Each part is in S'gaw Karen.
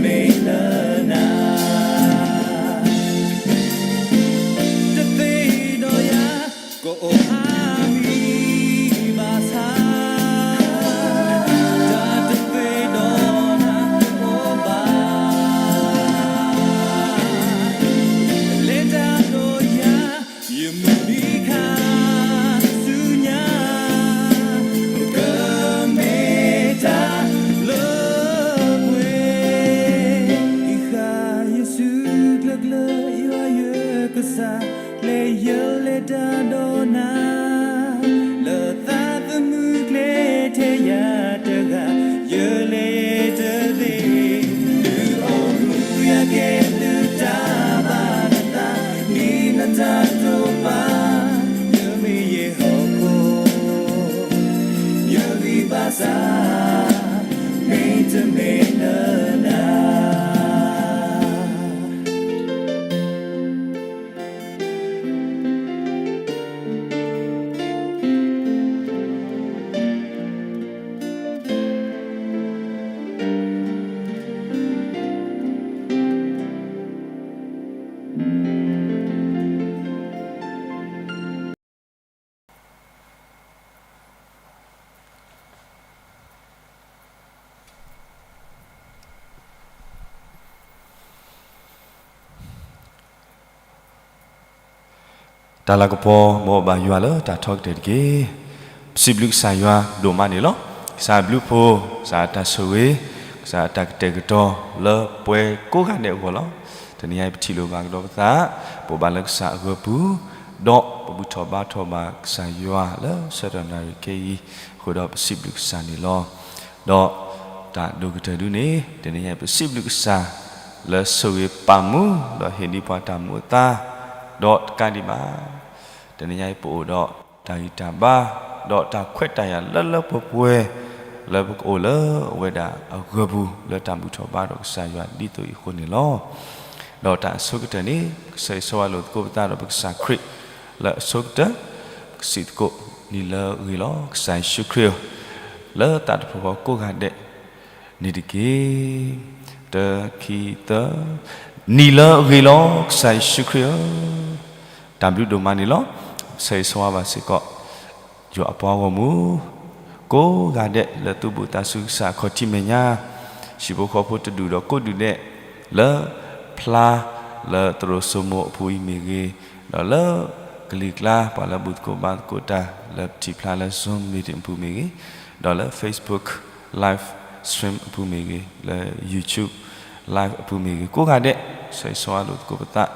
မ့ၢ်လၢနၤ တသ့ဒီးယၤ ကအိၣ်အါမံၤဘၣ်ဆၣ် တၢ်တသ့ဒီးနၤတအိၣ်ဘၣ် လဲၤတၢ်ဒီးယၤ ယမုၢ်နံၤခါဆူညါ ကမ့ၢ်တၢ်လၢပှဲၤ ကဃၣ်ယစုကျၢၤကျၢၤ ယွၤယကစၢ် လၢယလဲၤတၢ်ဒီးနၤ လၢသးသမူကျဲထဲယၤတဂၤ ယလဲၤတသ့ ဒုးအိၣ်မူယကဲဒုးတၢ်ဘၣ်နသး ဒ်နတၢ်တိာ်ပာ် ယမ့ၢ်ယဲၢ်ဟီၣ်ခိၣ် ယဂံၢ်ဘါစၢ် မ့တမ့ၢ်လၢနၤ တၢ်လၤကပီၤ မ်အဘၣ်ယွၤလၢတၢ်ထီကတၢၢ်တက့ၢ်. ပစံးဘျုးကစၢ်ယွၤဒိၣ်မးန့ၣ်လီၤ. ကစၢ်အဘျုးအဖှိၣ်, ကစၢ်အတၢ်ဆိၣ်ဂ့ၤ, ကစၢ်အတၢ်ကတဲာ်ကတီၤလၢပှၤကိးဂၤဒဲးအဂီၢ်လီၤ. တနံၤအံၤပထံၣ်လိာ်ဘၣ်ကဒီးပသး, ပအိၣ်ဘၣ်လၢကစၢ်အဂၢၤပူၤ, ဒီးပဘူၣ်ထီၣ်ဘါထီၣ်ဘၣ်ကစၢ်ယွၤလၢဆၢကတီၢ်နၣ်ရံၣ်ခဲအံၤအဃိဒီးပစံးဘျုးကစၢ်န့ၣ်လီၤ. ဒီးတၢ်ဒိၣ်ကတၢၢ်ဒုန့ၣ် တနံၤအံၤပစံးဘျုးကစၢ်လၢဆိၣ်ဂ့ၤပာ်မူ ဒီးဟ့ၣ်ဒံးပှၤတၢ်မူအသါ, ဒီးတကးဒံးဘၣ် တနံၤအံၤပအိၣ်ဒီးတၢ်ဂံၢ်တၢ်ဘါ, ဒီးတၢ်ခွဲးတၢ်ယာ်လၢလၢပှဲၤပှဲၤ လၢပကအိၣ်လၢအဝဲဒၣ်အဂၢၤပူၤ လၢတၢ်ဘူၣ်ထီၣ်ဘါထီၣ်ကစၢ်ယွၤဒ်သိးအံၤအဃိန့ၣ်လီၤ. ဒီးတၢ်အဆိကတၢၢ်န့ၣ် ကစၢ်ယွၤဆိၣ်ဂ့ၤလိာ်သကိးပသးဒီးပကစၢ်ခရံာ်လၢအဆိကတၢၢ်, ပကစံးသကိးနံၤလၢအဂ့ၤလီၤ ကစၢ်ယ့ၣ်ၡူးခရံာ်ဧၢ, လၢသးတဖီခိၣ်ကိးဂၤဒဲးန့ၣ်တက့ၢ်. တၢ ခံ သၢ, နံၤလၢအဂ့ၤလီၤ ကစၢ်ယ့ၣ်ၡူးခရံာ်ဧၢ, တၢ်ဘျုးဒိၣ်မးန့ၣ်လီၤ. ဆၢဂ့ၤဆၢဝါဘၣ်စ့ၢ်ကီး ယွၤအပှၤဂီၢ်မုၢ် ကိးဂၤဒဲးလၢသူၣ်ဘီၣ်သးစူၤကစၢ်အခီၣ်ထံးမဲာ်ညါ, ဟံၣ်ဖိဃီဖိတဒူၣ်ဒီးကိးဒူၣ်ဒဲး လၢဖျါလၢသရိာ်စိမိၤအပူၤအံၤမ့ၢ်ဂ့ၤ, ဒီးလၢကလံၤကျါ ပှၤလၢဘူၣ်သကိးဘါသကိးတၢ် လၢပထံၣ်ဖျါလၢ Zoom meeting အပူၤမ့ၢ်ဂ့ၤ, ဒီးလၢ Facebook live stream အပူၤမ့ၢ်ဂ့ၤ, လၢ YouTube live အပူၤမ့ၢ်ဂ့ၤ ကိးဂၤဒဲး, ဆၢဂ့ၤဆၢဝါလိာ်သကိးပသး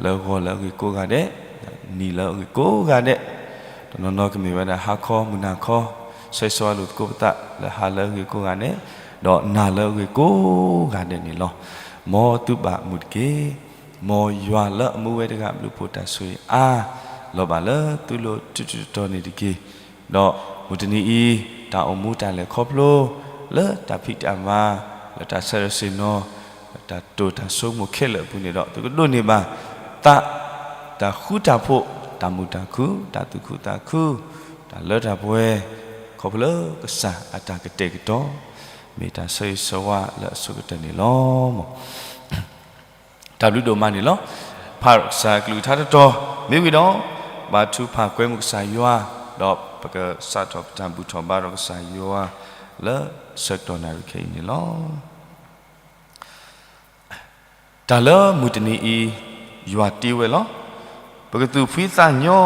လၢဂီၤလၢအဂ့ၤကိးဂၤဒဲး, နံၤလၢအဂ့ၤကိးဂၤဒဲး, တနီၤနီၤကမ့ၢ်ဝဲဒၣ်ဟါခီမုၢ်နၤခီ, ဆၢဂ့ၤဆၢဝါလိာ်သကိးပသး လၢဟါလၢအဂ့ၤကိးဂၤဒဲး, ဒီးနၤလၢအဂ့ၤကိးဂၤဒဲးန့ၣ်လီၤ. မ်သုဘၣ်မုာ်တက့ၢ်. မ်ယွၤလၢအမူဝဲတဂၤအဘျုးအဖှိၣ်တၢ်ဆိၣ်ဂ့ၤအါ လီၤဘၣ်လၢသုလိၤတုၤတုၤတီၤတီၤန့ၣ်တက့ၢ်. ဒီးမုၢ်တနံၤအံၤ တၢ်အိၣ်မူတၢ်လဲၤခီဖျိ လၢတၢ်ဖံးတၢ်မၤ လၢတၢ်ဆၢထၢၣ်ဆ့ၣ်နီၤ တၢ်တိာ်တၢ်ဆိကမိၣ်ခဲလၢာ်အပူၤန့ၣ်ဒီး သုကဒိးန့ၢ်ဘၣ်သး တၢ်ဃူတၢ်ဖိး တၢ်မုာ်တၢ်ခုၣ် တၢ်သူၣ်ခုသးခု တၢ်လၢတၢ်ပှဲၤ ခီဖျိလၢကစၢ်အတၢ်ကတဲာ်ကတီၤ မ့ၢ်တၢ်ဆၢဂ့ၤဆၢဝါလၢအဆိကတၢၢ်န့ၣ်လီၤ. တၢ်ဘျုးဒိၣ်မးန့ၣ်လီၤ. ဖးကစၢ်အကလုၢ်ကထါတတီၤ မ့ၢ်ဝံၤဒီး ဘါထုကဖၣ်ကွဲမုာ်ကစၢ်ယွၤ ဒီးပကစးထီၣ်ပတၢ်ဘူၣ်ထီၣ်ဘါထီၣ်ကစၢ်ယွၤ လၢဆၢကတီၢ်နၣ်ရံၣ်ခဲအံၤန့ၣ်လီၤ. တၢ်လၢမုၢ်တနံၤအံၤ ယွၤတ့ဝဲလီၤ. ပကသူၣ်ဖှံသးညီ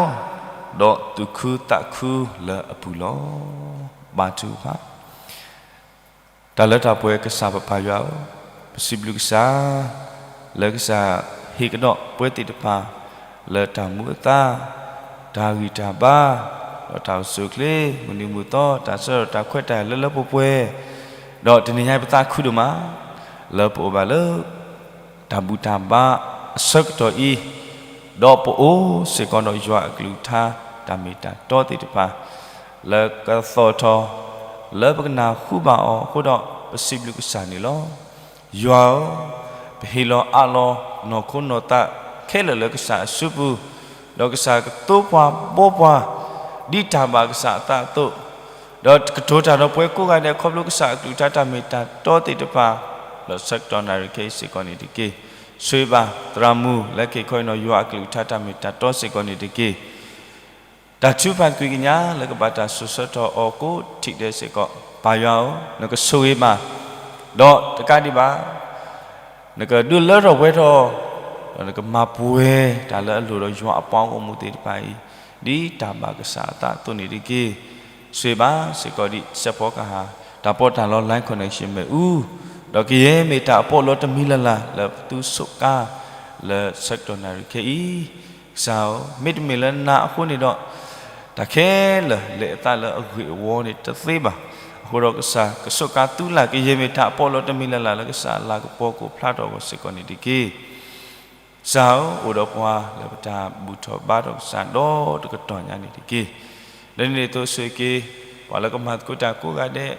ဒီးသူၣ်ခုသးခုလၢအပူၤလီၤ. ဘါထုကဖၣ်. တၢ်လၢတၢ်ပှဲၤကစၢ်ပပၢ်ယွၤဧၢ, ပစံးဘျုးကစၢ် လၢကစၢ်ဟ့ၣ်ကဒီးပှၤသ့ၣ်တဖၣ် လၢတၢ်မူအသါ, တၢ်ဂံၢ်တၢ်ဘါ, ဒီးတၢ်အိၣ်ဆူၣ်အိၣ်ချ့, မုၢ်နံၤမုၢ်သီ, တၢ်ဆၢထၢၣ်တၢ်ခွဲးတၢ်ယာ်လၢလၢပှဲၤပှဲၤ, ဒီးတနံၤညါပသးခုဒိၣ်မး လၢပအိၣ်ဘၣ်လၢ တၢ်ဘူၣ်တၢ်ဘါအဆၢကတီၢ်အံၤ, ဒီးပအိၣ်စ့ၢ်ကီးဒီးယွၤအကလုၢ်ကထါ တၢ်မ့ၢ်တၢ်တီသ့ၣ်တဖၣ် လၢကသီၣ်ထီၣ် လၢပကနၢ်ဟူဘၣ်အီၤအဃိဒီး ပစံးဘျုးကစၢ်န့ၣ်လီၤ. ယွၤဧၢ, ပဟ့ၣ်လီၤအးလီၤနီၢ်ခိနီၢ်သးခဲလၢာ်လၢကစၢ်အစုပူၤ, ဒီးကစၢ်ကသိပှၤဘှီပှၤ ဒ်တၢ်ဘၣ်ကစၢ်အသးအသိး, ဒီးကတိၤတၢ်ဒီးပှၤကိးဂၤဒဲး ခီဖျိကစၢ်အကလုၢ်ကထါတၢ်မ့ၢ်တၢ်တီသ့ၣ်တဖၣ် ဒီးဆၢကတီၢ်နၣ်ရံၣ်ခဲအံၤစ့ၢ်ကီးန့ၣ်တက့ၢ်. ဆိၣ်ဂ့ၤဘၣ်သရၣ်မုၣ်လၢက့ၤခီအံၤနီၤ ယွၤအကလုၢ်ကထါတၢ်မ့ၢ်တၢ်တီစ့ၢ်ကီးန့ၣ်တက့ၢ်. တၢ်ထုကဖၣ်တကွံာ်ကညးလၢကဘၣ်တၢ်စိာ်ဆှၢထီၣ်အီၤကိးထံၣ်ဒဲးစ့ၢ်ကီး ပၢ်ယွၤဧၢ, နကဆိၣ်ဂ့ၤဘၣ်, ဒီးတကးဒံးဘၣ် နကဒုးလၢထီၣ်ပှဲၤထီၣ်, ဒီးနကမၤပှဲၤတၢ်လၢအလိၣ်ဒီးယွၤအပှၤဂီၢ်မုၢ်သ့ၣ်တဖၣ်အံၤ ဒ်တၢ်ဘၣ်ကစၢ်အသးအသိးန့ၣ်တက့ၢ်. ဆိၣ်ဂ့ၤဘၣ်စ့ၢ်ကီးဒ်စဲးဖီကဟၣ် တၢ်ပီးတၢ်လီ Lion Connection မ့ၣ်အူ, ဒီးကယဲၢ်မ့ၢ်တၢ်အပီးလီတမံၤလၢ်လၢ်လၢပသူဆိးကါ လၢဆၢကတီၢ်နၣ်ရံၣ်ခဲအံၤ ကစၢ်ဧၢ, မ့တမ့ၢ်လၢနၤအဃိန့ၣ်ဒီး တၢ်ခဲလၢာ်လၢအသးလၢအဂ့ၢ်အဝီန့ၣ်တသ့ဘၣ်. အဃိဒီးကစၢ်ကဆိးကါသုလၢ် ကယဲၢ်မ့ၢ်တၢ်အပီးလီတမံၤလၢ်လၢ်လၢကစၢ်အလၤကပီၤကအိၣ်ဖျါထီၣ်အဂီၢ်စ့ၢ်ကီးန့ၣ်တက့ၢ်. ကစၢ်ဧၢ, အိၣ်ဒီးပှၤလၢပတၢ်ဘူၣ်ထီၣ်ဘါထီၣ်ကစၢ်ဒီတကတီၢ်ညါန့ၣ်တက့ၢ်. လၢန့ၣ်အသိးဆိၣ်ဂ့ၤက့ၤ ပှၤလၢကမၤသကိးတၢ်ကိးဂၤဒဲး,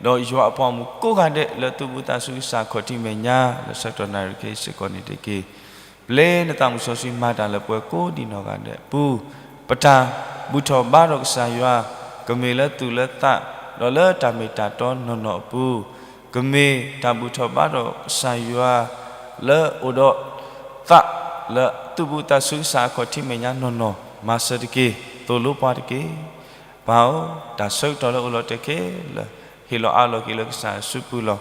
ဒီးယွၤအပှၤဂီၢ်မုၢ်ကိးဂၤဒဲးလၢသူၣ်ဘီၣ်သးစူၤကစၢ်ခီၣ်ထံးမဲာ်ညါ လၢဆၢကတီၢ်နၣ်ရံၣ်ခဲအံၤစ့ၢ်ကီးန့ၣ်တက့ၢ်. ပျဲနသးမုၢ်စီဆှံမၤတၢ်လၢပှၤကိးဒံးနီၢ်ဂၤဒဲးအပူၤ, ပတၢ်ဘူၣ်ထီၣ်ဘါထီၣ်ကစၢ်ယွၤ ကမ့ၢ်လၢသူၣ်လၢသး ဒီးလၢတၢ်မ့ၢ်တၢ်တီနီၢ်နီၢ်အပူၤ, ကမ့ၢ်တၢ်ဘူၣ်ထီၣ်ဘါထီၣ်ကစၢ်ယွၤ လၢအိၣ်ဒီးသး လၢသူၣ်ဘီၣ်သးစူၤကစၢ်အခီၣ်ထံးမဲာ်ညါနီၢ်နီၢ် မၤစၢၤတက့ၢ်, သိၣ်လိပှၤတက့ၢ်. ပၢ်ဧၢ, တၢ်ဆၢကတီၢ်လၢအိၣ်လီၤတဲာ်ခဲလၢာ် ဟ့ၣ်လီၤအးလီၤက့ၤလၢကစၢ်အစုပူၤလီၤ.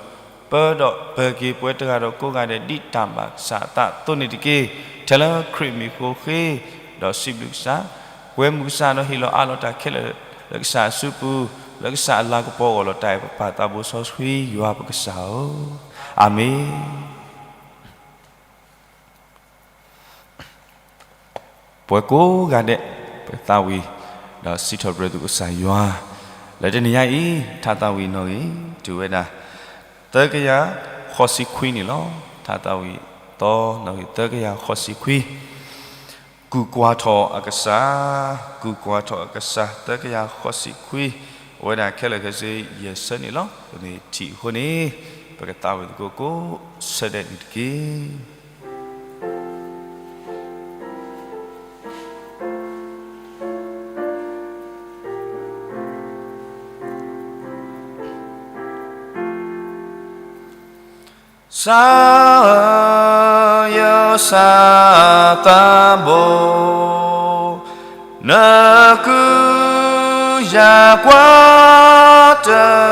ပၢဒီးပၢၤက့ၤပှၤတဂၤဒီးကိးဂၤဒဲး ဒ်တၢ်ဘၣ်ကစၢ်အသးအသိးန့ၣ်တက့ၢ်. ထဲလၢခရံာ်မံၤဃိဃ့ ဒီးစံးဘျုးကစၢ်, ပှဲၤမုာ်ကစၢ်ဒီးဟ့ၣ်လီၤအးလီၤတၢ်ခဲလၢာ် လၢကစၢ်အစုပူၤ, လၢကစၢ်အလၤကပီၤအဂီၢ်လီၤ. တၢ်အဲၣ်ပပၢ်သးဘိစီဆှံယွၤပကစၢ်ဧၢ, အၤမ့ၣ်. ပှၤကိးဂၤဒဲး ပသးဝံၣ် ဒီးစံးထီၣ်ပတြၢၤသုကစၢ်ယွၤ လၢတနံၤညါအံၤ ထါသးဝံၣ်နီၣ်ဂံၢ် တုၤဝဲဒၣ် သၢကယၤဃိးဆံခွံန့ၣ်လီၤ. ထါသးဝံၣ်သီနီၣ်ဂံၢ် သၢကယၤဃိးဆံခွံ, ကူၣ်ကွၢ်ထီၣ်အကစၢ်, ကူၣ်ကွၢ်ထီၣ်အကစၢ် သၢကယၤဃိးဆံခွံ, အဝဲဒၣ်ခဲလၢာ်ခဲဆ့ယဲၢ်ဆၢန့ၣ်လီၤ. ပမ့ၢ်ထံၣ်အဃိန့ၣ် ပကသးဝံၣ်သကိးကိးဆၢဒဲးန့ၣ်တက့ၢ်. ကစၢ်ဧၢ, ယွၤသးဘိ, န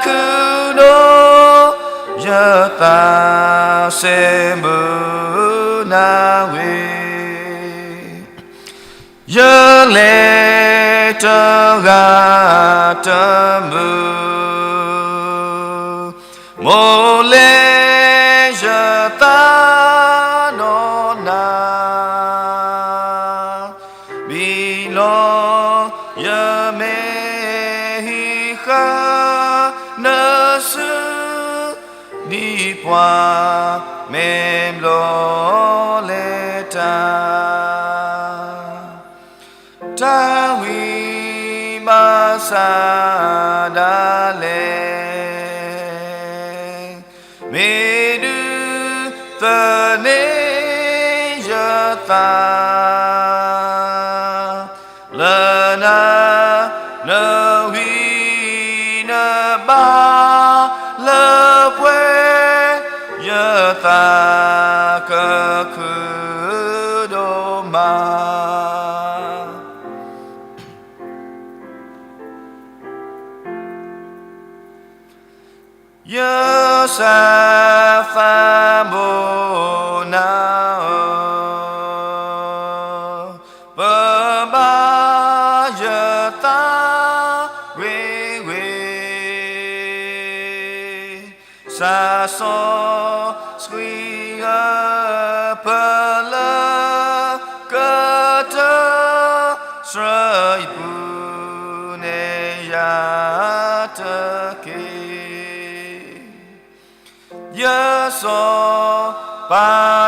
ကူၣ်ယၤကွၢ်တက့ၢ်. ပှၤနၢၤယၤဧၢ, လၢသးခုဒိၣ် ယသးစဲဘူးနၤဝဲ, ယလဲၤတဂၤတမုာ်, မိၣ်လဲၤယသးဒီးနၤ ဘံၣ်လီၤယမဲာ်ဟံးဃာ် နစု ဒ်ပှၤမဲာ်ဘျီၣ်လဲၤတၢ်, တၢ်ဝံၤဘၣ်ဆၣ်ဒၣ်လဲာ် မ့ၢ်ဒုးသန့ၤယသး လၢနၤ နဝံၤနဘါလၢပှဲၤ ယသးကခုဒိၣ်မး ယွၤသးဘိနၤဧၢ, ပဘါယသးဝ့ၤဝ့ၤ, သးစီဆှံဧၢ, ပလၢကတၢၢ်စှၤယပူၤန့ၣ်ယၤတက့ၢ်. ယစီၤပၤ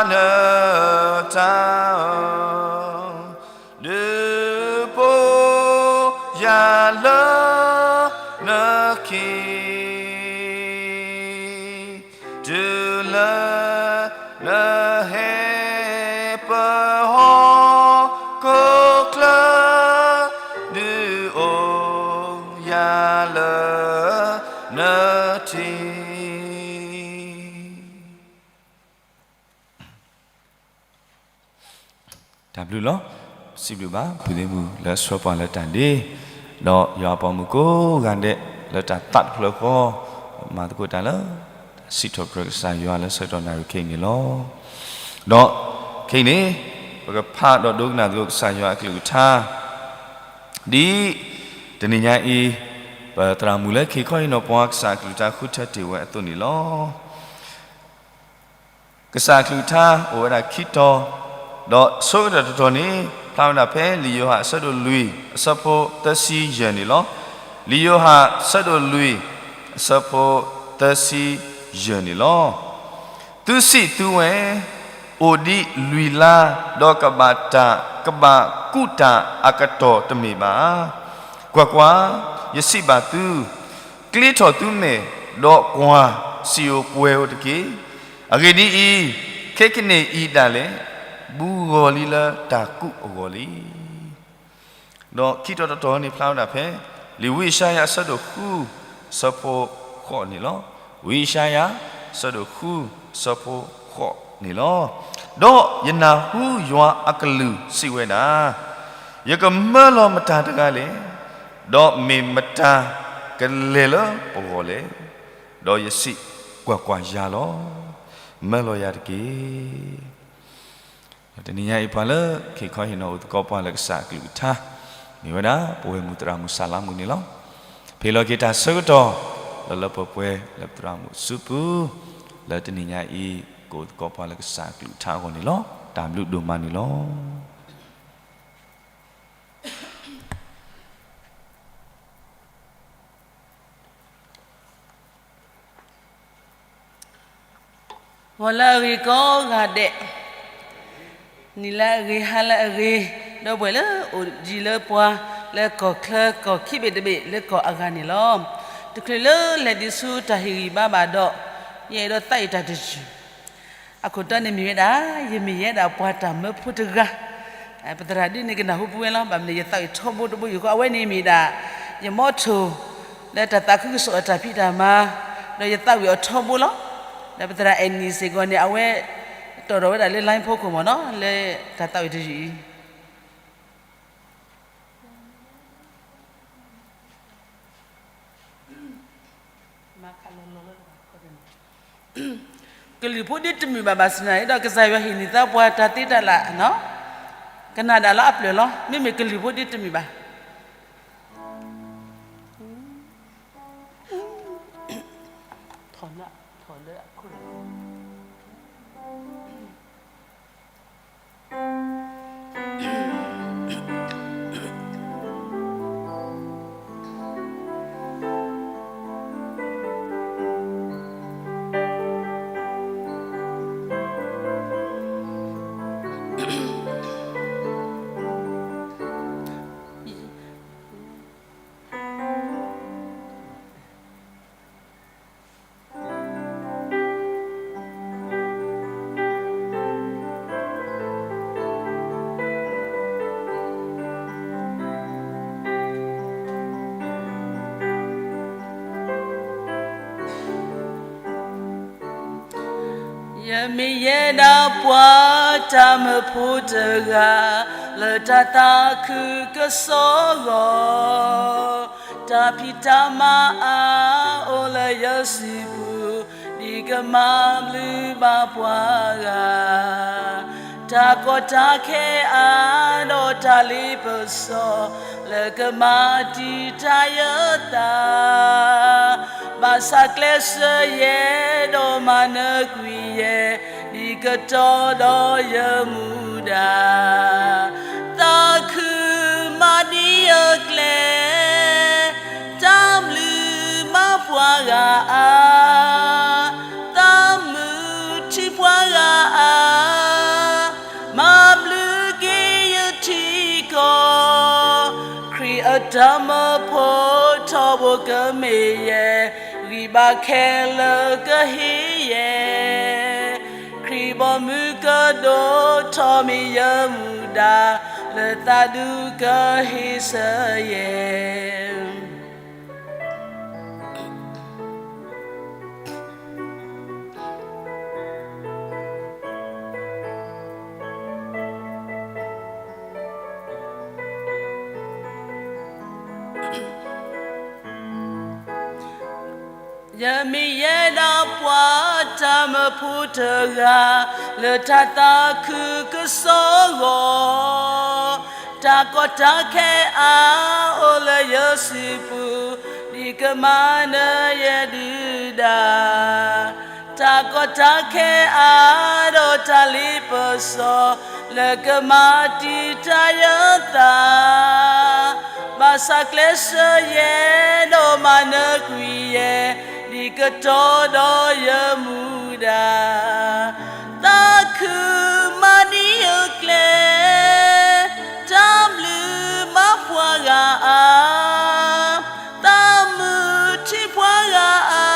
နၢၤတၢ်ဧၢ, ဒုးပိာ်ယၤလၢနခံ, တုၤလၢနဟဲပဟီၣ်ခိၣ်ချၢ တၢ်ဘျုးလီၤ. စံးဘျုးဘၣ် ပုၢ်သ့ၣ်မုၣ်လၢဆှၢပှၤလၢတၢ်ဒ့, ဒီးယွၤအပိာ်မုၣ်ကိးဂၤဒဲး လၢတၢ်သးတဖျၢၣ်ဃီ, မၤသကိးတၢ်လၢ စံးထီၣ်ပတြၢၤကစၢ်ယွၤလၢဆၢကတီၢ်နၣ်ရံၣ်ခဲအံၤန့ၣ်လီၤ. ဒီးခဲအံၤန့ၣ် ပကဖးဒီးဒိကနၣ်သကိးကစၢ်ယွၤအကလုၢ်ကထါ ဒ်တနံၤညါအံၤ ပသရၣ်မုၣ်လၢခံခီဟ့ၣ်နီၤပှၤကစၢ်အကလုၢ်ကထါဃုထၢတ့ၢ်ဝဲအသိးန့ၣ်လီၤ. ကစၢ်အကလုၢ်ကထါအိၣ်ဝဲဒၣ်ခံတီၤ, ဒီးဆိကတၢၢ်တတီၤန့ၣ် ဖျါဝဲဒၣ်ဖဲလံာ်ယိၤဟၣ်အဆၢဒိၣ်လွံၢ် အဆၢဖိသၢဆံယဲၢ်န့ၣ်လီၤ. လံာ်ယိၤဟၣ်အဆၢဒိၣ်လွံၢ် အဆၢဖိသၢဆံယဲၢ်န့ၣ်လီၤ. သုစံးသုဝဲ, အိၣ်ဒံးလွံၢ်လါ, ဒီးကဘၣ်တၢ်, ကဘၣ်ကူးတၢ်အကတီၢ်တမ့ၢ်ဘၣ်. ကွၢ်ကွၢ်, ယစံးဘၣ်သု, ကျ့ထီၣ်သုမဲာ်, ဒီးကွၢ်, စံၣ်ဧိၤပှဲၤဧိၤတက့ၢ်. အဂ့ၢ်ဒ်အံၤ, ခဲကနံၣ်အံၤဒၣ်လဲာ် ဘူးဂီၤလံလၢတၢ်ကူးအဂီၢ်လံ. ဒီးခံတီၤတတီၤန့ၣ်ဖျါဝဲဒၣ်ဖဲ လံာ်ဝံယၡါယၤအဆၢဒိၣ်ဃု အဆၢဖိဃိးန့ၣ်လီၤ. ဝံယၡါယၤ အဆၢဒိၣ်ဃု အဆၢဖိဃိးန့ၣ်လီၤ. ဒီးယနၢ်ဟူယွၤအကလုၢ်စံးဝဲဒၣ်, ယကမၢလီၤမတၤတဂၤလဲၣ်, ဒီးမ့ၢ်မတၤကလဲၤလၢပဂီၢ်လဲၣ်. ဒီးယစံး, ကွၢ်ကွၢ်, ယၤလီၤ, မၢလီၤယၤတက့ၢ်. တနံၤညါအံၤပှၤလၢခံခီဟ့ၣ်နီၤအိၣ်သကိးပှၤလၢကစၢ်အကလုၢ်ကထါ, မ့ၢ်ဝဲဒၣ်ပဝဲၢ်မုၣ်သရၣ်မုၣ်စၢ်လါမုၣ်န့ၣ်လီၤ. ဖဲလီၤက့ၤတၢ်ဆၢကတီၢ် လၢလၢပှဲၤပှဲၤလၢပသရၣ်မုၣ်အစုပူၤ, လၢတနံၤညါအံၤ ကအိၣ်သကိးပှၤလၢကစၢ်အကလုၢ်ကထါအဂီၢ်န့ၣ်လီၤ. တၢ်ဘျုးဒိၣ်မးန့ၣ်လီၤ. ဂီၤလၢအဂ့ၤကိးဂၤဒဲး, နံၤလၢအဂ့ၤ ဟါလၢအဂ့ၤ, ဒီပုၢ်ဝဲၢ်လၢအိၣ်ယံၤလၢပှၤ လၢကီၢ်ချၢကီၢ်ခံဘ့ၣ်တဘ့ၣ်လၢကီၢ်အဂၤန့ၣ်လီၤ. တချုးလၢလဲၤဒံးဆူတၢ်ဟ့ၣ်ဂံၢ်ဘါဘၣ်ဒီး, ယအဲၣ်ဒိးသးအံၤတၢ်တယုၢ် အခိၣ်တီန့ၣ်မ့ၢ်ဝဲဒၣ် ယမ့ၢ်ယဲဒၣ်ပှၤတၢ်မၢဖိတဂၤ, ပသရၣ်ဒ်န့ၣ်ကနၢ်ဟူပဝဲလီၤ. ဘၣ်မနုၤယသးဝံၣ်ထီဘိတဘိယူၢ်ဃီ အဝဲန့ၣ်မ့ၢ်ဒၣ် ယမီထိၣ် လၢတၢ်သးခုကစီၣ်အတၢ်ဖံးတၢ်မၤ, ဒီးယသးဝံၣ်အီၤထီဘိလီၤ. ဒီးပသရၣ်အဲၣ်နံၣ်စ့ၢ်ကီးန့ၣ် အဝဲတီၣ်ထီၣ်ဝဲဒၣ်လၢ line ဖိခိၣ်မ့ၢ်နီၤ လၢတၢ်သးဝံၣ်တယုၢ်အံၤ ကလုာ်ဖိဒ်တမုာ်ဘၣ်ဘၣ်ဆၣ်န့ၣ်ဒီး ကစၢ်ယွၤဟ့ၣ်န့ၢ်သးပှၤတၢ်သ့တၢ်လၢ်, ကနၣ်ဒၣ်လၢအပျၢၢ်လီၤ. မ့မ့ၢ်ကလုာ်ဖိဒ်တမုာ်ဘၣ်. ယမ့ၢ်ယဲဒၣ်ပှၤတၢ်မၢဖိတဂၤ လၢတၢ်သးခုကစီၣ်အဂီၢ်, တၢ်ဖံးတၢ်မၤအါအိၣ်လၢယစုပူၤ, ဒ်ကမၤဘျုးဘၣ်ပှၤဂၤ, တၢ်ကီတၢ်ခဲအါဒီးတၢ်လ့ပစီ လၢကမၤတံာ်တာ်ယသး, ဘၣ်ဆၣ်ကျဲးစၢးယဲ ဒီးမၤနၢၤကွံာ်ယဲ, ဒ်ကတီၢ်ဒီးယမူဒါ, သးခုမၤဒ်အကျဲ, တၢ်ဘျုးမၤပှၤဂၤအါ, သးမုာ်ထံပှၤဂၤအါ, မၤဘျုးက့ၤယထံကီၢ်, ခရံာ်အတၢ်မၢဖိထီဘိကမ့ၢ်ယဲ, ဂံၢ်ဘါခဲလၢာ်ကဟ့ၣ်ယဲ, ခရံာ်ဘီမုၢ်ကဒိၣ်ထီၣ်မ့ၢ်ယမူဒါ, လၢသးဒူကဟ့ၣ်ဆၢယဲ. တၢ် ယမ့ၢ်ယဲဒၣ်ပှၤတၢ်မၢဖိတဂၤ, လၢတၢ်သးခုကစီၣ်အဂီၢ်, တၢ်ကီတၢ်ခဲအါအိၣ်လၢယစုပူၤ, ဒ်ကမၤနၢၤယဲဒုၣ်ဒါ တၢ်ကီတၢ်ခဲအါဒီးတၢ်လ့ပစီ, လၢကမၤတံာ်တာ်ယသး, ဘၣ်ဆၣ်ကျဲးစၢးယဲဒီးမၤနၢၤကွံာ်ယဲ, ဒ်ကတီၤဒီးယမူဒါ, သးခုမၤဒံးယကျဲ, တၢ်ဘျုးမၤပှၤဂၤအါ, သးမုာ်ထံၣ်ပှၤဂၤအါ,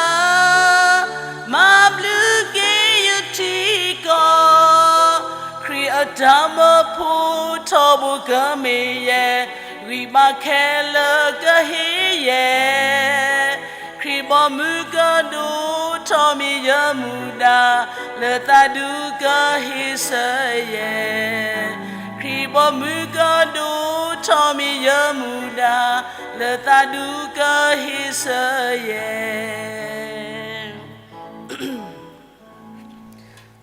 မၤဘျုးက့ၤယထံကီၢ်, ခရံာ်အတၢ်မၢဖိထီဘိကမ့ၢ်ယဲ, ဂံၢ်ဘါခဲလၢာ်ကဟ့ၣ်ယဲ, ခရံာ်ဘီမုၢ်ကဒိၣ်ထီၣ်မ့ၢ်ယမူဒါ, လၢသးဒူကဟ့ၣ်ဆၢယဲ, ခရံာ်ဘီမုၢ်ကဒိၣ်ထီၣ်မ့ၢ်ယမူဒါ, လၢသးဒူကဟ့ၣ်ဆၢယဲ.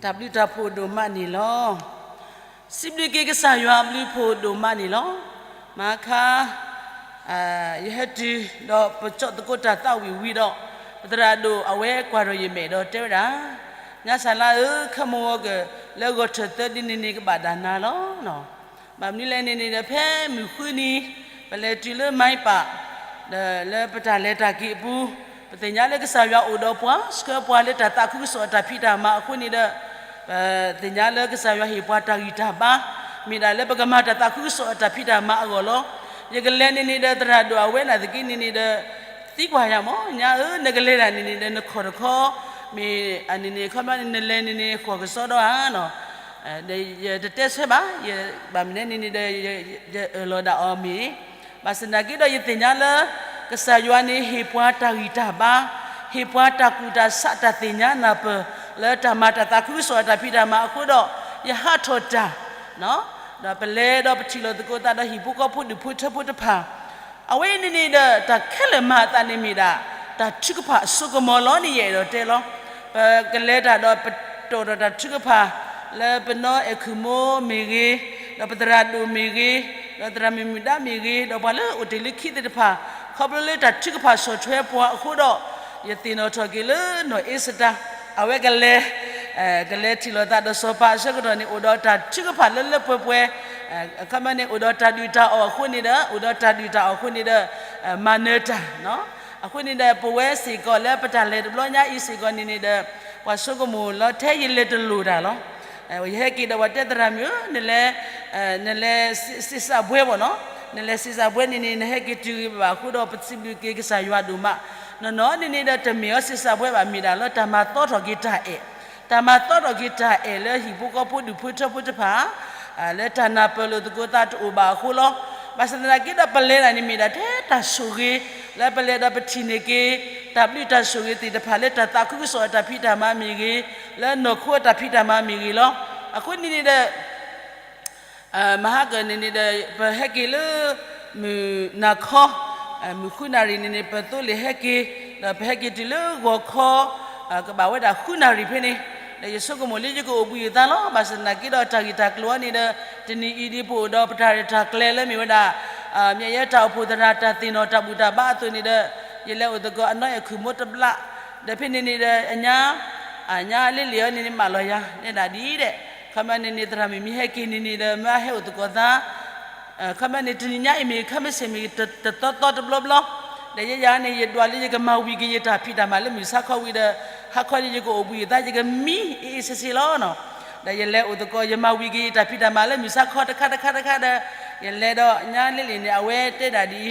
တၢ်ဘျုးတၢ်ဖှိၣ်ဒိၣ်မးန့ၣ်လီၤ. စံးဘျုးက့ၤကစၢ်ယွၤအဘျုးဖှိၣ်ဒိၣ်မးန့ၣ်လီၤ. မၤခါ ယဟဲတုၤဒီးပကၠီၣ်သကိးတၢ်သးဝံၣ်ဝံၤဒီး ပသရၣ်ဒိၣ်အဝဲကွၢ်ထီၣ်ယမဲာ်ဒီးတဲဝဲဒၣ်, ညါစၢ်လါဧၢ, ခဲမိၢ်ဝီက လၢဂီၤထၢၣ်သၢဒုန့ၣ်န့ၣ်ကဘၣ်ဒၣ်နၤလီၤ. ဘၣ်မနုၤလဲၣ်န့ၣ်န့ၣ်ဒီး ဖဲမုၢ်ဃုနံၤ ပလဲၤတုၤလၢမါပၢ် ဒီးလၢပတၢ်လဲၤတၢ်က့ၤအပူၤ, ပသ့ၣ်ညါလၢကစၢ်ယွၤအိၣ်ဒီးပှၤ ဆှၢပှၤလၢတၢ်သးခုကစီၣ်အတၢ်ဖံးတၢ်မၤအဃိန့ၣ်ဒီး, ပသ့ၣ်ညါလၢကစၢ်ယွၤဟ့ၣ်ပှၤတၢ်ဂံၢ်တၢ်ဘါ, မ့ၢ်ဒၣ်လၢပကမၤတၢ်သးခုကစီၣ်အတၢ်ဖံးတၢ်မၤအဂီၢ်လီၤ. ယကလဲၤန့ၣ်န့ၣ်ဒီး သရၣ်ဒိၣ်အဝဲနာ်သက့န့ၣ်န့ၣ်ဒီး သံကွၢ်ယၤမး, ညါဧၢ, နကလဲၤတၢ်န့ၣ်န့ၣ်ဒီး နခီၣ်တခီ မ့ၢ်အန့ၣ်န့ၣ် ခီပညီန့ၣ် နလဲၤန့ၣ်န့ၣ် ဃီၣ်ကစီဒီဧါနီၤ. ဒီးယတတဲဆၢဘၣ်, ယဘၣ်မနုၤန့ၣ်န့ၣ်ဒီး ယအၢၣ်လီၤဒၣ်အီၤမ့ၢ်, ဘၣ်ဆၣ်သနာ်က့ဒီး ယသ့ၣ်ညါလၢ ကစၢ်ယွၤန့ၣ်ဟ့ၣ်ပှၤတၢ်ဂံၢ်တၢ်ဘါ, ဟ့ၣ်ပှၤတၢ်ကူၣ်တၢ်ဆးတၢ်သ့ၣ်ညါနၢ်ပၢၢ် လၢတၢ်မၤတၢ်သးခုကစီၣ်အတၢ်ဖံးတၢ်မၤအဃိဒီး ယဟးထီၣ်တၢ် ဒီးပလဲၤဒီးပထံၣ်လိာ်သကိးသးဒီးဟံၣ်ဖိဃီဖိဒူၣ်ဖိထၢဖိတဖၣ်, အဝဲအံၤန့ၣ်န့ၣ်ဒီး တၢ်ခဲလၢာ်မၤအသးန့ၣ်မ့ၢ်ဒၣ် တၢ်ထုကဖၣ်အစိကမီၤလီၤန့ၣ် ယအဲၣ်ဒိးတဲလီၤ. ပကလဲၤတၢ်ဒီးပတီၢ်ဒီးတၢ်ထုကဖၣ် လၢပနီၢ်အဲၣ်ခူၣ်မိၢ်မ့ၢ်ဂ့ၤ, ဒီးပသရၣ်ဒိၣ်မ့ၢ်ဂ့ၤ, ဒီးသရၣ်မုၣ်မုၣ်ဒါမ့ၢ်ဂ့ၤ, ဒီးပှၤလၢအိၣ်တ့ၢ်လၢခံသ့ၣ်တဖၣ်, ခီဖျိလၢတၢ်ထုကဖၣ်ဆီၣ်ထွဲပှၤအဃိဒီး ယသ့ၣ်နီၣ်ထီၣ်က့ၤလၢနီၢ်အ့စတၢ် အဝဲကလဲၤ ကလဲၤထံၣ်လိာ်သးဒီးစီၤပၤအဆၢကတီၢ်န့ၣ် အိၣ်ဒီးတၢ်ထုကဖၣ်လၢလၢပှဲၤပှဲၤ, အခီပညီန့ၣ် အိၣ်ဒီးတၢ်ဒုၣ်တၢ်အီၣ်အဃိန့ၣ်ဒီး အိၣ်ဒီးတၢ်ဒုၣ်တၢ်အီၣ်အဃိန့ၣ်ဒီး မၤနၢၤတၢ်, အဃိန့ၣ်ဒီး ပဝဲစ့ၢ်ကီးလၢပတၢ်လဲၤတဘျီညါအံၤစ့ၢ်ကီးန့ၣ်န့ၣ်ဒီး ပှၤဆိကမိၣ်လီၤထဲယလဲၤတလိၣ်တၢ်လီၤ. ယဟဲက့ၤဒီးပှၤတဲသရၣ်မုၣ်ဧၢ, နလဲၤ နလဲၤစံးစၢ်ဘှဲဘၣ်နီၤ, နလဲၤစံးစၢ်ဘှဲန့ၣ်န့ၣ် နဟဲက့ၤတုၤဂ့ၤဘၣ်အဃိဒီး ပစံးဘျုးက့ၤကစၢ်ယွၤဒိၣ်မး, နီၢ်နီၢ်န့ၣ်န့ၣ်ဒီး တမ့ၢ်အီၤစံးစၢ်ဘှဲဘၣ် မ့ၢ်ဒၣ်လၢတၢ်မၤသီထီၣ်က့ၤတၢ်အဲၣ်, တၢ်မၤသီထီၣ်က့ၤတၢ်အဲၣ်လၢဟံၣ်ဖိဃီဖိဒူၣ်ဖိထၢဖိတဖၣ် လၢတၢ်နၢ်ပၢၢ်လိာ်သကိးသးတအိၣ်ဘၣ်အဃိလီၤ. ဘၣ်ဆၣ်သနာ်က့ဒီး ပလဲၤတၢ်န့ၣ်မ့ၢ်ဒၣ်ထဲတၢ်ဆိၣ်ဂ့ၤ လၢပလဲၤဒီးပထံၣ်န့ၢ်က့ၤ တၢ်ဘျုးတၢ်ဆိၣ်ဂ့ၤသ့ၣ်တဖၣ်လၢတၢ်သးခုကစီၣ်အတၢ်ဖံးတၢ်မၤမ့ၢ်ဂ့ၤ, လၢနီၢ်ခိအတၢ်ဖံးတၢ်မၤမ့ၢ်ဂ့ၤလီၤ. အဃိန့ၣ်န့ၣ်ဒီး မဟါကၢန့ၣ်န့ၣ်ဒီး ပဟဲက့ၤလၢ မုၢ်နၤခီ မုၢ်ဃုနၣ်ရံၣ်န့ၣ်န့ၣ် ပသိလ့ၣ်ဟဲက့ၤ, ဒီးပဟဲက့ၤတုၤလၢဂီၤခီ ကဘၣ်ဝဲဒၣ်ဃုနၣ်ရံၣ်ဖဲန့ၣ်, ဒီးယဆိကမိၣ်လၢယကအိၣ်ဘှံးယသးလီၤ. ဘၣ်ဆၣ်သနာ်က့ဒီး တၢ်ဂ့ၢ်တၢ်ကျိၤအံၤန့ၣ်ဒီး တနံၤအံၤဒ်ပအိၣ်ဒီးပတၢ်ရဲၣ်တၢ်ကျဲၤလၢမ့ၢ်ဝဲဒၣ် မၠဲၣ်ယဲတၢ်အိၣ်ဖှိၣ်သရၣ်တၢ်သ့ၣ်နီၣ်တၢ်ဘူၣ်တၢ်ဘါအသိးန့ၣ်ဒီး ယလဲၤအိၣ်သကိးအနီၢ်အဲၣ်ခူၣ်မိၢ်တဘျီ, ဒီးဖဲန့ၣ်န့ၣ်ဒီး အညါ အညါလ့လ့ၣ်အံၤန့ၣ်န့ၣ် မၢလီၤယၤ နဲဒၣ်ဒ်အံၤဒဲး, ခီပညီန့ၣ်န့ၣ် သရၣ်မုၣ်မ့ၢ်ဟဲက့ၤန့ၣ်န့ၣ်ဒီး မ့ၢ်အဟဲအိၣ်သကိးသး ခီပညီန့ၣ် တနံၤညါအံၤမ့ၢ်ခီမ့ၢ်စ့ၢ်မ့ၢ်တသီသီတဘျီဘျီ, ဒီးယဲယၤန့ၣ် ယဒွးလၢယကမၤဝံၤက့ၤယတၢ်ဖံးတၢ်မၤလၢမုၢ်ဆါခီဝံၤဒီး ဟါခီန့ၣ် ယကအိၣ်ဘှံးယသး ယကမံအ့အ့ဆ့ဆ့လီၤနီၤ. ဒီးယလဲၤအိၣ်သကိး ယမၤဝံၤက့ၤယတၢ်ဖံးတၢ်မၤလၢမုၢ်ဆါခီတခါတခါတခါဒီး ယလဲၤဒီးညါလ့လ့ၣ်န့ၣ် အဝဲတဲဒၣ်ဒ်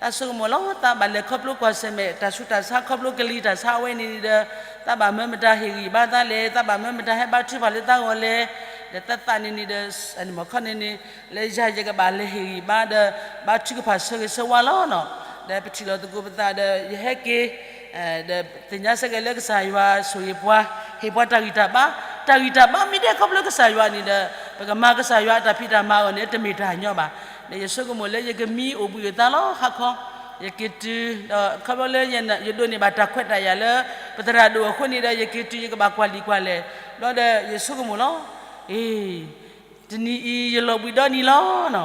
အံၤ, သးဆိကမိၣ်လီၤ သးဘၣ်လဲၤခီဖျိကွၢ်ဆၢၣ်မဲာ် တၢ်ဆူးတၢ်ဆါခီဖျိကလံၤတၢ်ဆါအဝဲန့ၣ်န့ၣ်ဒီး သးဘၣ်မၢမတၤဟ့ၣ်ဂံၢ်ဘါသးလဲၣ်, သးဘၣ်မၢမတၤဟဲဘါထုကဖၣ်လၢသးဂီၢ်လဲၣ်, ဒီးသးသးန့ၣ်န့ၣ်ဒီး မ့ၢ်ခီန့ၣ်န့ၣ် လၢယၤယကဘၣ်လဲၤဟ့ၣ်ဂံၢ်ဘါဒီး ဘါထုကဖၣ်ဆၢဂ့ၤဆၢဝါလီၤနီၤ. ဒီးပထံၣ်လိာ်သကိးပသးဒီး ယဟဲက့ၤ ဒီးသ့ၣ်ညါစ့ၢ်ကီးလၢကစၢ်ယွၤဆိၣ်ဂ့ၤပှၤ, ဟ့ၣ်ပှၤတၢ်ဂံၢ်တၢ်ဘါ, တၢ်ဂံၢ်တၢ်ဘါမ့ၢ်တဟဲခီဖျိကစၢ်ယွၤန့ၣ်ဒီး ပကမၤကစၢ်ယွၤအတၢ်ဖံးတၢ်မၤအဂီၢ်န့ၣ် တမ့ၢ်တၢ်ညီဘၣ်. ဒီးယဆိကမိၣ်လၢယကမံအိၣ်ဘှံးအသးလီၤ ဟါခီ ယက့ၤတုၤ ဒီးခီဖျိလၢယဒိးန့ၢ်ဘၣ်တၢ်ခွဲးတၢ်ယာ်လၢ ပသရၣ်ဒိၣ်အဃိန့ၣ်ဒီး ယက့ၤတုၤယကဘၣ်ကွၢ်လံာ်ကွၢ်လဲၢ် ဘျီဒီးယဆိကမိၣ်လီၤ. အ့ တနံၤအံၤယလီၤဘှံးဒီနံၤလီၤ.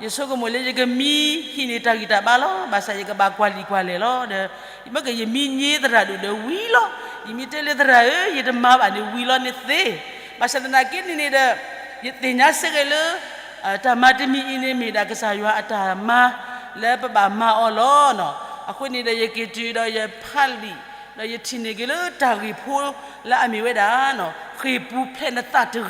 ယဆိကမိၣ်လၢယကမံဟံးန့ၢ်တၢ်ဂံၢ်တၢ်ဘါလီၤ. ဘၣ်ဆၣ်ယကဘၣ်ကွၢ်လံာ်ကွၢ်လဲၢ်လီၤဒီး ယမ့ၢ်က့ၤယမံညါသရၣ်ဒိၣ်ဒီးဝံၤလီၤ. ယမံတဲလၢသရၣ်ဧၢ ယတမၤဘၣ်န့ၣ်ဝံၤလီၤန့ၣ်သ့. ဘၣ်ဆၣ်သနာ်က့န့ၣ်န့ၣ်ဒီး ယသ့ၣ်ညါစ့ၢ်ကီးလၢ တၢ်မၤတမံၤအံၤန့ၣ်မ့ၢ်ဒၣ်ကစၢ်ယွၤအတၢ်မၤ လၢပဘၣ်မၤအီၤလီၤ. အဃိန့ၣ်ဒီးယက့ၤတုၤဒီးယဖးလံာ် ဒီးယထံၣ်န့ၢ်က့ၤလၢတၢ်ဂ့ၢ်ဖိလၢအမ့ၢ်ဝဲဒၣ် ဃ့ၢ်ပူၤဖျဲးနသးတဂ့ၤ.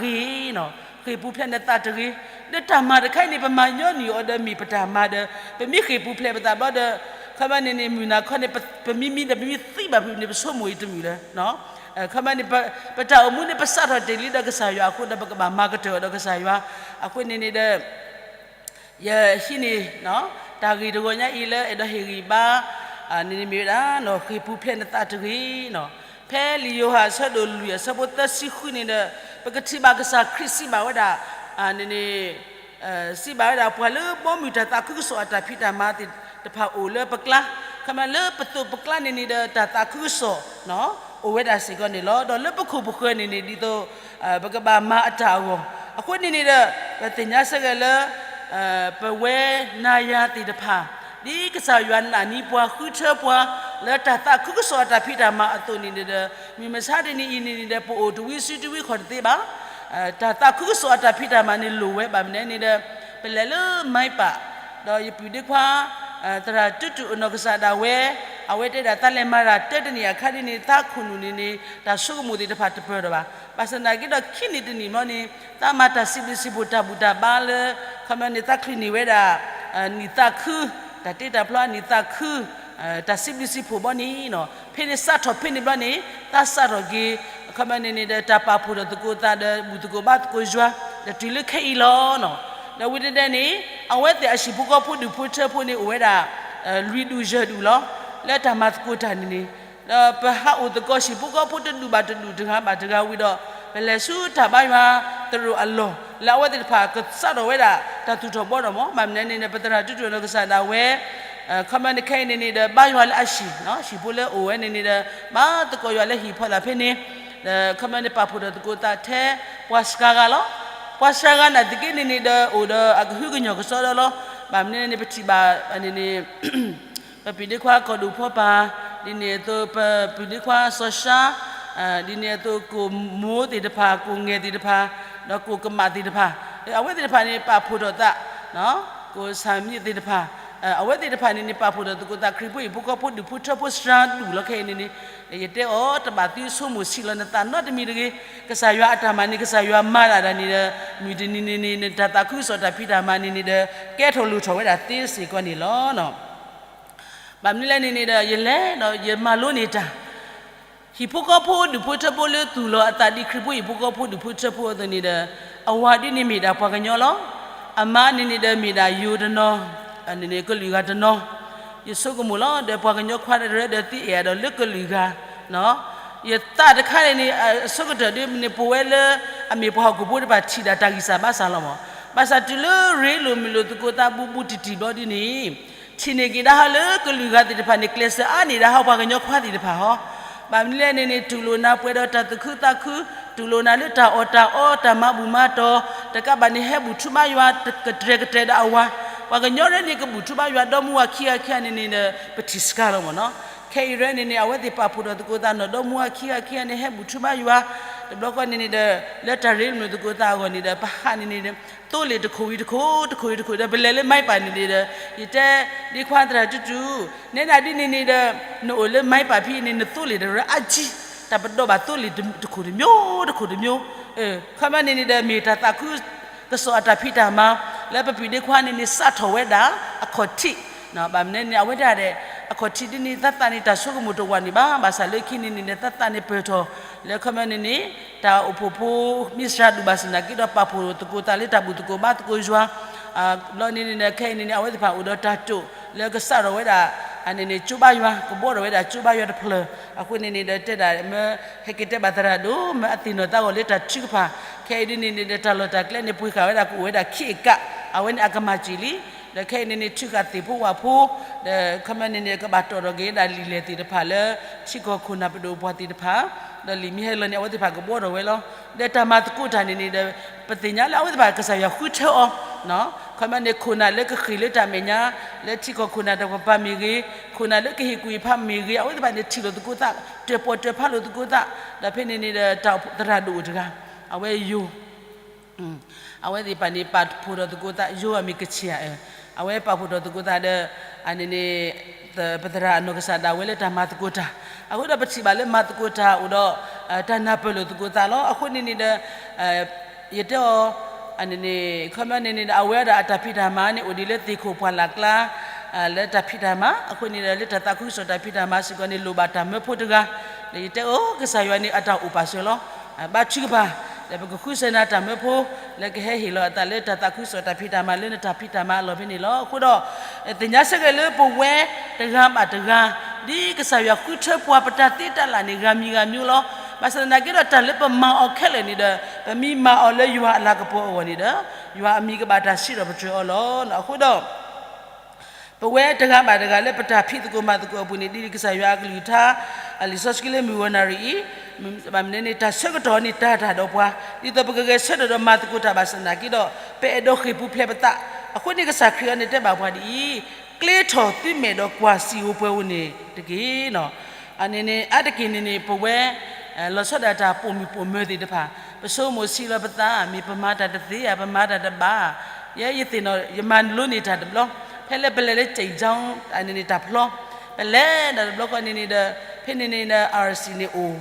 ဃ့ၢ်ပူၤဖျဲးနသးတဂ့ၤ. ဒီးတၢ်မၤတခါအံၤန့ၣ် ပမၤညီနုၢ်အီၤဒီးမ့ၢ်ပတၢ်မၤဒီး ပမ့ၢ်ဃ့ၢ်ပူၤဖျဲးပသးဘျီဒီး ခီမီန့ၣ်န့ၣ် မုၢ်နၤခီန့ၣ် ပမ့ၢ်မံဒီးပမ့ၢ်သံဘၣ်ဖုးန့ၣ် ပဆိကမိၣ်အံၤတမုာ်လၢ ခီမီန့ၣ် ပတၢ်အိၣ်မူန့ၣ် ပစးထီၣ်တ့ၢ်လံဒီးကစၢ်ယွၤအဃိဒီး ပကဘၣ်မၤကတၢၢ်အီၤဒီးကစၢ်ယွၤ အဃိန့ၣ်န့ၣ်ဒီး ယဟံးန့ၢ် တၢ်ဂ့ၢ်တဂီၤညါအံၤလၢအဲၣ်ဒိးဟ့ၣ်ဂံၢ်ဘါ န့ၣ်န့ၣ်မ့ၢ်ဝဲဒၣ် ဃ့ၢ်ပူၤဖျဲးနသးတဂ့ၤ. ဖဲလံာ်ယိၤဟၣ်အဆၢဒိၣ်လွံၢ်အဆၢဖိသၢဆံဃုန့ၣ်ဒီး ပကထံၣ်ဘၣ်ကစၢ်ခရံာ်စံးဘၣ်ဝဲဒၣ် န့ၣ်န့ၣ် စံးဘၣ်ဝဲဒၣ် ပှၤလၢဘီမုၢ်တၢ်သးခုကစီၣ်အတၢ်ဖံးတၢ်မၤသ့ၣ်တဖၣ်အိၣ်လၢပကျါ, ခီမီလၢပသိးပကျါန့ၣ်န့ၣ်ဒီး တၢ်သးခုကစီၣ် အိၣ်ဝဲဒၣ်စ့ၢ်ကီးန့ၣ်လီၤ. ဒီးလၢပခိၣ်ပဃၢၤန့ၣ်န့ၣ် ဒ်သိး ပကဘၣ်မၤအတၢ်အဂီၢ် အဃိန့ၣ်န့ၣ်ဒီး ပသ့ၣ်ညါစ့ၢ်ကီးလၢ ပဝဲနၤယၤသ့ၣ်တဖၣ် ဒ်ကစၢ်ယွၤနာ်န့ၢ်ပှၤဃုထၢပှၤ လၢတၢ်သးခုကစီၣ်အတၢ်ဖံးတၢ်မၤအသိးန့ၣ်န့ၣ်ဒီး မုၢ်မဆါတနံၤအံၤန့ၣ်န့ၣ်ဒီး ပအိၣ်တဝံစုတဝံခီၣ်တသ့ဘၣ်. တၢ်သးခုကစီၣ်အတၢ်ဖံးတၢ်မၤန့ၣ်လိၣ်ဝဲ ဘၣ်မနုၤန့ၣ်ဒီး ပလဲၤလၢမၤပာ် ဒီးယပုၢ်ဒ့ခွါ သရၣ်တူတူၢ်အနီၢ်ကစၢ်ဒၣ်ဝဲ အဝဲတဲဒၣ်သးလဲၤမၤတၢ်တၢတနံၣ်အခါဒ်န့ၣ် သးခိၣ်နူာ်န့ၣ်န့ၣ် တၢ်ဆိကမိၣ်သ့ၣ်တဖၣ်တပၢၢ်ဒီးဘၣ်. ဘၣ်ဆၣ်သနာ်က့ဒီး ခံနံၣ်တနံၣ်ဘျီန့ၣ် သးမၤတၢ်စံးဘျုးစံးဖှိၣ်တၢ်ဘူၣ်တၢ်ဘါလၢ ခီမီန့ၣ် သးချုးန့ၢ်ဝဲဒၣ် နံၣ်သးခု တၢ်တ့တၢ်ဖျီအနံၣ်သးခု တၢ်စံးဘျုးစံးဖှိၣ်ဘျီန့ၣ် ဖဲန့ၣ်စးထီၣ်ဖဲန့ၣ်ဘျီန့ၣ် သးစးထီၣ်က့ၤ ခီမီန့ၣ်န့ၣ်ဒီး တၢ်ပာ်ဖှိၣ်ထီၣ်သကိးသးဒီး ဘူၣ်သကိးဘါသကိးယွၤ ဒီးတုၤလၢခဲအံၤလီၤ. ဒီးဝံၤတဒဲန့ၣ် အဝဲသ့ၣ်အဟံၣ်ဖိဃီဖိဒူၣ်ဖိထၢဖိန့ၣ် အိၣ်ဝဲဒၣ် လွံၢ်ဒူၣ်ယဲၢ်ဒူၣ်လီၤ. လၢတၢ်မၤသကိးတၢ်န့ၣ်န့ၣ် ဒီးပဟးအိၣ်သကိးဟံၣ်ဖိဃီဖိတဒူၣ်ဘၣ်တဒူၣ်တဂၤဘၣ်တဂၤဝံၤဒီး ပလဲၤဆူတၢ်ဘါယွၤသရိာ်အလီၢ် လၢအဝဲသ့ၣ်တဖၣ်ကစးထီၣ်ဝဲဒၣ် တၢ်သူၣ်ထီၣ်ဘှီထီၣ်မး ဘၣ်မနုၤန့ၣ်န့ၣ် ပသရၣ်တူတူၢ်အနီၢ်ကစၢ်ဒၣ်ဝဲ ခီမီန့ၣ်ခဲအံၤန့ၣ်န့ၣ်ဒီး ဘါယွၤလၢအဟံၣ် ဟံၣ်ဖိလၢအိၣ်ဝဲန့ၣ်န့ၣ်ဒီး ဘါသကိးယွၤလၢဟံၣ်ဖီလာ်ဖဲန့ၣ် ဒီးခီမီန့ၣ်ပာ်ဖှိၣ်ထီၣ်သကိးသးထဲ ပှၤစှၤဂၤလီၤ. ပှၤစှၤဂၤနာ်သက့န့ၣ်န့ၣ်ဒီး အိၣ်ဒီးအကဟုကညီၢ်ကစီဒီလီၤ. ဘၣ်မနုၤန့ၣ် ပထံၣ်ဘၣ်န့ၣ်န့ၣ် ပပုၢ်ဒ့ခွါကီၢ်ဒိၣ်ဖီပၤ ဒ်န့ၣ်အသိး ပပုၢ်ဒ့ခွါစီၤၡါ ဒ်န့ၣ်အသိး ကိၣ်မိသ့ၣ်တဖၣ် ကိၣ်ငဲၢ်သ့ၣ်တဖၣ် ဒီးကိၣ်ကမၣ်သ့ၣ်တဖၣ် အဝဲသ့ၣ်တဖၣ်န့ၣ် ပာ်ဖှိၣ်ထီၣ်သး ကိၣ်ဆၣ်မံသ့ၣ်တဖၣ် အဝဲသ့ၣ်တဖၣ်န့ၣ်န့ၣ် ပာ်ဖှိၣ်ထီၣ်သကိးသးခရံာ်ဖိဟံၣ်ဖိဃီဖိဒူၣ်ဖိထၢဖိစှၤဒူၣ်လီၤ. ခဲအံၤန့ၣ်န့ၣ် ယတဲအီၤတဘၣ်သုဆိကမိၣ်ဆံးလီၤနသးနီတမံၤတဂ့ၤ. ကစၢ်ယွၤအတၢ်မၤန့ၣ် ကစၢ်ယွၤမၤဒၣ်ဒၣ်န့ၣ်ဒီး မုၢ်တနံၤန့ၣ်န့ၣ် နတၢ်သးခုကစီၣ်တၢ်ဖံးတၢ်မၤန့ၣ်န့ၣ်ဒီး ကဲထီၣ်လိၣ်ထီၣ်ဝဲဒၣ်သ့စ့ၢ်ကီးန့ၣ်လီၤ. ဘၣ်မနုၤလဲၣ်န့ၣ်န့ၣ်ဒီး ယလဲၤဒီးယမၤလိန့ၢ်တၢ် ဟံၣ်ဖိဃီဖိဒူၣ်ဖိထၢဖိလၢသူၣ်လီၤအသးဒ်ခရံာ်ဖိဟံၣ်ဖိဃီဖိဒူၣ်ဖိထၢဖိအသိးန့ၣ်ဒီး အဝၤဒ်န့ၣ်မ့ၢ်ဒၣ်ပှၤကညီလီၤ. အမါန့ၣ်န့ၣ်ဒီးမ့ၢ်ဒၣ်ယိၤတနီၤ န့ၣ်န့ၣ်ကလုာ်ဂၤတနီၤ ယဆိကမိၣ်လီၤ ဒီးပှၤကညီခွါတရၢဒီးသ့အဲၣ်အဒိးလၢကလုာ်ဂၤ ယသးတခါန့ၣ်န့ၣ် အဆိကတၢၢ်ဒ်န့ၣ် ပဝဲလၢ အမ့ၢ်ပှၤဟီၣ်ခိၣ်ဖိတဖၣ်ထံၣ်ဒၣ်တၢ်ဂံၢ်စၢ်ဘါစၢ်လီၤမး. ဘၣ်ဆၣ်တုၤလၢရ့လိာ်မုာ်လိာ်သကိးသးဘူးဘူးတံၢ်တံၢ်ဘျီဒ်န့ၣ် ထံၣ်န့ၢ်က့ၤဒၣ်ဟီလၢကလုာ်ဂၤသ့ၣ်တဖၣ်န့ၣ် ကျဲးစၢးအါန့ၢ်ဒၣ်ဟီပှၤကညီခွါသ့ၣ်တဖၣ်ဟီ. ဘၣ်မနုၤလဲၣ်န့ၣ်န့ၣ် တူၢ်လိာ်နၤပှဲၤဒီးတၢ်သူၣ်ခုသးခု, တူၢ်လိာ်နၤလၢတၢ်အီၣ်တၢ်အီ တၢ်မၤဘူၣ်မၤတီၢ်, တကးဘၣ်န့ၣ် ဟဲဘူၣ်ထူဘါယွၤကတြဲၤကတြဲၤဒီးအဝၤ, ပှၤကညီရဲန့ၣ် ကဘူၣ်ထူဘါယွၤဒီမါဝၤခံဂၤခံဂၤန့ၣ်န့ၣ်ဒီး ပထံၣ်စှၤလီၤမးနီၤ. ခဲအံၤရဲန့ၣ်န့ၣ် အဝဲသ့ၣ်ပာ်ဖှိၣ်ထီၣ်သကိးသးနီၢ်ဒီမါဝၤခံဂၤခံဂၤန့ၣ် ဟဲဘူၣ်ထူဘါယွၤ, တဘျီဃီန့ၣ်န့ၣ်ဒီး လၢတၢ်ရ့လိာ်မုာ်လိာ်သကိးသးအဂီၢ်န့ၣ်ဒီး ပဟးန့ၣ်န့ၣ် သိလ့ၣ်တခိၣ်အံၤတခိၣ် တခိၣ်အံၤတခိၣ်ဒီး ပလဲၤလၢမါပၢ်န့ၣ်န့ၣ်ဒီး ယတဲဒ့ခွါသရၣ်တူတူၢ်, နဲဒၣ်ဒ်န့ၣ်န့ၣ်ဒီး နအိၣ်လၢမါပၢ်ဖဲအံၤန့ၣ် နသိလ့ၣ်တရၢအါကံ, တၢ်ပဒီးဘၣ်သိလ့ၣ်တခိၣ်တမျိုး တခိၣ်တမျိုး, ခီမီန့ၣ်န့ၣ်ဒီး မ့ၢ်တၢ်သးခုကစီၣ်အတၢ်ဖံးတၢ်မၤ လၢပပုၢ်ဒ့ခွါန့ၣ်န့ၣ် စးထီၣ်ဝဲဒၣ်အခီၣ်ထံး, ဘၣ်မနုၤန့ၣ် အဝဲဒၣ်ဒီး အခီၣ်ထံးဒ်န့ၣ် သးသးန့ၣ် တၢ်ဆိကမိၣ်တဝၢ်န့ၣ်ဘၣ်, ဘၣ်ဆၣ်လၢခံန့ၣ်န့ၣ်ဒီး သးသးန့ၣ်ပၢၢ်ထီၣ် လၢခီမီန့ၣ်န့ၣ် တၢ်အိၣ်ဖှိၣ်ဖိမ့ၢ်စှၤဒူၣ်ဘၣ်ဆၣ်နာ်က့ဒီး ပာ်ဖှိၣ်သကိးသးလၢတၢ်ဘူၣ်သကိးဘါသကိးယွၤ, ဘျီန့ၣ်န့ၣ်ဒီး ခဲအံၤန့ၣ်န့ၣ် အဝဲသ့ၣ်တဖၣ်အိၣ်ဒီးတၢ်တိာ် လၢကစးထီၣ်ဝဲဒၣ် န့ၣ်န့ၣ် ကၠိဘါယွၤ ကဘှီထီၣ်ဝဲဒၣ်ကၠိဘါယွၤတဖျၢၣ်, အဃိန့ၣ်န့ၣ်ဒီး တဲဒၣ်မ့ၢ် ဟဲက့ၤတဲဘၣ်သရၣ်ဒိၣ် မ့ၢ်အသ့ၣ်နီၣ်သးဂီၢ်လၢတၢ်ထုကဖၣ်, ခဲအံၤဒ်န့ၣ်န့ၣ်ဒီး တၢ်လီၢ်တၢ်ကျဲန့ၣ် ပှ့ၤဃာ်ဝဲဒၣ်ကအိၣ်ဝဲဒၣ်ခံအကး, အဝဲန့ၣ်အကမၣ်စံးလံ ဒီးခဲအံၤန့ၣ်န့ၣ် ထုးဃာ်သ့ၣ်ဖိဝၣ်ဖိ, ဒီးခီပညီန့ၣ်န့ၣ် ကဘၣ်တီၣ်ထီၣ်က့ၤဒၣ်လံာ်လဲၢ်သ့ၣ်တဖၣ်လၢ ထံကီၢ်ခိၣ်နၢ်ပဒိၣ်ပှၤသ့ၣ်တဖၣ်, ဒီးလံာ်မ့ၢ်ဟဲလီၤန့ၣ် အဝဲသ့ၣ်တဖၣ်ကဘှီထီၣ်ဝဲလီၤ. ဒီးတၢ်မၤသကိးတၢ်န့ၣ်န့ၣ်ဒီး ပသ့ၣ်ညါလၢအဝဲသ့ၣ်တဖၣ်ကစၢ်ယွၤဃုထၢအီၤ, ခီပညီန့ၣ် ခိၣ်နၢ်လၢကဃ့ၢ်လၢတၢ်မဲာ်ညါ, လၢထံကီၢ်ခိၣ်နၢ်တကပၤမ့ၢ်ဂ့ၤ, ခိၣ်နၢ်လၢကဟ့ၣ်ကူၣ်ဟ့ၣ်ဖးမ့ၢ်ဂ့ၤ, အဝဲသ့ၣ်တဖၣ်န့ၣ်ထံၣ်လိာ်သကိးသး, တၢၣ်ပီၣ်တၢၣ်ဖးလိာ်သကိးသး, ဒီးဖဲန့ၣ်န့ၣ်ဒီး တၢ်သရၣ်ဒိၣ်အိၣ်တဂၤ, အဝဲယိၤ အဝဲသ့ၣ်တဖၣ်န့ၣ် ပာ်ဖှိၣ်ထီၣ်သကိးသး, ယိၤအမံၤကဆံၣ်ဧၢ, အဝဲပာ်ဖှိၣ်ထီၣ်သကိးသးဒီး အန့ၣ်န့ၣ် ပသရၣ်အနီၢ်ကစၢ်ဒၣ်ဝဲလၢတၢ်မၤသကိးတၢ်, အဃိဒီးပထံၣ်ဘၣ်လၢမၤသကိးတၢ်အိၣ်ဒီး တၢ်နၢ်ပၢၢ်လိာ်သကိးသးလီၤ. အဃိန့ၣ်န့ၣ်ဒီး ယတဲအီၤ အန့ၣ်န့ၣ် ခီပညီန့ၣ်န့ၣ်ဒီး အဝဲဒၣ်အတၢ်ဖံးတၢ်မၤန့ၣ် အိၣ်ဒံးလၢသ့ၣ်ခိၣ်ပှၢ်လၢ်ကျါ လၢတၢ်ဖံးတၢ်မၤ, အဃိန့ၣ်ဒီး လၢတၢ်သးခုကစီၣ်တၢ်ဖံးတၢ်မၤစ့ၢ်ကီးန့ၣ် လိၣ်ဘၣ်တၢ်မၢဖိတဂၤ, ဒီးယတဲအီၤ ကစၢ်ယွၤန့ၣ် အတၢ်အိၣ်ပာ်စၢၤလီၤ. ဘါထုကဖၣ်, ဒီးပကဃုစၢၤနၤတၢ်မၢဖိ, လၢကဟဲဟ့ၣ်လီၤအသးလၢတၢ်သးခုကစီၣ်တၢ်ဖံးတၢ်မၤ လၢနတၢ်ဖံးတၢ်မၤအလီၢ်ဖဲန့ၣ်လီၤ. အဃိဒီး သ့ၣ်ညါဆၢက့ၤလၢပဝဲတဂၤဘၣ်တဂၤ, ဒ်ကစၢ်ယွၤဃုထၢပှၤပတၢ်သ့တၢ်လၢ်န့ၣ် ဂၤမံၤဂၤမံၤလီၤ. ဘၣ်ဆၣ်သနာ်က့ဒီး တၢ်လၢပမၤအီၤခဲလၢာ်န့ၣ်ဒီး ပမ့ၢ်မၤအီၤလၢယွၤအလၤကပီၤအဂီၢ်န့ၣ်ဒီး ယွၤအမံၤကဘၣ်တၢ်စံးထီၣ်ပတြၢၤအီၤလီၤ. အဃိဒီး ပဝဲတဂၤဘၣ်တဂၤလၢပတၢ်ဖံးသကိးမၤသကိးအပူၤန့ၣ် ဒ်ကစၢ်ယွၤအကလုၢ်ကထါ လံာ်စီဆှံလၢမုၢ်ဂီၤနၣ်ရံၣ်အံၤ, မ့ၢ်န့ၣ် တၢ်ဆၢကတီၢ်န့ၣ် တၢ်တၢ်ဒီးပှၤ, ဒ်သိးပကဂဲၤဆၢထၢၣ်ဒီးမၤသကိးတၢ်ဘၣ်ဆၣ်သနာ်က့ဒီး ပအဲၣ်ဒိးဃ့ၢ်ပူၤဖျဲးပသး, အဃိန့ၣ် ကစၢ်ခရံာ်အံၤန့ၣ်တဲဘၣ်ပှၤဒ်အံၤ, ကျ့ထီၣ်သုမဲာ်ဒီးကွၢ်စံာ်ဧိၤပှဲၤဧိၤန့ၣ်တက့ၢ်. အန့ၣ်န့ၣ် အါတက့ၢ်န့ၣ်န့ၣ် ပဝဲ လီၤဆီဒၣ်တၢ်ပိာ်မုၣ်ပိာ်မၢၤသ့ၣ်တဖၣ်, ပဆိကမိၣ်ဆံးလီၤပသး, မ့ၢ်ပမၤတၢ်တသ့ဧါ, ပမၤတၢ်တဘၣ်, ယဲယသ့ၣ်နီၣ် ယမၤလိန့ၢ်တၢ်တဘျီ, ဖဲလၢပလဲၤလၢ Zhejiang န့ၣ်န့ၣ် တၢ်ဖျီ, ပလဲၤဒၣ်တဘျီဃီန့ၣ်န့ၣ်ဒီး ဖဲန့ၣ်န့ၣ်ဒီး RC န့ၣ်အိၣ်,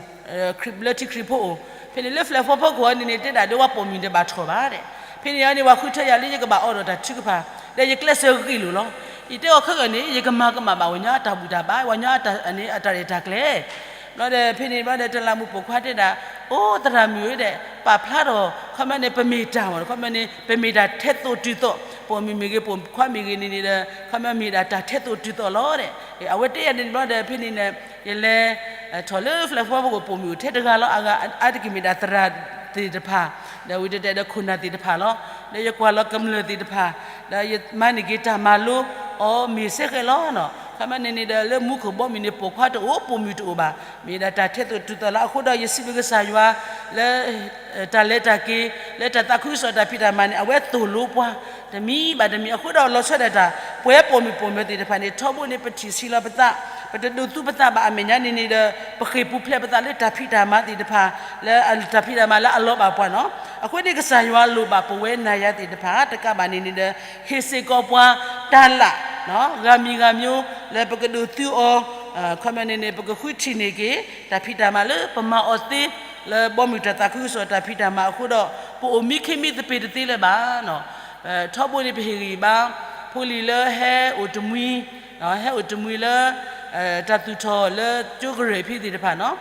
လၢထံခရံာ်ဖိအိၣ်, ဖဲန့ၣ်လၢ flag four ဖီခိၣ်န့ၣ်န့ၣ် တဲဒၣ်ဒီးပှၤပိာ်မုၣ်တဘၣ်ထီၣ်ဘၣ်ဒဲး, ဖဲန့ၣ်န့ၣ် ပှၤဃုထၢယၤလၢယကဘၣ်အိးထီၣ်တၢ်ထုကဖၣ်, ဒီးယကျဲးစၢးဂ့ၢ်လိာ်လီၤ. ယတဲအီၤခဲကနံၣ် ယကမၤကမၣ်ဘၣ်ပှၤကညီအတၢ်ဘူၣ်တၢ်ဘါ, ပှၤကညီအတၢ်ရဲၣ်တၢ်ကျဲၤ ဘျီဒီး ဖဲန့ၣ်ဘျီဒီး တလးမူးပိာ်ခွါတဲဒၣ်, အိ သရၣ်မုၣ်ဧၢဒဲး, ပာ်ဖျါထီၣ် ခီပညီန့ၣ် ပမ့ၢ်တၢ်မ့ၢ် ခီပညီန့ၣ် ပမ့ၢ်ဒၣ်ထဲသိးတုၤသိး, ပိာ်မုၣ်မ့ၢ်ဂ့ၤ ပိာ်ခွါမ့ၢ်ဂ့ၤန့ၣ်န့ၣ်ဒီး ခီပညီမ့ၢ်ဒၣ်တၢ်ထဲသိးတုၤသိးလီၤဒဲး. အဝဲတဲယၤန့ၣ်ဘျီဒီး ဖဲန့ၣ်န့ၣ် ယလဲၤထီၣ်လၢ flag four ပဂီၢ် ပိာ်မုၣ်အိၣ်ထဲတဂၤလီၤ. အဂၤအါတက့ၢ်မ့ၢ်ဒၣ်သရၣ်သ့ၣ်တဖၣ်, ဒီးဝံၤတဲတဲဒီးခိၣ်နၢ်သ့ၣ်တဖၣ်လီၤ. ဒီးယကွၢ်လီၤကမျၢၢ်သ့ၣ်တဖၣ်, ဒီးယမၤန့ၢ်က့ၤတၢ်မၤလိအီၤမ့ၢ်စ့ၢ်ကီးလီၤ. ခီပညီန့ၣ်န့ၣ်ဒီး လၢမူခိၣ်ဘီမုၢ်န့ၣ် ပိာ်ခွါတအိၣ် ပိာ်မုၣ်တအိၣ်ဘၣ်, မ့ၢ်ဒၣ်တၢ်ထဲသိးတုၤသိးလီၤ. အဃိဒီးယစံးဘျုးကစၢ်ယွၤလၢ တၢ်လဲၤတၢ်က့ၤ လၢတၢ်သးခုကစီၣ်တၢ်ဖံးတၢ်မၤန့ၣ် အဝဲသိၣ်လိပှၤ တမံၤဘၣ်တမံၤ. အဃိဒီးလီၤဆီဒၣ်တၢ် ပဝဲပိာ်မုၣ်ပိာ်မၢၤသ့ၣ်တဖၣ်န့ၣ် ထီဘိန့ၣ် ပထံၣ်ဆံးလီၤပသး, ပတဒိးသူပသးဘၣ်အမဲာ်ညါန့ၣ်န့ၣ်ဒီး ပဃ့ၢ်ပူၤဖျဲးပသးလၢတၢ်ဖံးတၢ်မၤသ့ၣ်တဖၣ်, လၢတၢ်ဖံးတၢ်မၤလၢအလီၤဘၣ်ပှၤနီၤ. အဃိန့ၣ် ကစၢ်ယွၤလိၣ်ဘၣ်ပဝဲနၤယၤသ့ၣ်တဖၣ် တကးဘၣ်န့ၣ်န့ၣ်ဒီး ဟ့ၣ်စ့ၢ်ကီးပှၤတၢ်လၢ် ဂၤမံၤဂၤမံၤ လၢပကဒိးသူအီၤ, ခီပညီန့ၣ်န့ၣ် ပကဃုထံၣ်န့ၢ်က့ၤ တၢ်ဖံးတၢ်မၤလၢပမၤအီၤသ့ လၢဘီမုၢ်တၢ်သးခုကစီၣ်တၢ်ဖံးတၢ်မၤအဃိဒီး ပအိၣ်မံခ့မံသပ့ၤတသ့လၢၤဘၣ်. ထီဘိန့ၣ် ပဟ့ၣ်ဂံၢ်ဘါ ဖိလံၤလၢဟဲအိၣ်တမှံၤ, ဟဲအိၣ်တမှံၤလၢ တၢ်သူၣ်ထီၣ်လၢကၠိကရၢၢ်ဖဲသ့ၣ်တဖၣ်နီၤ.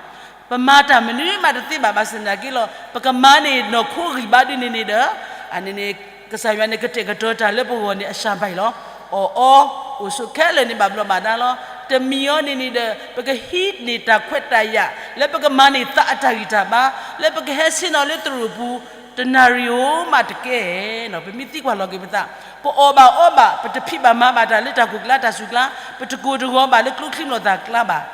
ပမၤတၢ်မနုၤမးတသ့ဘၣ် ဘၣ်ဆၣ်သနာ်က့လီၤ ပကမၤန့ၢ်နီၢ်ခိဂံၢ်ဘါဒ်န့ၣ်န့ၣ်ဒီး အန့ၣ်န့ၣ် ကစၢ်ယွၤန့ၣ် ကတဲာ်ကတီၤတၢ်လၢပဂီၢ်န့ၣ် အစၢ်ဘၣ်အံၤလီၤ. အီၣ်အီ အိၣ်ဆိးခဲလၢာ်န့ၣ် ဘၣ်ဘျီးဘၣ်ဒါလီၤ. တမံၤအီၤန့ၣ်န့ၣ်ဒီး ပကဟံးန့ၢ်တၢ်ခွဲးတၢ်ယာ် လၢပကမၤန့ၢ်သးအတၢ်ဂံၢ်တၢ်ဘါ, လၢပကဟဲဆ့ၣ်နီၤလၢသရိာ်ပူၤ တနၣ်ရံၣ်ဧိၤမးတကဲနီၤ. ပမ့ၢ်သံကွၢ်လီၤက့ၤပသး, ပအီၣ်ဘၣ်အီဘၣ်, ပတဖံးဘၣ်မၤဘၣ်တၢ်လၢတၢ်ကူၣ်ကျါတၢ်စူၢ်ကျါ, ပတကိၢ်တဂီၤဘၣ်လၢကျိချံမျိာ်သၣ်ကျါဘၣ်,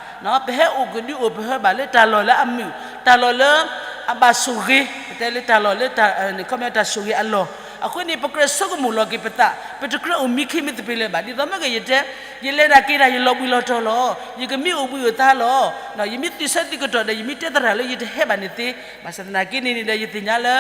ပဟဲအိၣ်ကဒုအိၣ်ပဟၢဘၣ်လၢတၢ်လီၢ်လၢအမုာ်, တၢ်လီၢ်လၢအဘၣ်ဆိၣ်ဂ့ၤ, ပတဲလၢတၢ်လီၢ်လၢ ခီပညီတၢ်ဆိၣ်ဂ့ၤအလီၢ်, အဃိန့ၣ် ပကြၢးဆိကမိၣ်လီၤက့ၤပသး, ပတကြၢးအိၣ်မံခ့မံသပ့ၤလၢၤဘၣ်. ဒ်သိးမ့ၢ်ဂ့ၤယတဲ, ယလဲၤတၢ်က့ၤတၢ် ယလီၤဘှံးလီၤတီၤလီၤ, ယကမံအိၣ်ဘှံးအိၣ်သါလီၤ, ယမ့ၢ်သုးဆၢသုးကတီၢ်ဒီး ယမ့ၢ်တဲသရၣ်လၢယတဟဲဘၣ်န့ၣ်သ့, ဘၣ်ဆၣ်သနာ်က့န့ၣ်န့ၣ်ဒီး ယသ့ၣ်ညါလၢ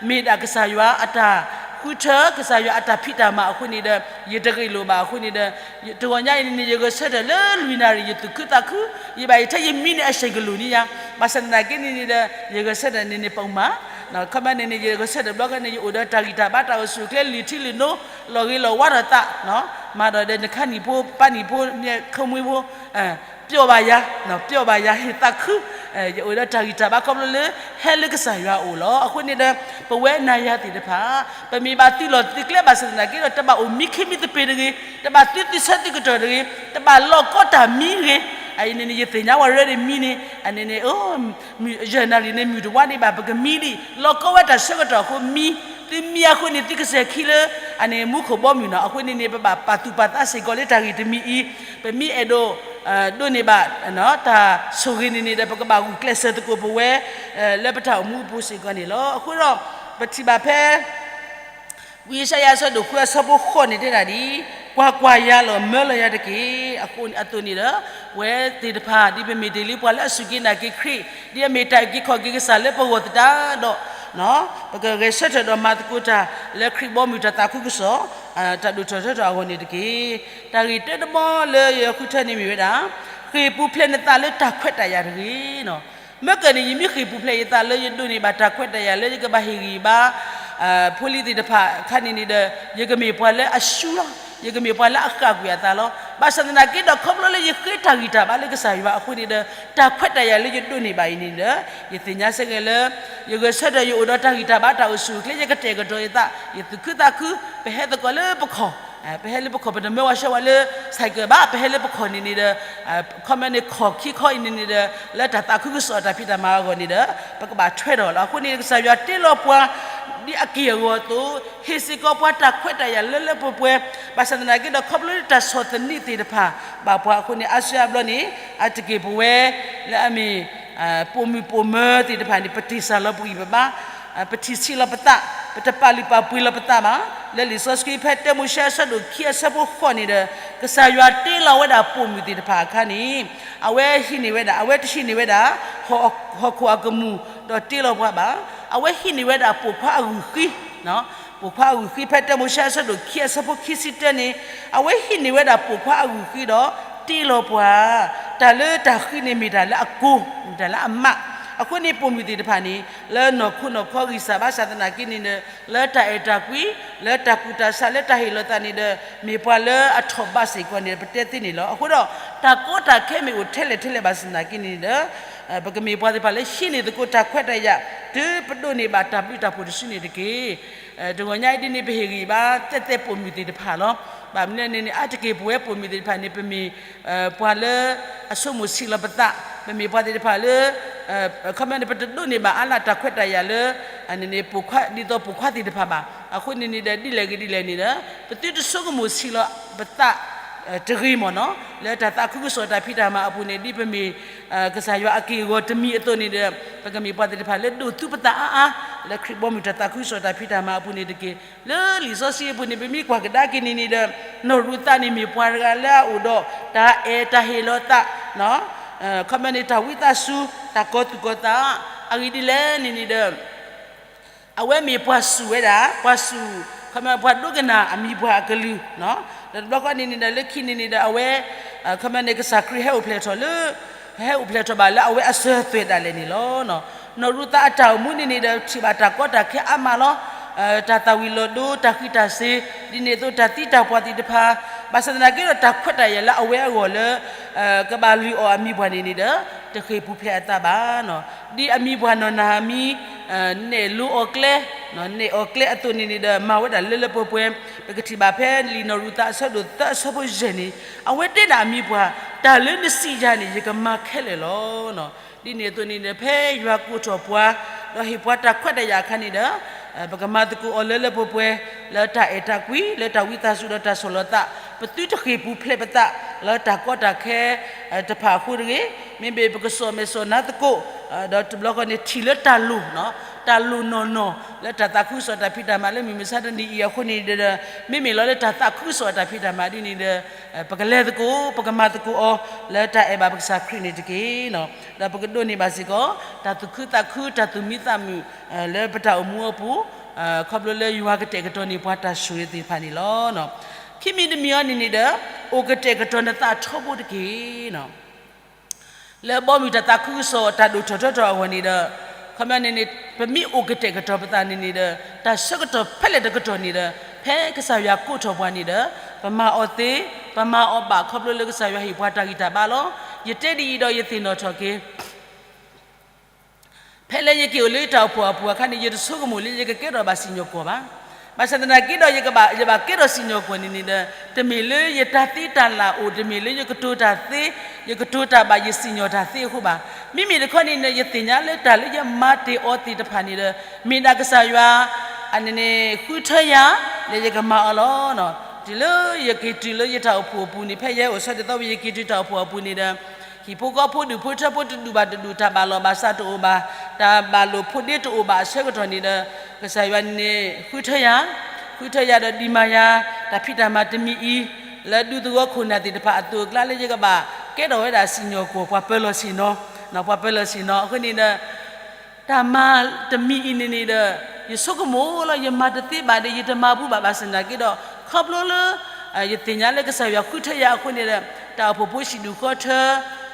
မ့ၢ်ဒၣ်ကစၢ်ယွၤအတၢ်ဃုထၢ ကစၢ်ယွၤအတၢ်ဖံးတၢ်မၤအဃိန့ၣ်ဒီး ယတဂ့ၢ်လိာ်ဘၣ်အဃိန့ၣ်ဒီး တဂီၤညါအံၤန့ၣ်န့ၣ် ယဂဲၤဆၢထၢၣ်လၢလွံၢ်နၣ်ရံၣ် ယသူၣ်ခုသးခု, ယဘၣ်ယထဲယမံန့ၣ်အဆံးကလိာ်န့ၣ်ယါ, ဘၣ်ဆၣ်သနာ်က့န့ၣ်န့ၣ်ဒီး ယဂဲၤဆၢထၢၣ်န့ၣ်န့ၣ် ပမၤ ခီပညီန့ၣ်န့ၣ် ယဂဲၤဆၢထၢၣ်ဘျီကန့ၣ် ယအိၣ်ဒီးတၢ်ဂံၢ်တၢ်ဘါ တၢ်အိၣ်ဆူၣ်အိၣ်ချ့ လံာ်ထံလံာ်နိ လီၢ်ဂ့ၤလီၢ်ဝါထီၣ်သး, မၤဒီးဒီးနခါနံၣ်ဖိ ပၢ်နံၣ်ဖိ မ့ၢ်ခီမွ့ဖိ ပျီၣ်ဘၣ်ယၤ, ပျီၣ်ဘၣ်ယၤ ဟ့ၣ်သးခု, ယအိၣ်ဒီးတၢ်ဂံၢ်တၢ်ဘါခီဖျိလၢ ဟဲလၢကစၢ်ယွၤအအိၣ်လီၤ. အဃိန့ၣ်ဒီး ပဝဲနၤယၤသ့ၣ်တဖၣ် ပမ့ၢ်ဘၣ်သုးလီၢ်သုးကျဲဘၣ်ဆၣ်သနာ်က့ဒီး တဘၣ်အိၣ်မံခ့မံသပ့ၤတဂ့ၤ, တဘၣ်သုးသုးဆၢသုးကတီၢ်တဂ့ၤ, တဘၣ်လီၢ်ကီတၢ်မံတဂ့ၤ, အအံၤန့ၣ်န့ၣ် ယသ့ၣ်ညါဝဲရဲဒၣ်မံန့ၣ် အန့ၣ်န့ၣ် ယဲၢ်နၣ်ရံၣ်န့ၣ် မုၢ်တဝါဒံးဘၣ် ပကမံဒံး လီၢ်ကီဝဲတၢ်ဆၢကတီၢ်အဃိမံ, သုမံအဃိန့ၣ် သုကစဲၤခံလၢ အန့ၣ်မူခိၣ်ဘီမုၢ်နီၤ. အဃိန့ၣ်န့ၣ် ပဘၣ်ပာ်သူၣ်ပာ်သးစ့ၢ်ကီးလၢတၢ်ဂ့ၢ်တမံၤအံၤ, ပမ့ၢ်အဲၣ်ဒိး ဒိးန့ၢ်ဘၣ် တၢ်ဆိၣ်ဂ့ၤန့ၣ်န့ၣ်ဒီး ပကဘၣ်ဂုာ်ကျဲးစၢးသကိးပဝဲ လၢပတၢ်အိၣ်မူအပူၤစ့ၢ်ကီးန့ၣ်လီၤ. အဃိဒီး ပထံၣ်ဘၣ်ဖဲ ဝံယၡါယၤအဆၢဒိၣ်ဃုအဆၢဖိဃိးန့ၣ်တဲဒၣ်ဒ်အံၤ, ကွၢ်ကွၢ်, ယၤလီၤ, မၢလီၤယၤတက့ၢ်. အဃိန့ၣ်အသိးန့ၣ်ဒီး ပဝဲသ့ၣ်တဖၣ် ဒ်ပမ့ၢ်တ့ၢ်လံပှၤလၢအစူၢ်က့ၤနာ်က့ၤခရံာ်, ဒ်အမ့ၢ်တၢ်အုၣ်က့ၤခီၣ်က့ၤကစၢ်လၢပဂီၢ်သတးဒီး ပကဂဲၤဆၢထၢၣ်ဒီးမၤသကိးတၢ်လၢခရံာ်ဘီမုၢ်တၢ်သးခုကစီၣ် တၢ်ဒိၣ်ထီၣ်ထီထီၣ်အဂီၢ်န့ၣ်တက့ၢ်. တၢ်ဂ့ၢ်တၢတဘီလၢယဃုထၢန့ၣ်မ့ၢ်ဝဲဒၣ် ဃ့ၢ်ပူၤဖျဲးနသးလၢတၢ်ခွဲးတၢ်ယာ်တဂ့ၤ. မ့ၢ်ကန့ၣ် ယမ့ၢ်ဃ့ၢ်ပူၤဖျဲးယသးလၢယဒိးန့ၢ်ဘၣ်တၢ်ခွဲးတၢ်ယာ်လၢယကဘၣ်ဟ့ၣ်ဂံၢ်ဘါ ဖိလံၤသ့ၣ်တဖၣ်အခါန့ၣ်န့ၣ်ဒီး ယကမ့ၢ်ပှၤလၢအရှုံးလီၤ. ယကမ့ၢ်ပှၤလၢအဃၣ်ကွံာ်အသးလီၤ. ဘၣ်ဆၣ်သနာ်က့ဒီး ခီဖျိလၢယဃ့တၢ်ဂံၢ်တၢ်ဘါလၢကစၢ်ယွၤအဃိန့ၣ်ဒီး တၢ်ခွဲးတၢ်ယာ်လၢယဒိးန့ၢ်ဘၣ်အံၤန့ၣ်ဒီး ယသ့ၣ်ညါဆၢက့ၤလၢ ယဂဲၤဆၢထၢၣ် ယအိၣ်ဒီးတၢ်ဂံၢ်တၢ်ဘါတၢ်အိၣ်ဆူၣ်အိၣ်ချ့ ယကတဲာ်ကတီၤယသး ယသူၣ်ခုသးခု ပဟဲသကိးလၢပခီၣ် ပဟဲလၢပခီၣ် ပတမၢဝဲဆှၢဝဲလၢ cycle ဘၣ် ပဟဲလၢပခီၣ်န့ၣ်န့ၣ်ဒီး ခီမ့ၢ်န့ၣ်ခီၣ်ခံခီအံၤန့ၣ်န့ၣ်ဒီး လၢတၢ်သးခုကစီၣ်အတၢ်ဖံးတၢ်မၤအဂီၢ်န့ၣ်ဒီး ပကဘၣ်ထွဲဒီးလီၤ. အဃိန့ၣ် ကစၢ်ယွၤတ့လီၤပှၤ ဒ်အက့ၢ်အဂီၤအသိး ဟ့ၣ်စ့ၢ်ကီးပှၤတၢ်ခွဲးတၢ်ယာ်လၢလၢပှဲၤပှဲၤ ဘၣ်ဆၣ်သနာ်က့ဒီး ခီဖျိလၢတၢ်ဆီၣ်သနံးသ့ၣ်တဖၣ် ဘၣ်ပှၤအဃိန့ၣ် အါစုအါဘျီန့ၣ် အါတက့ၢ်ပဝဲ လၢအမ့ၢ် ပိာ်မုၣ်ပိာ်မၢၤသ့ၣ်တဖၣ်န့ၣ် ပတ့ၢ်စၢ်လီၤပဂံၢ်ပဘါ ပထံၣ်ဆံးလီၤပသး ပတပာ်လုၢ်ပာ်ပှ့ၤလီၤပသးဘၣ်. လၢလံာ်စီဆှံဖဲတၢမိၤၡ့အဆၢဒိၣ်ခံအဆၢဖိဃိးန့ၣ်ဒီး ကစၢ်ယွၤတ့လီၤဝဲဒၣ်ပိာ်မုၣ်သ့ၣ်တဖၣ်အခါန့ၣ် အဝဲဟံးန့ၢ်ဝဲဒၣ် အဝဲတဟံးန့ၢ်ဝဲဒၣ် ဟီၣ်ခိၣ်အကမူၣ်ဒီးတ့လီၤပှၤဘၣ်. အဝဲဟံးန့ၢ်ဝဲဒၣ်ပိာ်ခွါအဂုၢ်ဃံ ပိာ်ခွါအဂုၢ်ဃံ ဖဲတၢမိၤၡ့အဆၢဒိၣ်ခံအဆၢဖိခံဆံတၢန့ၣ် အဝဲဟံးန့ၢ်ဝဲဒၣ်ပိာ်ခွါအဂုၢ်ဃံဒီး တ့လီၤပှၤ တၢ်လၢတၢ်ဃံန့ၣ်မ့ၢ်တၢ်လၢအကိၤ မ့ၢ်တၢ်လၢအမး. အဃိန့ၣ်ပိာ်မုၣ်သ့ၣ်တဖၣ်န့ၣ် လၢနီၢ်ခိနီၢ်ခီဂံၢ်စၢ်ဘါစၢ်သနာ်က့န့ၣ်ဒီး လၢတၢ်အဲၣ်တၢ်ကွံ လၢတၢ်ကူၣ်တၢ်ဆး လၢတၢ်ဟ့ၣ်လီၤသးန့ၣ်ဒီး မ့ၢ်ပှၤလၢအထီၣ်ဘးစ့ၢ်ကီးန့ၣ် ပတဲသ့န့ၣ်လီၤ. အဃိဒီး တၢ်ကီတၢ်ခဲမ့ၢ်အိၣ်ထဲလဲၣ်ထဲလဲၣ်ဘၣ်ဆၣ်သနာ်က့န့ၣ်ဒီး ပကမ့ၢ်ပှၤသ့ၣ်တဖၣ်လၢဟံးန့ၢ်သကိးတၢ်ခွဲးတၢ်ယာ် တုၤပဒိးန့ၢ်ဘၣ်တၢ်ဘျုးတၢ်ဖှိၣ်တစုန့ၣ်တက့ၢ်. တဂီၤညါအံၤဒ်န့ၣ် ပဟ့ၣ်ဂံၢ်ဘါ သဲးသဲးပိာ်မုၣ်သ့ၣ်တဖၣ်လီၤ. ဘၣ်မနုၤလဲၣ်န့ၣ်န့ၣ် အါတက့ၢ်ပဝဲပိာ်မုၣ်သ့ၣ်တဖၣ်န့ၣ် ပမ့ၢ် ပှၤလၢ အဆိကမိၣ်ဆံးလီၤပသး ပမ့ၢ်ပှၤသ့ၣ်တဖၣ်လၢ ခီမ့ၢ်န့ၣ် ပတဒိးန့ၢ်ဘၣ်အါလၢတၢ်ခွဲးတၢ်ယာ်လၢ ဒ်သိးပိာ်ခွါသ့ၣ်တဖၣ်ဘၣ်. အဃိန့ၣ်န့ၣ်ဒီး ဒ်လဲၣ်ဂ့ၤဒ်လဲၣ်န့ၣ်ဒီး ပသုတဆိကမိၣ်ဆံးလီၤပသး တဂ့ၤမ့ၢ်နီၤ လၢတၢ်သးခုကစီၣ်တၢ်ဖံးတၢ်မၤအပူၤန့ၣ် ဒ်ပမ့ၢ် ကစၢ်ယွၤအက့ၢ်အဂီၤတမံၤအသိးန့ၣ်ဒီး ပကမ့ၢ်ပှၤသ့ၣ်တဖၣ်လၢဒိးသူပသးအါအါ လၢခရံာ်ဘီမုၢ်တၢ်သးခုကစီၣ်တၢ်ဖံးတၢ်မၤအပူၤန့ၣ်တက့ၢ်. လၢလံာ်စီဆှံအပူၤန့ၣ် ပမ့ၢ်ကွၢ်ကဒါက့ၤန့ၣ်န့ၣ်ဒီး နီၢ်ရူၤသးန့ၣ်မ့ၢ်ပှၤတဂၤလၢအအိၣ်ဒီး တၢ်အဲၣ်တၢ်ဟ့ၣ်လီၤသး ခီမ့ၢ်န့ၣ် တၢ်ဝံသးစူၤ တၢ်ကီၤသူၣ်ကီၤသး အဂ့ၢ်ဒ်လဲၣ်န့ၣ်န့ၣ်ဒီး အဝဲမ့ၢ်ပှၤစူၢ်ဝဲဒၣ် ပှၤစူၢ် ခီမ့ၢ်ပှၤဒိကနၣ်အမံၤပှၤအကလုၢ် ဒီးတဘျီဃီန့ၣ်န့ၣ်ဒီး လၢခံန့ၣ်န့ၣ်ဒီး အဝဲ ခီမ့ၢ်န့ၣ် ကစၢ်ခရံာ်ဟဲအိၣ်ဖျဲၣ်ထီၣ်လၢ ဟဲအိၣ်ဖျဲၣ်ထီၣ်ဘၣ်လၢအဝဲအစၢၤအသွဲၣ်ဒၣ်လဲာ်န့ၣ်လီၤ. နီၢ်ရူၤသးအတၢ်အိၣ်မူန့ၣ်န့ၣ်ဒီး ထံၣ်ဘၣ်တၢ်ကီတၢ်ခဲအါမးလီၤ. တၢ်သၣ်ဝံၤလီၤဒိ တၢ်ဃံးတၢ်စ့ၤ ဒ်န့ၣ်အသိးတၢ်သံတၢ်ပှၢ်သ့ၣ်တဖၣ် ဘၣ်ဆၣ်သနာ်က့ဒီး တၢ်ခွဲးတၢ်ယာ်လၢအဝဲအဂီၢ်လၢ ကဘၣ်လုၢ်အီၣ်အမံၤပှၢ်န့ၣ်န့ၣ်ဒီး တဃ့ၢ်ပူၤဖျဲးအသးဘၣ်. ဒ်အမံၤပှၢ်နီၢ်နၤအမံၤ နဲၣ်လိအီၤကျဲ နဲၣ်အီၤကျဲအသိးန့ၣ်န့ၣ်ဒီး မၤဝဲဒၣ်လၢလၢပှဲၤပှဲၤ ပကထံၣ်ဘၣ်ဖဲလံာ်နီၢ်ရူၤသးအဆၢဒိၣ်သၢအဆၢဖိယဲၢ်န့ၣ် အဝဲတဲဒၣ်အမံၤပှၢ် တၢ်လၢနစံးယၤန့ၣ် ယကမၤခဲလၢာ်လီၤ. ဒ်န့ၣ်အသိးန့ၣ်ဒီး ဖဲယွၤကိးထီၣ်ပှၤ ဒီးဟ့ၣ်ပှၤတၢ်ခွဲးတၢ်ယာ်အခါန့ၣ်ဒီး ပကမၤသကိးအီၤလၢလၢပှဲၤပှဲၤ လၢတၢ်အဲၣ်တၢ်ကွံ လၢတၢ်ဝံသးစူၤဒီးတၢ်ဆီၣ်လီၤသး ပသုတဃ့ၢ်ပူၤဖျဲးပသး လၢတၢ်ကီတၢ်ခဲတဖၣ်အဃိတဂ့ၤ, မ့မ့ၢ်ပကစိာ်မဲာ်စိာ်နါသကိး ဒီးတဘျီဃီန့ၣ် ထံၣ်လၢတၢ်လိၣ် တၢ်လိၣ်နီၢ်နီၢ် လၢတၢ်သးခုကစီၣ်တၢ်ဖံးတၢ်မၤလၢမုၢ်မဆါတနံၤအံၤအဃိန့ၣ် မ့မ့ၢ်လီၤလၢတၢ်သးခုကစီၣ်တၢ်ဖံးတၢ်မၤဒ်န့ၣ်ဒီး ပကလဲၤသကိး ပကမၤသကိးအီၤ လၢတၢ်အဲၣ်ဘၣ်ပကစၢ်ခရံာ်န့ၣ်တက့ၢ်. ဒီးပကဒိးန့ၢ်ဘၣ်စ့ၢ်ကီး တၢ်သူၣ်ခုသးခု တၢ်သူၣ်မံသးမုာ် လၢပတၢ်အိၣ်မူအပူၤ ခီဖျိလၢယွၤကတဲာ်ကတီၤန့ၢ်ပှၤတၢ်ဆိၣ်ဂ့ၤသ့ၣ်တဖၣ်န့ၣ်လီၤ. ခံမံၤတမံၤအံၤန့ၣ်န့ၣ်ဒီး အိၣ်ကတဲာ်ကတီၤနသးထီဘိတက့ၢ်. လၢဘီမုၢ်တၢ်သးခုကစီၣ်တၢ်ဒိၣ်ထီၣ်ထီထီၣ်အဂီၢ်န့ၣ်ဒီး ခီမ့ၢ်န့ၣ်န့ၣ် ပမ့ၢ်အိၣ်ကတဲာ်ကတီၤပသးန့ၣ်န့ၣ်ဒီး တၢ်ဆၢကတီၢ်ဖဲလဲၣ်တကတီၢ်န့ၣ်ဒီး ဖဲကစၢ်ယွၤကိးထီၣ်ပှၤန့ၣ်ဒီး ပမၤအီၤသ့, ပမၤအီၤဘၣ်ခီဖျိလၢကစၢ်ယွၤဟ့ၣ်ပှၤတၢ်ဂံၢ်တၢ်ဘါလီၤ. ယတဲဒ်အံၤဒီးယသ့ၣ်နီၣ်ထီၣ်က့ၤ ဖဲလၢယက့ၤအိၣ်လၢယတၢ်အိၣ်ဖှိၣ်အပူၤအခါန့ၣ် ယတဆိကမိၣ်လၢယကကဲထီၣ်ဘၣ်စံၣ်ညီၣ်ကွီၢ်ဘၣ်. ဘၣ်ဆၣ်သနာ်က့ဒီး ယဘၣ်ကဲထီၣ်စံၣ်ညီၣ်ကွီၢ်န့ၣ်န့ၣ်ဒီး တမ့ၢ်လၢယတၢ်သ့တၢ်လၢ်အိၣ်, တမ့ၢ်လၢယကတိၤတၢ်သ့, ယကတိၤတၢ်ဘၣ်ယစံၣ်ညီၣ်တၢ်သ့အဃိဘၣ်. မ့မ့ၢ်တခီန့ၣ်န့ၣ် ယသ့ၣ်ညါလၢတၢ်လၢယမၤတ့ၢ်အီၤသ့ၣ်တဖၣ်န့ၣ်ဒီး မ့ၢ်ဒၣ်ကစၢ်ယွၤ အန့ၣ်န့ၣ် ဃုထၢယၤ လၢယကမၤအီၤလီၤ. တုၤလၢယက့ၤတုၤလၢယတၢ်အိၣ်ဖှိၣ်အပူၤန့ၣ် ဖဲယဲအိၣ်ဆၢဒ်သိးဝဲယက့ၤတုၤတၢ်အိၣ်ဖှိၣ်အပူၤန့ၣ်ဒီး ဟံၣ်ဖိဃီဖိဒူၣ်ဖိထၢဖိတဒူၣ်ဘၣ်တဒူၣ် တၢ်ဘၣ်လိာ်ဘၣ်စးတအိၣ်ဘၣ်, တၢ်ဘၣ်လိာ်ဖိးဒ့တအိၣ်ဘၣ်အဆၢကတီၢ်န့ၣ်ဒီး ကစၢ်ယွၤန့ၣ် ဃုထၢယၤ, ဃုထၢယၤဒီးဒံးမၤယၤ တၢ်ဖံးတၢ်မၤတမံၤအံၤ လၢဒူသဝီခိၣ်နၢ်သ့ၣ်တဖၣ်အသိးအကျါလၢယကဘၣ်ကဲထီၣ်ဝဲဒၣ်စံၣ်ညီၣ်ကွီၢ် ပှၤပၢၤလီၢ်ဆ့ၣ်နီၤ, ပှၤပၢၤလီၢ်ဆ့ၣ်နီၤအဃိန့ၣ်ဒီး တၢ်မၤတမံၤအံၤန့ၣ်န့ၣ်ဒီး ယဆိကမိၣ်လီၤ ယမၤတသ့ဘၣ်ဒီး ယတမၤဘူဘၣ်ဘၣ်ဆၣ်သနာ်က့ဒီး ခီဖျိလၢ ယသ့ၣ်ညါလၢကစၢ်ယွၤဃုထၢယၤအဃိန့ၣ်ဒီး တၢ်အိၣ်ဖှိၣ်ဖိစံၣ်ဒူၣ်ဃီထၢ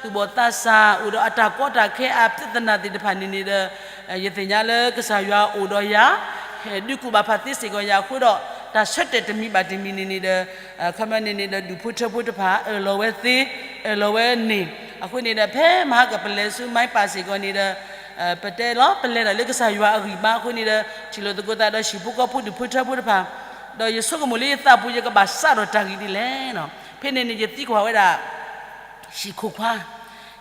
သူၣ်ဘီၣ်သးစၢ် အိၣ်ဒီးအတၢ်ကီတၢ်ခဲအပြဿနာသ့ၣ်တဖၣ်န့ၣ်န့ၣ်ဒီး ယသ့ၣ်ညါလၢကစၢ်ယွၤအိၣ်ဒီးယၤ ဟဲဒုးကူၣ်ဘၣ်ဖးသ့စ့ၢ်ကီးယၤအဃိဒီး တၢ်ဆၢတဲာ်တမံၤဘၣ်တမံၤန့ၣ်န့ၣ်ဒီး ခီပညီန့ၣ်န့ၣ်ဒီး ဒူၣ်ဖိထၢဖိတဖၣ် အၢၣ်လီၤဝဲသ့, အၢၣ်လီၤဝဲန့ၣ်, အဃိန့ၣ်ဒီး ဖဲမဟါကပလဲၤဆူ မၤပၢ် စ့ၢ်ကီးန့ၣ်ဒီး ပတဲလီၤ ပလဲၤဒီးလၢကစၢ်ယွၤအဂံၢ်ဘါအဃိန့ၣ်ဒီး ထံၣ်လိာ်သကိးသးဒီးဟံၣ်ဖိဃီဖိဒူၣ်ဖိထၢဖိတဖၣ်, ဒီးယဆိကမိၣ်လၢယသးပူၤ ယကဘၣ်စးထီၣ်တၢ်ဂ့ၢ်ဒ်လဲၣ်. ဖဲန့ၣ်န့ၣ် ယသံကွၢ်ဝဲဒၣ် ဟံၣ်ခိၣ်ခွါ,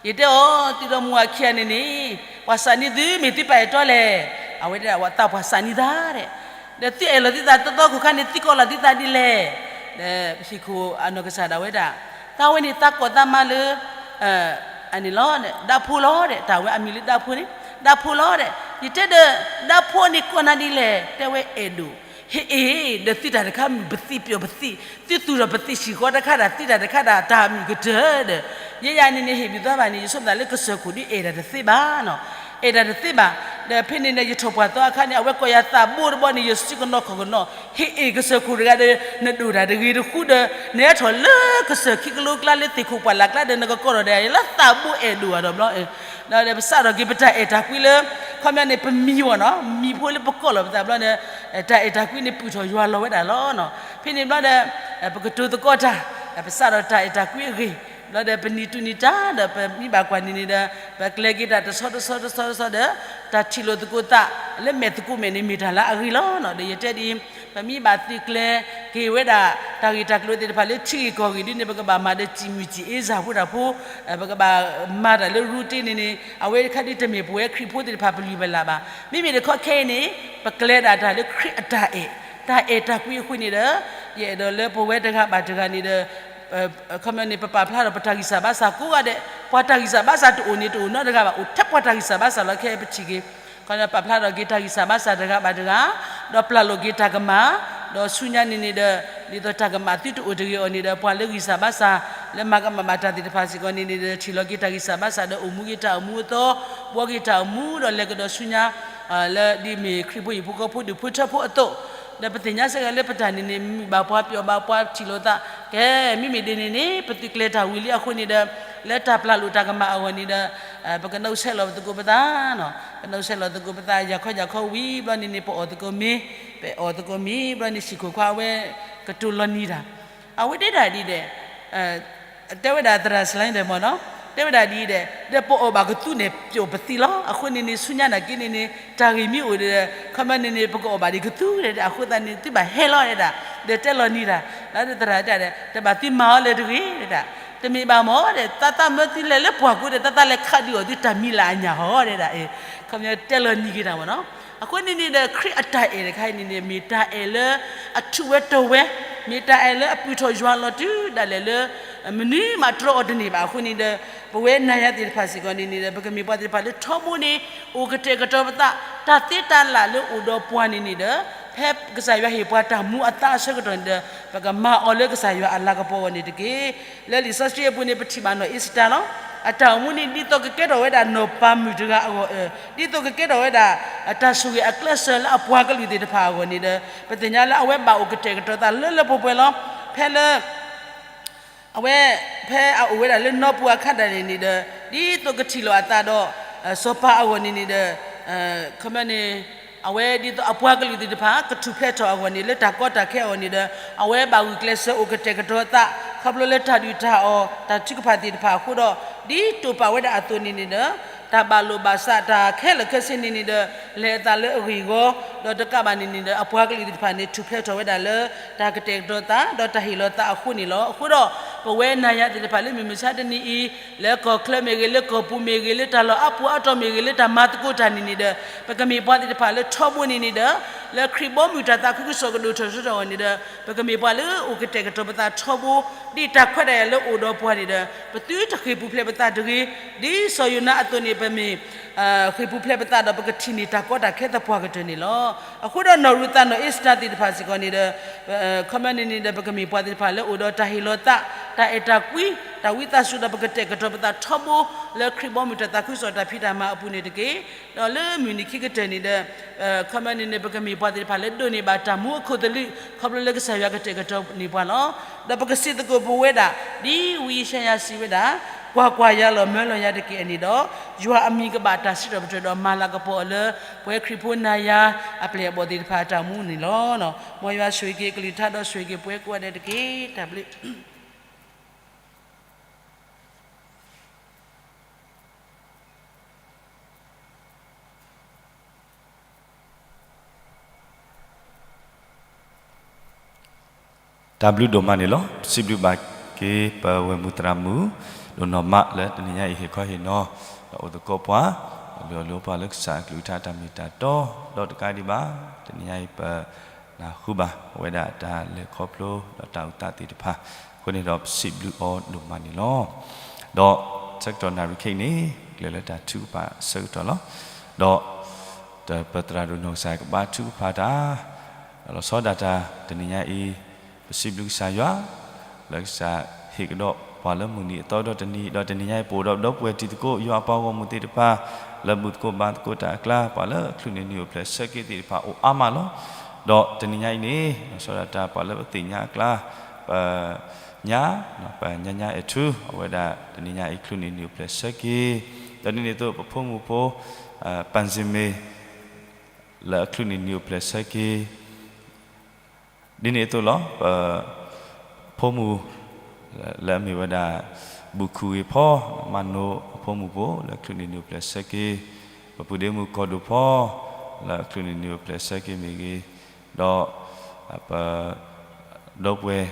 ယတဲအီၤ သုဒီးမုၢ်အခံဂၤန့ၣ်န့ၣ် ပှၤစးနံၤသုမ့ၢ်သုပာ်အဲၣ်တီလဲၣ်. အဝဲဒၣ် သးပှၢ်စးနံၤသးဒဲး, ဒီးသုအဲၣ်လီၤသုသးတီတီခိၣ်ခါန့ၣ် သုကိးလီၤသုသးဒ်လဲၣ်. ဒီးဟံၣ်ခိၣ်အနီၢ်ကစၢ်ဒၣ်ဝဲဒၣ်, သးဝဲန့ၣ်သးကိးသးမါလၢ အန့ၣ်လီၤ, ဒၣ်ဖိလီၤဒဲး, တၢ်ဝဲအမံၤလၢဒၣ်ဖိန့ၣ်, ဒၣ်ဖိလီၤဒဲး, ယတဲဒီး ဒၣ်ဖိန့ၣ်ကိးနၤဒ်လဲၣ်, တဲဝဲအဲၣ်ဒိၣ်, ဟ့ၣ်အ့ၣ်, ဒီးသုတၢ်တခါမုၢ်ပသံပျိာ်ပသံ, သုသူၣ်ထီၣ်ပသံဆံၣ်ဃီတခါဒၣ် သုတၢ်တခါဒၣ် တၢ်မုၢ်ကတၢၢ်ဒီး, ယဲယၤန့ၣ်န့ၣ် ဟ့ၣ်ဘျုးသးဘၣ်န့ၣ် ယဆိကမိၣ်သးလၢကစၢၢ်ခိၣ်ဒ်အဲၣ်ဒၣ်တသ့ဘၣ်နီၤ, အဲၣ်ဒၣ်တသ့ဘၣ်. ဒီးဖဲန့ၣ်န့ၣ် ယထီၣ်ပှၢ်သီအခါန့ၣ် အဝဲကိးယၤသးဘိတဘီန့ၣ် ယစုကနီၤခီၣ်ကနီၤ, ဟ့ၣ်အ့ၣ်ကစၢၢ်ခိၣ်တဂၤဒီး နဒိၣ်တၢ်တဂ့ၤတဃူဒီး နဟဲထီၣ်လၢကစၢၢ်ခံကလိကျါလၢသ့ၣ်ခိၣ်ပှၢ်လၢ်ကျါဒီး နကကိးထီၣ်ဒီးယလၢသးဘိအဲၣ်ဒိၣ်အဒီးဘျီ ဒီးပစးထီၣ်က့ၤပတၢ်အဲၣ်တၢ်ကွံလၢ ခီပညီန့ၣ် ပမံၤဝဲနီၤ, မံၤဖိလၢပကိးလီၤပသးဘျီဒီး တၢ်အဲၣ်တၢ်ကွံန့ၣ် ပုၢ်ထီၣ်ယွၤလီၤဝဲဒၣ်လီၤ. ဖဲန့ၣ်ဘျီဒီး ပကတိၤသကိးတၢ်, ပစးထီၣ်တၢ်အဲၣ်တၢ်ကွံအဂ့ၢ်, ဘျီဒီးပနံၤတူၢ်နံၤတၢ်ဒီး ပမံဘၣ်ကွၢ်န့ၣ်န့ၣ်ဒီး ပကျဲၤက့ၤတၢ်တဆီတဆီတဆီတဆီဒီး တၢ်ထံၣ်လိာ်သကိးသး လၢမဲာ်သကိးမဲာ်န့ၣ် မ့ၢ်တၢ်လၢအဂ့ၤလီၤ. ဒီးယတဲဒ်အံၤ, ပမံဘၣ်သုကျဲၤက့ၤဝဲဒၣ် တၢ်ဂ့ၢ်တၢ်ကျိၤသ့ၣ်တဖၣ်လၢထံဂ့ၢ်ကီၢ်ဂ့ၢ်ဒ်န့ၣ် ပကဘၣ်မၤဒီးစံၣ်မုၢ်စံၣ်အ့စၢ်ဖိတၢ်ဖိ, ပကဘၣ်မၤတၢ်လၢ routine န့ၣ်န့ၣ် အဝဲတခါဒ်တမ့ၢ်ပဝဲခရံာ်ဖိသ့ၣ်တဖၣ်ပလုၢ်ပလၢ်ဘၣ်. မ့မ့ၢ်တခီခဲအံၤန့ၣ် ပကျဲၤဒၣ်တၢ်လၢခရံာ်အတၢ်အဲၣ်, တၢ်အဲၣ်တၢ်ကွံအဃိန့ၣ်ဒီး ယအဲၣ်ဒိးလၢပဝဲတဂၤဘၣ်တဂၤန့ၣ်ဒီး ခီပညီန့ၣ် ပပာ်ဖျါထီၣ်ပတၢ်ဂံၢ်စၢ်ဘါစၢ်ကိးဂၤဒဲး, ပှၤတၢ်ဂံၢ်စၢ်ဘါစၢ်တအိၣ်န့ၣ် တအိၣ်နီတဂၤဘၣ်, အိၣ်ထဲပှၤတၢ်ဂံၢ်စၢ်ဘါစၢ်လီၤ. ခဲအံၤပထံၣ်က့ၤ ခီပညီပာ်ဖျါထီၣ်က့ၤတၢ်ဂံၢ်စၢ်ဘါစၢ်တဂၤဘၣ်တဂၤ, ဒီးပျၢ်လိာ်က့ၤတၢ်ကမၣ်, ဒီးဆူညါန့ၣ်န့ၣ်ဒီး ဒ်သိးတၢ်ကမၣ်သုတအိၣ်တဂ့ၤအီၤန့ၣ်ဒီး ပှၤလၢဂံၢ်စၢ်ဘါစၢ် လၢမၤကမၣ်ဘၣ်တၢ်သ့ၣ်တဖၣ်စ့ၢ်ကီးန့ၣ်န့ၣ်ဒီး ထံၣ်လီၤက့ၤတၢ်ဂံၢ်စၢ်ဘါစၢ်ဒီး အိၣ်မူက့ၤတၢ်အိၣ်မူအသီ, ဘှီက့ၤတၢ်အိၣ်မူဒီးလဲၤကဒီးဆူညါ လၢဒ်မ့ၢ်ခရံာ်ဖိဟံၣ်ဖိဃီဖိဒူၣ်ဖိထၢဖိအသိး, ဒီးပသ့ၣ်ညါစ့ၢ်ကီးလၢပတၢ်န့ၣ်န့ၣ် မုာ်ဘၣ်ပှၤပျီၣ်ဘၣ်ပှၤထံၣ်လိာ်သး, ကဲ မ့မ့ၢ်ဒ်န့ၣ်န့ၣ် ပသုးကျဲၤတၢ်ဝံၤလံအဃိန့ၣ်ဒီး လၢတၢ်ပျၢ်လိာ်တၢ်ကမၣ်အဂီၢ်န့ၣ်ဒီး ပကနုးဆဲးလီၤပသကိးပသး, ကနုးဆဲးလီၤသကိးပသး ယၤခီယၤခီဝံၤဘျီန့ၣ်န့ၣ် ပအီၣ်သကိးမ့ၤ, ပအီၣ်သကိးမ့ၤဘျီန့ၣ် ဟံၣ်ခိၣ်ခွါအဝဲ ကတိၤလီၤနံၤတၢ်, အဝဲတဲဒၣ်ဒ်ဒီး တဲဝဲဒၣ်သရၣ်စလၤဒဲးမ့ၢ်နီၤ, တဲဝဲဒၣ်ဒ်ဒီး ဒီးပအီၣ်ဘၣ်ကသူန့ၣ် ပျီၣ်ပသံလီၤ. အဃိန့ၣ်န့ၣ် ဆူညါနာ်က့န့ၣ်န့ၣ် တၢ်ဂ့ၢ်မ့ၢ်အိၣ်ဒီး ခီပညီန့ၣ်န့ၣ် ပကအီၣ်ဘၣ်ဒံးကသူဒဲး, အဃိသတးန့ၣ် သုဘၣ်ဟဲလီၤဒဲးဒၣ်, ဒီးတဲလီၤနံၤတၢ်, ဒီးသရၣ်တဲဒဲး တဘၣ်သုမၤအီၤလၢၤတဂ့ၤဒဲးဒၣ်, တမ့ၢ်ဘၣ်မ့ၢ်ဒီး သးသးမၢသုလဲၤလၢပှၢ်ကိးဒီး သးသးလဲၤခးဒုးအီၤသုတၢ်မံၤလၢအညၣ်ဟီဒဲးဒၣ်, ခီပညီတဲလီၤနံၤက့ၤတၢ်မ့ၢ်နီၤ. အဃိန့ၣ်န့ၣ်ဒီး ခရံာ်အတၢ်အဲၣ်တခါအံၤန့ၣ်န့ၣ် မ့ၢ်တၢ်အဲၣ်လၢအထူးဝဲတီၤဝဲ, မ့ၢ်တၢ်အဲၣ်လၢအပုၢ်ထီၣ်ယွၤလီၤတုၤဒၣ်လဲာ်လၢ မနုၤမးတြီအီၤတန့ၢ်ဘၣ်အဃိန့ၣ်ဒီး ပဝဲနၤယၤသ့ၣ်တဖၣ်စ့ၢ်ကီးန့ၣ်န့ၣ်ဒီး ပကမ့ၢ်ပှၤသ့ၣ်တဖၣ်လၢထီဘိန့ၣ် အိၣ်ကတဲာ်ကတီၤပသး, တၢ်သ့တၢ်လၢ်လၢအိၣ်ဒီးပှၤန့ၣ်န့ၣ်ဒီး ဖဲကစၢ်ယွၤဟ့ၣ်ပှၤတၢ်မူအသါအဆၢကတီၢ်န့ၣ်ဒီး ပကမၤအီၤလၢကစၢ်ယွၤအလၤကပီၤအဂီၢ်န့ၣ်တက့ၢ်. လၢလံာ်စီဆှံအပူၤန့ၣ် ပထံၣ်ဘၣ်နီၢ်အ့စတၢ်လီၤ. အတၢ်အိၣ်မူန့ၣ် ဒ်သိးကကဲထီၣ်ဝဲဒၣ်နီၢ်ပၤမုၣ်တဂၤအဂီၢ်, ဒ်သိးကကဲထီၣ်ဝဲဒၣ် တၢ်ဆိၣ်ဂ့ၤအကျဲးစၢးလၢအပှၤကလုာ်သ့ၣ်တဖၣ်အဂီၢ်န့ၣ်ဒီး ပသ့ၣ်ညါလၢအဝဲဘၣ်အိၣ်ကတဲာ်ကတီၤသးလၢလၢပှဲၤပှဲၤလီၤ. ဖဲလၢ အဝဲ ဖဲအအိၣ်ဝဲဒၣ်လၢနီၢ်ပၤအခါဒၣ်န့ၣ်န့ၣ်ဒီး ဒ်သိးကထံၣ်လိာ်အသးဒီး စီၤပၤအဂီၢ်န့ၣ်န့ၣ်ဒီး ခီပညီန့ၣ် အဝဲဒ်သိးအပှၤကလုာ်သ့ၣ်တဖၣ် ကထူၣ်ဖျဲးထီၣ်အဂီၢ်န့ၣ် လၢတၢ်ကီတၢ်ခဲအဂီၢ်န့ၣ်ဒီး အဝဲဘၣ်ဂုာ်ကျဲးစၢးအိၣ်ကတဲာ်ကတီၤသး ခီဖျိလၢတၢ်ဒုၣ်တၢ်အီၣ် တၢ်ထုကဖၣ်သ့ၣ်တဖၣ်အဃိဒီး ဒ်တိာ်ပာ်ဝဲဒၣ်အသိးန့ၣ်န့ၣ်ဒီး တၢ်ဘၣ်လိာ်ဘၣ်စး တၢ်ခဲလၢာ်ခဲဆ့န့ၣ်န့ၣ်ဒီး လဲၤအသးလၢအဂ့ၢ်အဂီၢ် ဒီးတကးဘၣ်န့ၣ်န့ၣ်ဒီး အပှၤကလုာ်သ့ၣ်တဖၣ်န့ၣ် ထူၣ်ဖျဲးထီၣ်ဝဲဒၣ်လၢ တၢ်ကတဲာ်ကတီၤသး ဒီးတၢ်ဟ့ၣ်လီၤသးအဃိန့ၣ်လီၤ. အဃိဒီး ပဝဲနၤယၤသ့ၣ်တဖၣ်လၢမုၢ်မဆါတနံၤအံၤ, လၢကီၢ်ချၢမ့ၢ်ဂ့ၤ, လၢကီၢ်ပူၤမ့ၢ်ဂ့ၤ, လၢတၢ်လီၢ်အါပူၤအါတီၤမ့ၢ်ဂ့ၤ, လၢတၢ်မၤသကိးတၢ်န့ၣ်န့ၣ်ဒီး, ပကမ့ၢ်ပှၤသ့ၣ်တဖၣ်လၢထီဘိန့ၣ်န့ၣ်ဒီး, လၢခရံာ်ဘီမုၢ်တၢ်သးခုကစီၣ်ကဒိၣ်ထီၣ်ထီထီၣ်အဂီၢ်န့ၣ်ဒီး, ပကမ့ၢ်ပှၤလၢအိၣ်ကတဲာ်ကတီၤပသးထီဘိ, ဒ်တၢ်ခွဲးတၢ်ယာ်လၢအိၣ်ဒီးပှၤန့ၣ်ဒီး, ပသုတဃ့ၢ်ပူၤဖျဲးပသးတဂ့ၤ, ဒ်စီၤယိၤနါအသိးန့ၣ် ပမ့ၢ် ဃ့ၢ်ပူၤဖျဲးပသးဒီး ပကထံၣ်န့ၢ်တၢ်ကီတၢ်ခဲသပှၢ်ကတၢၢ်န့ၣ်လီၤ. အဃိဒီးနီၢ်ရူၤသးနီၢ်အ့စတၢၤသ့ၣ်တဖၣ်စ့ၢ်ကီးန့ၣ်ဒီး, ခီပညီန့ၣ်န့ၣ်ဒီး ပကမ့ၢ်ပှၤသ့ၣ်တဖၣ်လၢအိၣ်ဒီးတၢ်ဟ့ၣ်လီၤသး, တၢ်အဲၣ်တၢ်ကွံ, တၢ်ဝံသးစူၤဒီး ပကတဲာ်ကတီၤပသးထီဘိ, လၢခရံာ်ဘီမုၢ်တၢ်သးခုကစီၣ်တၢ်ဖံးတၢ်မၤအပူၤန့ၣ်တက့ၢ်. ဒီးလၢမုၢ်နံၤခံကတၢၢ်န့ၣ်ဒီး, ခီပညီန့ၣ်န့ၣ် ပကမ့ၢ်ပှၤသ့ၣ်တဖၣ်လၢဒိးန့ၢ်ဘၣ်တၢ်မူအခိၣ်သလုး ခီဖျိလၢကစၢ်ယွၤကတဲာ်ကတီၤန့ၢ်ပှၤလီၤ. ဒီးပကစံးသကိးပဝဲဒၣ်, ဒ်ဝံယၡါယၤစံးဝဲဒၣ်, ကွၢ်ကွၢ်, ယၤလီၤမၢလီၤယၤတက့ၢ်အန့ၣ်ဒီး, ယွၤအမံၤကဘၣ်တၢ်စံးထီၣ်ပတြၢၤဒီးမၤလၤကပီၤအီၤလၢ ပဝဲခရံာ်ဖိနၤယၤအပျဲၢ်အဘီၣ်သ့ၣ်တဖၣ်အတၢ်အိၣ်မူန့ၣ်လီၤ. မ်ယွၤဆိၣ်ဂ့ၤက့ၤအကလုၢ်ကထါဒီးဆိၣ်ဂ့ၤက့ၤပဝဲကိးဂၤဒဲးတက့ၢ်. တၢ်ဘျုး တၢ်ဘျုးဒိၣ်မးန့ၣ်လီၤ. ပစံးဘျုးဘၣ်က့ၤပဝဲၢ်မုၢ်သရၣ်မုၣ် ဒိၣ်နီၢ်မးလၢတနံၤညါအံၤဟ့ၣ်ခီဟ့ၣ်နီၤ ဒီးအိၣ်သကိးပှၤ ဒီးလိၣ်အလိပှၤလၢကစၢ်အကလုၢ်ကထါတၢ်မ့ၢ်တၢ်တီ ဒီးတကးဒံးဘၣ် တနံၤညါအံၤပနၢ်ဟူဘၣ်ဝဲဒၣ်တၢ်လဲၤခီဖျိဒီးတၢ်အိၣ်သးသ့ၣ်တဖၣ် အဃိန့ၣ်ဒီးပစံးဘျုးအီၤဒိၣ်မးန့ၣ်လီၤ. ဒီးဆၢကတီၢ်နၣ်ရံၣ်ခဲအံၤန့ၣ် ကျဲၤလၢတၢ်ထုကဖၣ်အဆၢကတီၢ်လီၤ. ဒီး ပသရၣ်ဒိၣ်နီၢ်ကစၢ်ကဘါထုကဖၣ်တၢ် လီၤဆီဒၣ်တၢ်တနံၤညါအံၤ ပစံးဘျုးကစၢ်ယွၤ လၢကစၢ်ဟ့ၣ်ကဒီးပှၤလၢမုၢ်နံၤအသီဒီတနံၤ ဒီးတနံၤညါအံၤ ပအိၣ်ဒီးဒီပုၢ်ဝဲၢ်တံၤသကိးယွၤအပှၤဂီၢ်မုၢ်သ့ၣ်တဖၣ် လၢဘူၣ်သကိးဘါသကိးတၢ်အကျါ ပှၤလၢအချုးန့ၢ်နံၤအိၣ်ဖျဲၣ်ဆၢက့ၤသ့ၣ်တဖၣ်အိၣ်အါမးလီၤ. ဒီးတနံၤညါအံၤန့ၣ် လီၤဆီဒၣ်တၢ်ပှၤလၢပသ့ၣ်ညါအကျါ ပ ညါ ပညါညါအဲၣ်ထူ အဝဲဒၣ်တနံၤညါအံၤ ချုးန့ၢ်နံၤအိၣ်ဖျဲၣ်ဆၢက့ၤ, ဒီးဒ်န့ၣ်အသိး ပဖိမုၣ်ဖိ ပၣ်စ့ၣ်မ့ၣ် လၢအချုးန့ၢ်နံၤအိၣ်ဖျဲၣ်ဆၢက့ၤ, ဒ်န့ၣ်အသိးလီၤ. ပဖိမုၣ် လၢအမ့ၢ်ဝဲဒၣ် ဘူၣ်ခူၣ်ဂ့ၤဖီ မၤနိၣ်အဖိမုၣ်ဖိ လၢအချုးန့ၢ်နံၤအိၣ်ဖျဲၣ်ဆၢက့ၤ, ပပုၢ်ဒ့မုၣ်ကီၢ်ဒိၣ်ဖီ လၢအချုးန့ၢ်နံၤအိၣ်ဖျဲၣ်ဆၢက့ၤမ့ၢ်ဂ့ၤ, ဒီး ပ ဒီပုၢ်ဝဲၢ်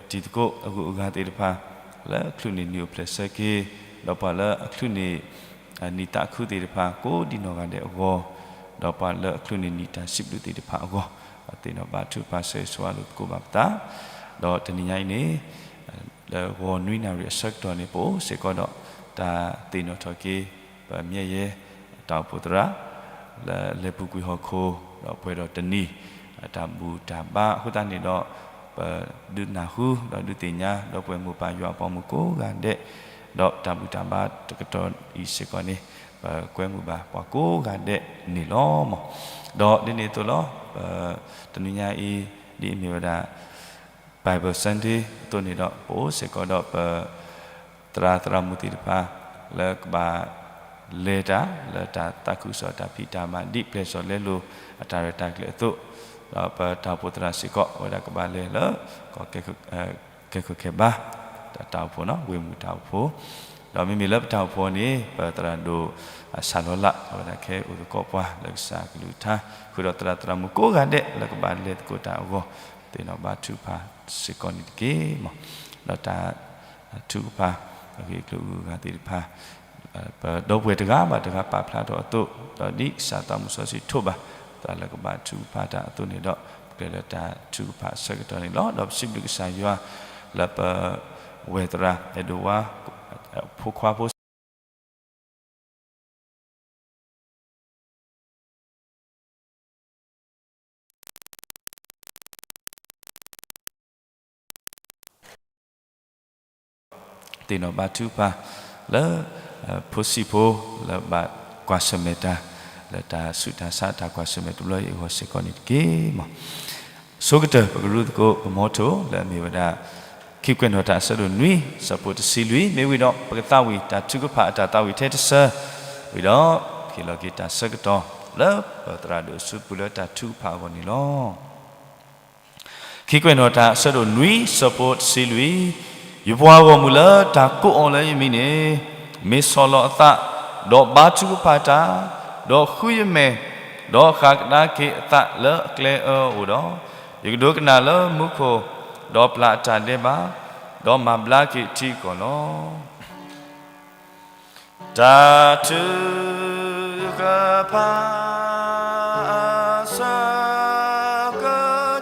တံၤသကိးအဂုၤအဂၤသ့ၣ်တဖၣ် လၢအချုးန့ၢ်နံၤအိၣ်ဖျဲၣ်ဆၢက့ၤ, ဒီးပှၤလၢအချုးန့ၢ် နံၤသးခုသ့ၣ်တဖၣ် ကိးဒံနီၢ်ဂၤဒဲးအဂီၢ်, ဒီးပှၤလၢအချုးန့ၢ်နံၤတၢ်စံးဘျုးသ့ၣ်တဖၣ်အဂီၢ်, ပသ့ၣ်နီၣ်ဘါထုကဖၣ်ဆၢဂ့ၤဆၢဝါလိာ်သကိးဘၣ်ပသး, ဒီးတနံၤညါအံၤန့ၣ် လၢဂီၤနွံနၣ်ရံၣ်အဆၢကတီၢ်န့ၣ် ပအိၣ်စ့ၢ်ကီးဒီး တၢ်သ့ၣ်နီၣ်ထီၣ်က့ၤ ပမဲာ်ယဲ တၢ်အိၣ်ဖှိၣ်သရၣ် လၢလဲၤပူၤကွံာ်ဟီၣ်ခိၣ် ဒီးပှဲၤဒီးတနံၤ တၢ်ဘူၣ်တၢ်ဘါအဃိသတးန့ၣ်ဒီး ပဒုးနၢ်ဟူ ဒီးဒုးသ့ၣ်ညါ ဒီပုၢ်ဝဲၢ်မိၢ်ပၢ်ယွၤအပှၤမုၣ်ကိးဂၤဒဲး, ဒီးတၢ်ဘူၣ်တၢ်ဘါတကတီၢ်အံၤစ့ၢ်ကီးန့ၣ် ပကွဲမုာ်ဘၣ်ပှၤကိးဂၤဒဲးန့ၣ်လီၤမး. ဒီးဒ်န့ၣ်အသိးလီၤ. တနံၤညါအံၤ ဒ်အမ့ၢ်ဝဲဒၣ် Bible Sunday အသိးန့ၣ်ဒီး ပအိၣ်စ့ၢ်ကီးဒီးပ သရၣ်သရၣ်မုၣ်သ့ၣ်တဖၣ် လၢကဘၣ်လဲၤတၢ် လၢတၢ်သးခုကစီၣ်တၢ်ဖံးတၢ်မၤ ဒ်ပျဲၢ်စီၣ်လဲလိာ်အတၢ်ရဲၣ်တၢ်ကျဲၤအသိး, ဒီးပတၢ်အိၣ်ဖှိၣ်သရၣ်စ့ၢ်ကီး အဝဲဒၣ်ကဘၣ်လဲၤလၢ ကီၢ် ကဲခိၣ်ခဲဘါ တၢ်အိၣ်ဖှိၣ်နီၤ ဝ့ၢ်မုၢ်တၢ်အိၣ်ဖှိၣ်, ဒီးမ့မ့ၢ်လၢပတၢ်အိၣ်ဖှိၣ်န့ၣ် ပသရၣ်ဒိၣ် ဆၣ်လီၤလး အဝဲဒၣ်ကဟဲအိၣ်သကိးပှၤလၢကစၢ်ကလုၢ်ကထါ ဃုာ်ဒီးသရၣ်သရၣ်မုၣ်ကိးဂၤဒဲး လၢကဘၣ်လဲၤသကိးတၢ်အဂီၢ် သ့ၣ်နီၣ်ဘါထုကဖၣ်စ့ၢ်ကီးန့ၣ်တက့ၢ်မး. ဒီးတၢ်ထုကဖၣ် အဂ့ၢ်အကျိၤအဂုၤအဂၤသ့ၣ်တဖၣ် ပဒီပုၢ်ဝဲၢ်တဂၤဘၣ်တဂၤပာ်ဖျါထီၣ်အသိး, ဒီးဒ်ကစၢ်သးမုၢ်စီဆှံထိးဘၣ် သရၣ်လၢကဘါထုကဖၣ်တၢ်အသိးန့ၣ်ဒီး ပကျဲၤလၢတၢ်ထုကဖၣ်အဆၢကတီၢ်န့ၣ်လီၤ. ဒီးပစံးဘျုးကစၢ်ယွၤ လၢပဝဲၢ်သရၣ် အဲၣ်ဒိးဝါ ဖိခွါဖိ သ့ၣ်နီၣ်ဘါထုကဖၣ်လၢ ဖိဆံးဖိ လၢဘၣ်ကွၢ်ဆၢၣ်မဲာ်တၢ် လၢတၢ်ဆူးတၢ်ဆါတၢ်ကွၢ်ဆၢၣ်မဲာ်တဘျီအံၤအဂီၢ်စ့ၢ်ကီးန့ၣ်တက့ၢ်မး. ဆိကတၢၢ် ပကရူသကိးပမီထိၣ် လၢအမ့ၢ်ဝဲဒၣ် ခံကွဲးနီၣ်တၢ်အဆၢဒိၣ်နွံ ဆၢဖိတဆံလွံၢ် မ့ၢ်ဝံၤဒီး ပကသးဝံၣ်တၢ်ထုကဖၣ်အတၢ်သးဝံၣ်ထဲတဆၢ, ဝံၤဒီး ဟ့ၣ်လီၤက့ၤတၢ်ဆၢကတီၢ် လၢပသရၣ်ဒိၣ်အစုပူၤလၢတၢ်ထုကဖၣ်အဂီၢ်န့ၣ်လီၤ. ခံကွဲးနီၣ်တၢ်အဆၢဒိၣ်နွံ ဆၢဖိတဆံလွံၢ်, ယပှၤဂီၢ်မုၢ်လၢတၢ်ကိးအီၤလၢယမံၤန့ၣ် မ့ၢ်ဆီၣ်လီၤအသး, ဒီးဘါထုကဖၣ်တၢ်, ဒီးဃုယမဲာ်, ဒီးဃၣ်ကဒါက့ၤအသးလၢအကျဲအၢအအိၣ်ဒီး, ယကဒိကနၣ်လၢမူခိၣ်, ဒီးပျၢ်အတၢ်ဒဲးဘး, ဒီးမၤဘျါက့ၤထံကီၢ်လီၤ. တၢ်ထုကဖၣ်အဆၢက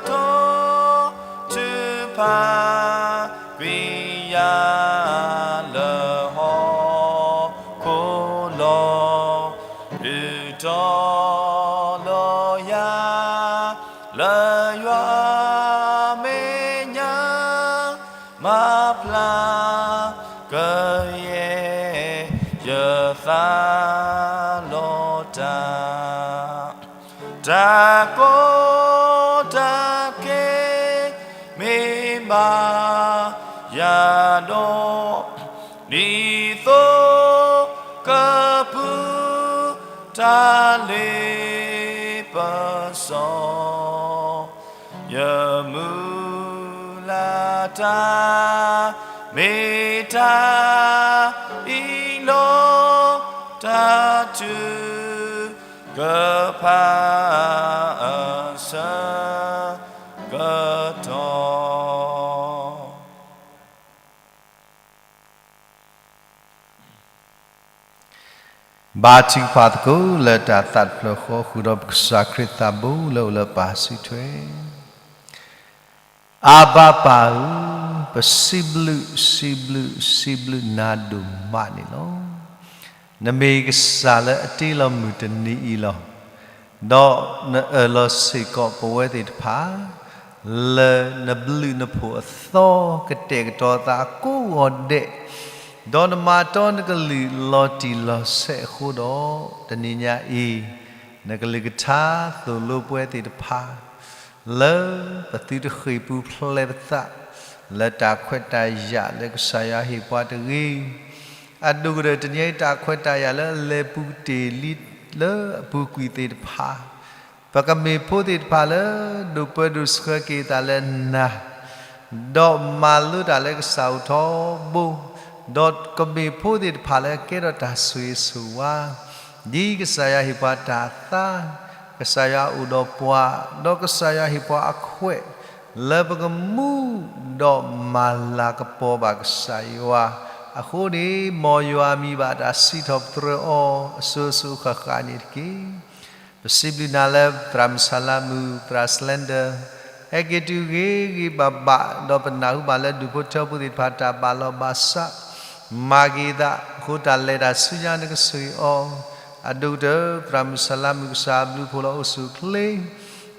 တီၢ် ထုကဖၣ်ကွံာ်ယၤလၢဟီၣ်ခိၣ်လီၤ. ဒုးတီၤလီၤယၤ လၢယွၤမဲာ်ညါ မၤဖျါကယဲၢ်ယသးလီၤတၢ်, တၢ်ကီတၢ်ခဲ မ့ၢ်ဘၣ်ယၤဒီး ဒ်သိးကပုၢ်တၢ်လ့ပစီ ယမုၢ်လၢ်တၢ် မ့ၢ်တၢ်အံၤလီၤ. တၢ်ထုကဖၣ်အဆၢကတီၢ် ဘါထုကဖၣ်သကိးလၢတၢ်သးတဖျၢၣ်ဃီ ဃုာ်ဒီးပကစၢ်ခရံာ်သးဘိလၢအိၣ်လၢပၢ်စုထွဲ, အၤဘၣ်ပၢ်ဧၢ, ပစံးဘျုးစံးဘျုးစံးဘျုးနၤဒိၣ်မးန့ၣ်လီၤ. နမ့ၢ်ကစၢ်လၢအတ့လီၤမုၢ်တနံၤအံၤလီၤ. ဒီးနအၢၣ်လီၤစ့ၢ်ကီးပဝဲသ့ၣ်တဖၣ် လၢနဘျုးနဖှိၣ်အသီ ကတဲာ်ကတီၤသးကိးဂီၤဒဲး, ဒီးနမၤတီနကလုၢ်လီၤတံၢ်လီၤဆဲးအဃိဒီး, တနံၤညါအံၤ နကလုၢ်ကထါသိၣ်လိပဝဲသ့ၣ်တဖၣ် လၢပသုတဃ့ၢ်ပူၤဖျဲးပသး လၢတၢ်ခွဲးတၢ်ယာ်လၢကစၢ်ယွၤဟ့ၣ်ပှၤတဂ့ၤ. အဒိၣ်ကတၢၢ်တနံၤအံၤ တၢ်ခွဲးတၢ်ယာ်လၢအလဲၤပူၤတ့ၢ်လံလၢအပူၤကွံာ်သ့ၣ်တဖၣ်, ပကမ့ၢ်ဖိသ့ၣ်တဖၣ်လၢဒိးပၢဒိးဆှၢက့ၤသးလၢနၤ ဒီးမၤလိတၢ်လၢကစၢ်အိၣ်ထီဘိ, ဒီးကမ့ၢ်ဖိသ့ၣ်တဖၣ်လၢကကဲထီၣ်တၢ်ဆိၣ်ဂ့ၤဆိၣ်ဝါ, ဒ်ကစၢ်ယွၤဟ့ၣ်ပှၤတၢ်သါ, ကစၢ်ယွၤအိၣ်ဒီးပှၤ, ဒီးကစၢ်ယွၤဟ့ၣ်ပှၤအခွဲး, လၢပကမူဒီးမၤလၤကပီၤဘၣ်ကစၢ်ယွၤ, အဃိန့ၣ် မ်ယွၤမံၤဘၣ်တၢ်စံးထီၣ်ပတြၢၤအီၤ အစိၤစိၤဃၣ်ဃၣ်န့ၣ်တက့ၢ်. ပစံးဘျုးနၤလၢသရၣ်မုၣ်စၤလါမုၣ် သရၣ် Slender, ဟဲက့ၤတုၤဂ့ၤဂ့ၤဘၣ်ဘၣ် ဒီးပနၢ်ဟူဘၣ်လၢဒူၣ်ဖိထၢဖိသ့ၣ်တဖၣ်တၢ်ဘၣ်လီၤဘၣ်စး, မၤက့ၤသးအဃိတၢ်လဲၤတၢ်ဆူညါနကဆိၣ်ဂ့ၤအီၤ, အဒိၣ်ကတၢၢ် သရၣ်မုၣ်စၤလါမုၣ်ကစၢ်ဘျုးဖှိၣ်လၢအိၣ်ဆူၣ်အိၣ်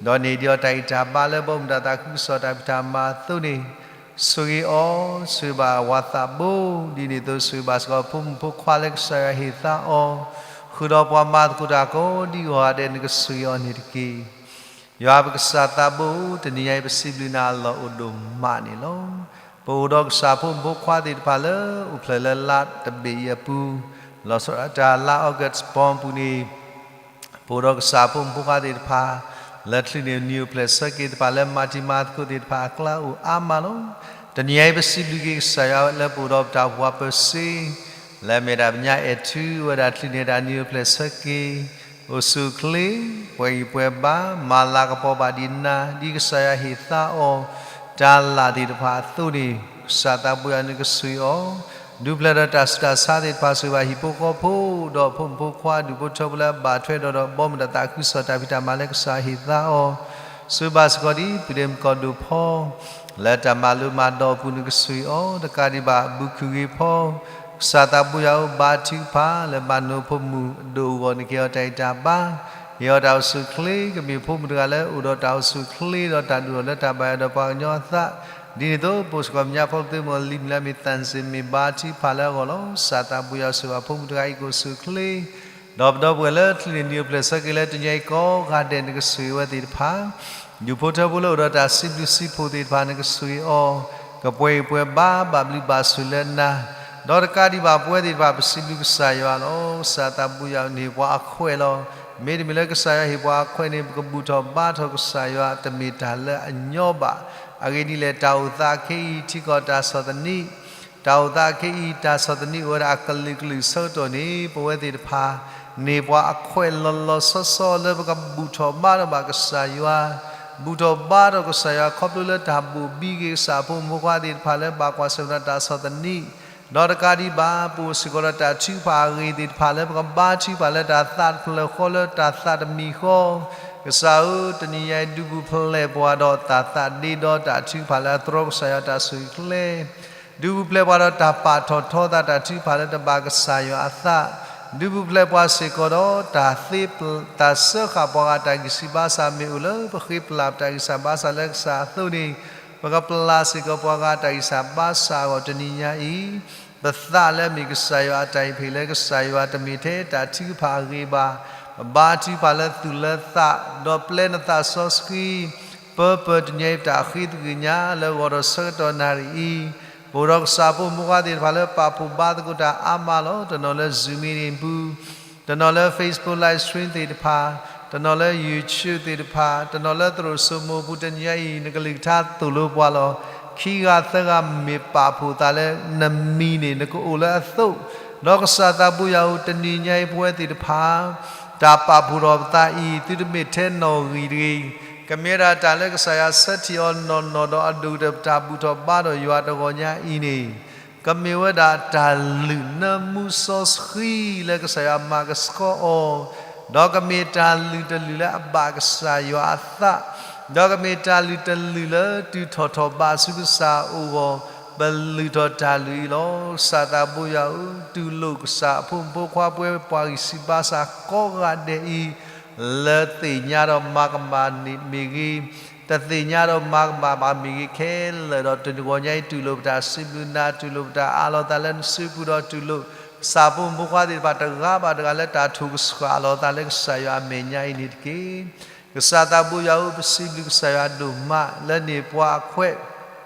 ချ့, ဒီးန့ၢ်ဒံးအီၤတၢ်ဂံၢ်တၢ်ဘါလၢဘီမုၢ်တၢ်သးခုကစီၣ်တၢ်ဖံးတၢ်မၤအသိးန့ၣ်, ဆိၣ်ဂ့ၤအီၤ, ဆိၣ်ဂ့ၤဘၣ်ဝၤသးဘိ, ဒ်န့ၣ်အသိးဆိၣ်ဂ့ၤဘၣ်စ့ၢ်ကီးဖိမုၣ်ဖိခွါလၢကစၢ်ယွၤဟ့ၣ်သါအီၤ, ဃုာ်ဒီးပှၤမၤသကိးတၢ်ကိးဒံကိးဂၤဒဲးနကဆိၣ်ဂ့ၤအီၤန့ၣ်တက့ၢ်. ယွၤပကစၢ်သးဘိ, တနံၤညါအံၤပစံးဘျုးနၤအလီၢ်အိၣ်ဒိၣ်မးန့ၣ်လီၤ. ပအိၣ်ဒီးကစၢ်ဖိမုၣ်ဖိခွါသ့ၣ်တဖၣ်လၢအိၣ်ဖျဲၣ်လၢလါတဘ့ၣ်အံၤအပူၤ, လီၤဆီဒၣ်တၢ်လါ August ပူၤန့ၣ် ပအိၣ်ဒီးကစၢ်ဖိမုၣ်ဖိခွါသ့ၣ်တဖၣ် လၢချုးန့ၢ်နံၣ်အိၣ်ဖျဲၣ်ဆၢက့ၤသ့ၣ်တဖၣ်လၢမၤတံၤမၤသကိးသ့ၣ်တဖၣ်အကျါအိၣ်အါမးလီၤ. တနံၤညါအံၤပစံးဘျုးက့ၤကစၢ်ယွၤလၢပအိၣ်ဒီးပတၢ်အိၣ်ဖှိၣ်ပၢဆှၢ လၢအမ့ၢ်ဒၣ်ပညါအဲၣ်ထုဝဲဒၣ်ချုးန့ၢ်တၢ်နံၣ်အိၣ်ဖျဲၣ်ဆၢက့ၤ အိၣ်ဆူၣ်အိၣ်ချ့ ပှဲၤဂံၢ်ပှဲၤဘါ မၤလၤကပီၤဘၣ်ဒံးနၤ ဒ်ကစၢ်ယွၤဟ့ၣ်သါအီၤ တၢ်လၢ်သ့ၣ်တဖၣ်အသိးန့ၣ် ကစၢ်သးဘိယွၤနကဆိၣ်ဂ့ၤအီၤ ဒုးဖျဲးဒီးတၢ်ဆူးတၢ်ဆါသ့ၣ်တဖၣ် ဆိၣ်ဂ့ၤဘၣ်ဟံၣ်ဖိဃီဖိ ဒီးဖိမုၣ်ဖိခွါ ဒူၣ်ဖိထၢဖိလၢအဘၣ်ထွဲဒီး ဒီးဘီမုၢ်တၢ်သးခုကစီၣ်တၢ်ဖံးတၢ်မၤလၢကစၢ်ဟ့ၣ်သါအီၤ ဆိၣ်ဂ့ၤဘၣ်စ့ၢ်ကီးဒ်ပူၤဒဲးမုၣ်ကီၢ်ဒိၣ်ဖီ လၢတၢ်မၤလိမၤဒိးအပူၤ နကဆိၣ်ဂ့ၤအီၤ တကးဒံးဘၣ် ဘူးခုၣ်ဂ့ၤဖီ ကစၢ်သးဘိယွၤအိၣ်ဘါထုကဖၣ် လၢဘၣ်နိဖိမုၣ်အဒိၣ်အဂီၢ် နကဟ့ၣ်အီၤတၢ်ဂံၢ်တၢ်ဘါ ဟ့ၣ်အီၤတၢ်အိၣ်ဆူၣ်အိၣ်ချ့ ကမ့ၢ်ဖိမုၣ်တဂၤလၢအိၣ်ဒီးတၢ်အိၣ်ဆူၣ်အိၣ်ချ့ ဒီးတၢ်ဒိၣ်ထီၣ်လၢတၢ်ဘၣ်ယွၤဒီးပှၤကညီအသး ဒ်န့ၣ်အသိး ပအိၣ်စ့ၢ်ကီးမဲာ်ညါဖီကသ့ မ့ၢ်လံာ်မုၢ်လၢ်မ့ၢ်သးစ့ၣ်မ့ၢ်ဘါထုကဖၣ်လၢအဂီၢ်လီၤ. ကစၢ်သးဘိယွၤဆိၣ်ဂ့ၤဘၣ်ဖိမုၣ်တဂၤအံၤ ကအိၣ်ဆူၣ်အိၣ်ချ့ ဒီးပဒီပုၢ်ဝဲၢ်လၢချုးန့ၢ်နံၣ်အိၣ်ဖျဲၣ်ဆၢက့ၤလၢတနံၤအံၤကိးဂၤဒဲး နကဆိၣ်ဂ့ၤဝဲသ့ၣ်တဖၣ် ဒူၣ်ဖိထၢဖိလၢအိၣ်ဒီးတၢ်စံးဘျုးစံးဖှိၣ်သ့ၣ်တဖၣ် နကဆိၣ်ဂ့ၤအီၤ ကပှဲၤဂံၢ်ပှဲၤဘါ ဘၣ်ဘျုးဘၣ်ဆိၣ်လၢနၤ ဒီးတကးဒံးဘၣ်ပဝဲသ့ၣ်တဖၣ် ပစံးဘျုးကစၢ်ယွၤလီၤ. ကစၢ်သးဘိယွၤန့ၢ်ပှၤအခွဲးလီၤ. မ့တမ့ၢ်လၢကစၢ်ယွၤဟ့ၣ်ပှၤအခွဲးန့ၣ် ပကဘူၣ်ထီၣ်ဘါထီၣ်ကစၢ်ယွၤ တမ့ၢ်တၢ်လၢအညီဘၣ်. အဂ့ၢ်ဒ်လဲၣ် တၢ်အိၣ်သးခဲအံၤ ထံကီၢ်တၢ်ဆီၣ်သနံး တၢ်အိၣ်သးခဲအံၤ တၢ်ဆီၣ်သနံးအိၣ်ဝဲဒၣ်အကလုာ်ကလုာ်ဆၢကတီၢ်န့ၣ် ပဝဲသ့ၣ်တဖၣ် န့ၢ်ပှၤအခွဲးလီၤလီၤဆီဆီလၢပကဘူၣ်ထီၣ်ဘါထီၣ်ဘၣ်ကစၢ်ယွၤ ဘူၣ်ထီၣ်ဘါထီၣ်ကစၢ်ယွၤခီဖျိလၢတၢ်ဘိၣ်ဘံဂ့ၤ ကစၢ်အဖိမုၣ်ဖိခွါသ့ၣ်တဖၣ်လၢဘၣ်ကွၢ်ဆၢၣ်မဲာ်ဒီးတၢ်ဆီၣ်သနံး, ဒီးတကးဒံးဘၣ် ပအိၣ်စ့ၢ်ကီးဒီးတၢ်ထုကဖၣ်အဂ့ၢ်သ့ၣ်တဖၣ်လၢပကဘါထုကဖၣ်လၢတၢ်သးတဖျၢၣ်ဃီလၢတၢ်သးတမံၤဃီ, ကစၢ်ဧၢ, တနံၤညါအံၤ ဒုးပူၤဖျဲးပှၤဒီးတၢ်သးဒ့ဒီတၢ်ထုကဖၣ်လၢအတြီကစၢ်ယွၤတၢ်ဆိၣ်ဂ့ၤကျဲ ဒုးပူၤဖျဲးပှၤဒီးတၢ်ပာ်ထီၣ်ထီသးတၢ်ထုကဖၣ်လၢတဘၣ်ကစၢ်ယွၤအသး, ဒုးပူၤဖျဲးပှၤစ့ၢ်ကီးဒီးတၢ်သ့, တၢ်စၢဃာ်ပှၤဂၤတၢ်ဂံၢ်စၢ်ဘါစၢ်မ့ၢ်အိၣ်လၢပဃ့ပလၢ်ပတၢ်ဂံၢ်စၢ်ဘါစၢ်လၢကစၢ်အသိးန့ၣ်, ပကပလၢ်စ့ၢ်ကီးပှၤဂၤတၢ်ဂံၢ်စၢ်ဘါစၢ်အဂီၢ်တနံၤညါအံၤ, ပသးလၢအမ့ၢ်ကစၢ်ယွၤအတၢ်အံးဖံးလၢကစၢ်ယွၤတမ့ၢ်ထဲတၢ်ထုကဖၣ်အဂ့ၤဘၣ်, ပဘါထုကဖၣ်လၢသူၣ်လၢသး, ဒီးပျဲနသးစီဆှံ ပၢပၢတနံၤအံၤပတၢ်ဃ့သဂ့ၤညါလၢဂီၤဒီးဆၢကတီၢ်နၣ်ရံၣ်အံၤ, ပအိၣ်ဒီးကစၢ်ဖိမုၣ်ဖိခွါသ့ၣ်တဖၣ်လၢပာ်ဖှိၣ်ဘါသကိးတၢ်အါမးလီၤ. တနီၤလၢ Zoom meeting ပူၤ, တနီၤလၢ Facebook live stream သ့ၣ်တဖၣ်, တနီၤလၢ YouTube သ့ၣ်တဖၣ်, တနီၤလၢသရိာ်စိမိၤပူၤတနံၤညါအံၤ နကလုၢ်ကထါသိၣ်လိပှၤလီၤ. ခံဂၤသၢဂၤမ့ၢ်ပာ်ဖှိၣ်သးလၢနမံၤန့ၣ် နကအိၣ်လၢအသိး, ဒီးကစၢ်သးပူၤယၤအိၣ်တနံၤညါအံၤပဝဲသ့ၣ်တဖၣ် တၢ်ပာ်ဖှိၣ်ထီၣ်ပသးအံၤ သုတမ့ၢ်ထဲနီၣ်ဂံၢ်တဂ့ၤ, ကမ့ၢ်ဝဲဒၣ်တၢ်လၢကစၢ်ယွၤဆၢထံၣ်အီၤနီၢ်နီၢ်ဒီးအဒိၣ်ကတၢၢ်ပတၢ်ဘူၣ်ထီၣ်ဘါထီၣ်ယွၤတဂီၤညါအံၤန့ၣ်, ကမ့ၢ်ဝဲဒၣ်တၢ်လုၢ်နၢမူစီဆှံလၢကစၢ်ယွၤမၤကဆှီအီၤ, ဒီးကမ့ၢ်တၢ်လုၢ်တလုၢ်လၢအဘၣ်ကစၢ်ယွၤအသး, ဒီးကမ့ၢ်တၢ်လုၢ်တလုၢ်လၢတုၤထီၣ်ထီၣ်ဘးဆူကစၢ်အအိၣ်အဂီၢ်, ပလုၢ်ထီၣ်တၢ်လုၢ်အံၤလီၤ. ကစၢ်သးဘိယွၤဧၢ, တူၢ်လိာ်ကစၢ်အဖိမုၣ်ဖိခွါပဝဲပှၤဂံၢ်စၢ်ဘါစၢ်ကိးဂၤဒဲးအံၤ, လၢသ့ၣ်ညါဒီးမၤကမၣ်မ့ၢ်ဂ့ၤ, တသ့ၣ်ညါဒီးမၤကမၣ်ဘၣ်မ့ၢ်ဂ့ၤခဲလၢာ်ဒီး တနံၤဂီၤညါအံၤ တူၢ်လိာ်ပတၢ်စံးဘျုးနၤ, တူၢ်လိာ်ပတၢ်အးလီၤသးလၢနစုပူၤဒီး တူၢ်လိာ်ကစၢ်ဖိမုၣ်ဖိခွါသ့ၣ်တဖၣ်တဂၤဘၣ်တဂၤလၢတၢ်ထိၣ်ကစှၤလီၤသးလၢကစၢ်ယွၤအမဲာ်ညါအံၤန့ၣ်တက့ၢ်. ကစၢ်သးဘိယွၤဧၢ, ပစံးဘျုးကစၢ်ယွၤဒိၣ်မးလၢန့ၢ်ပှၤအခွဲး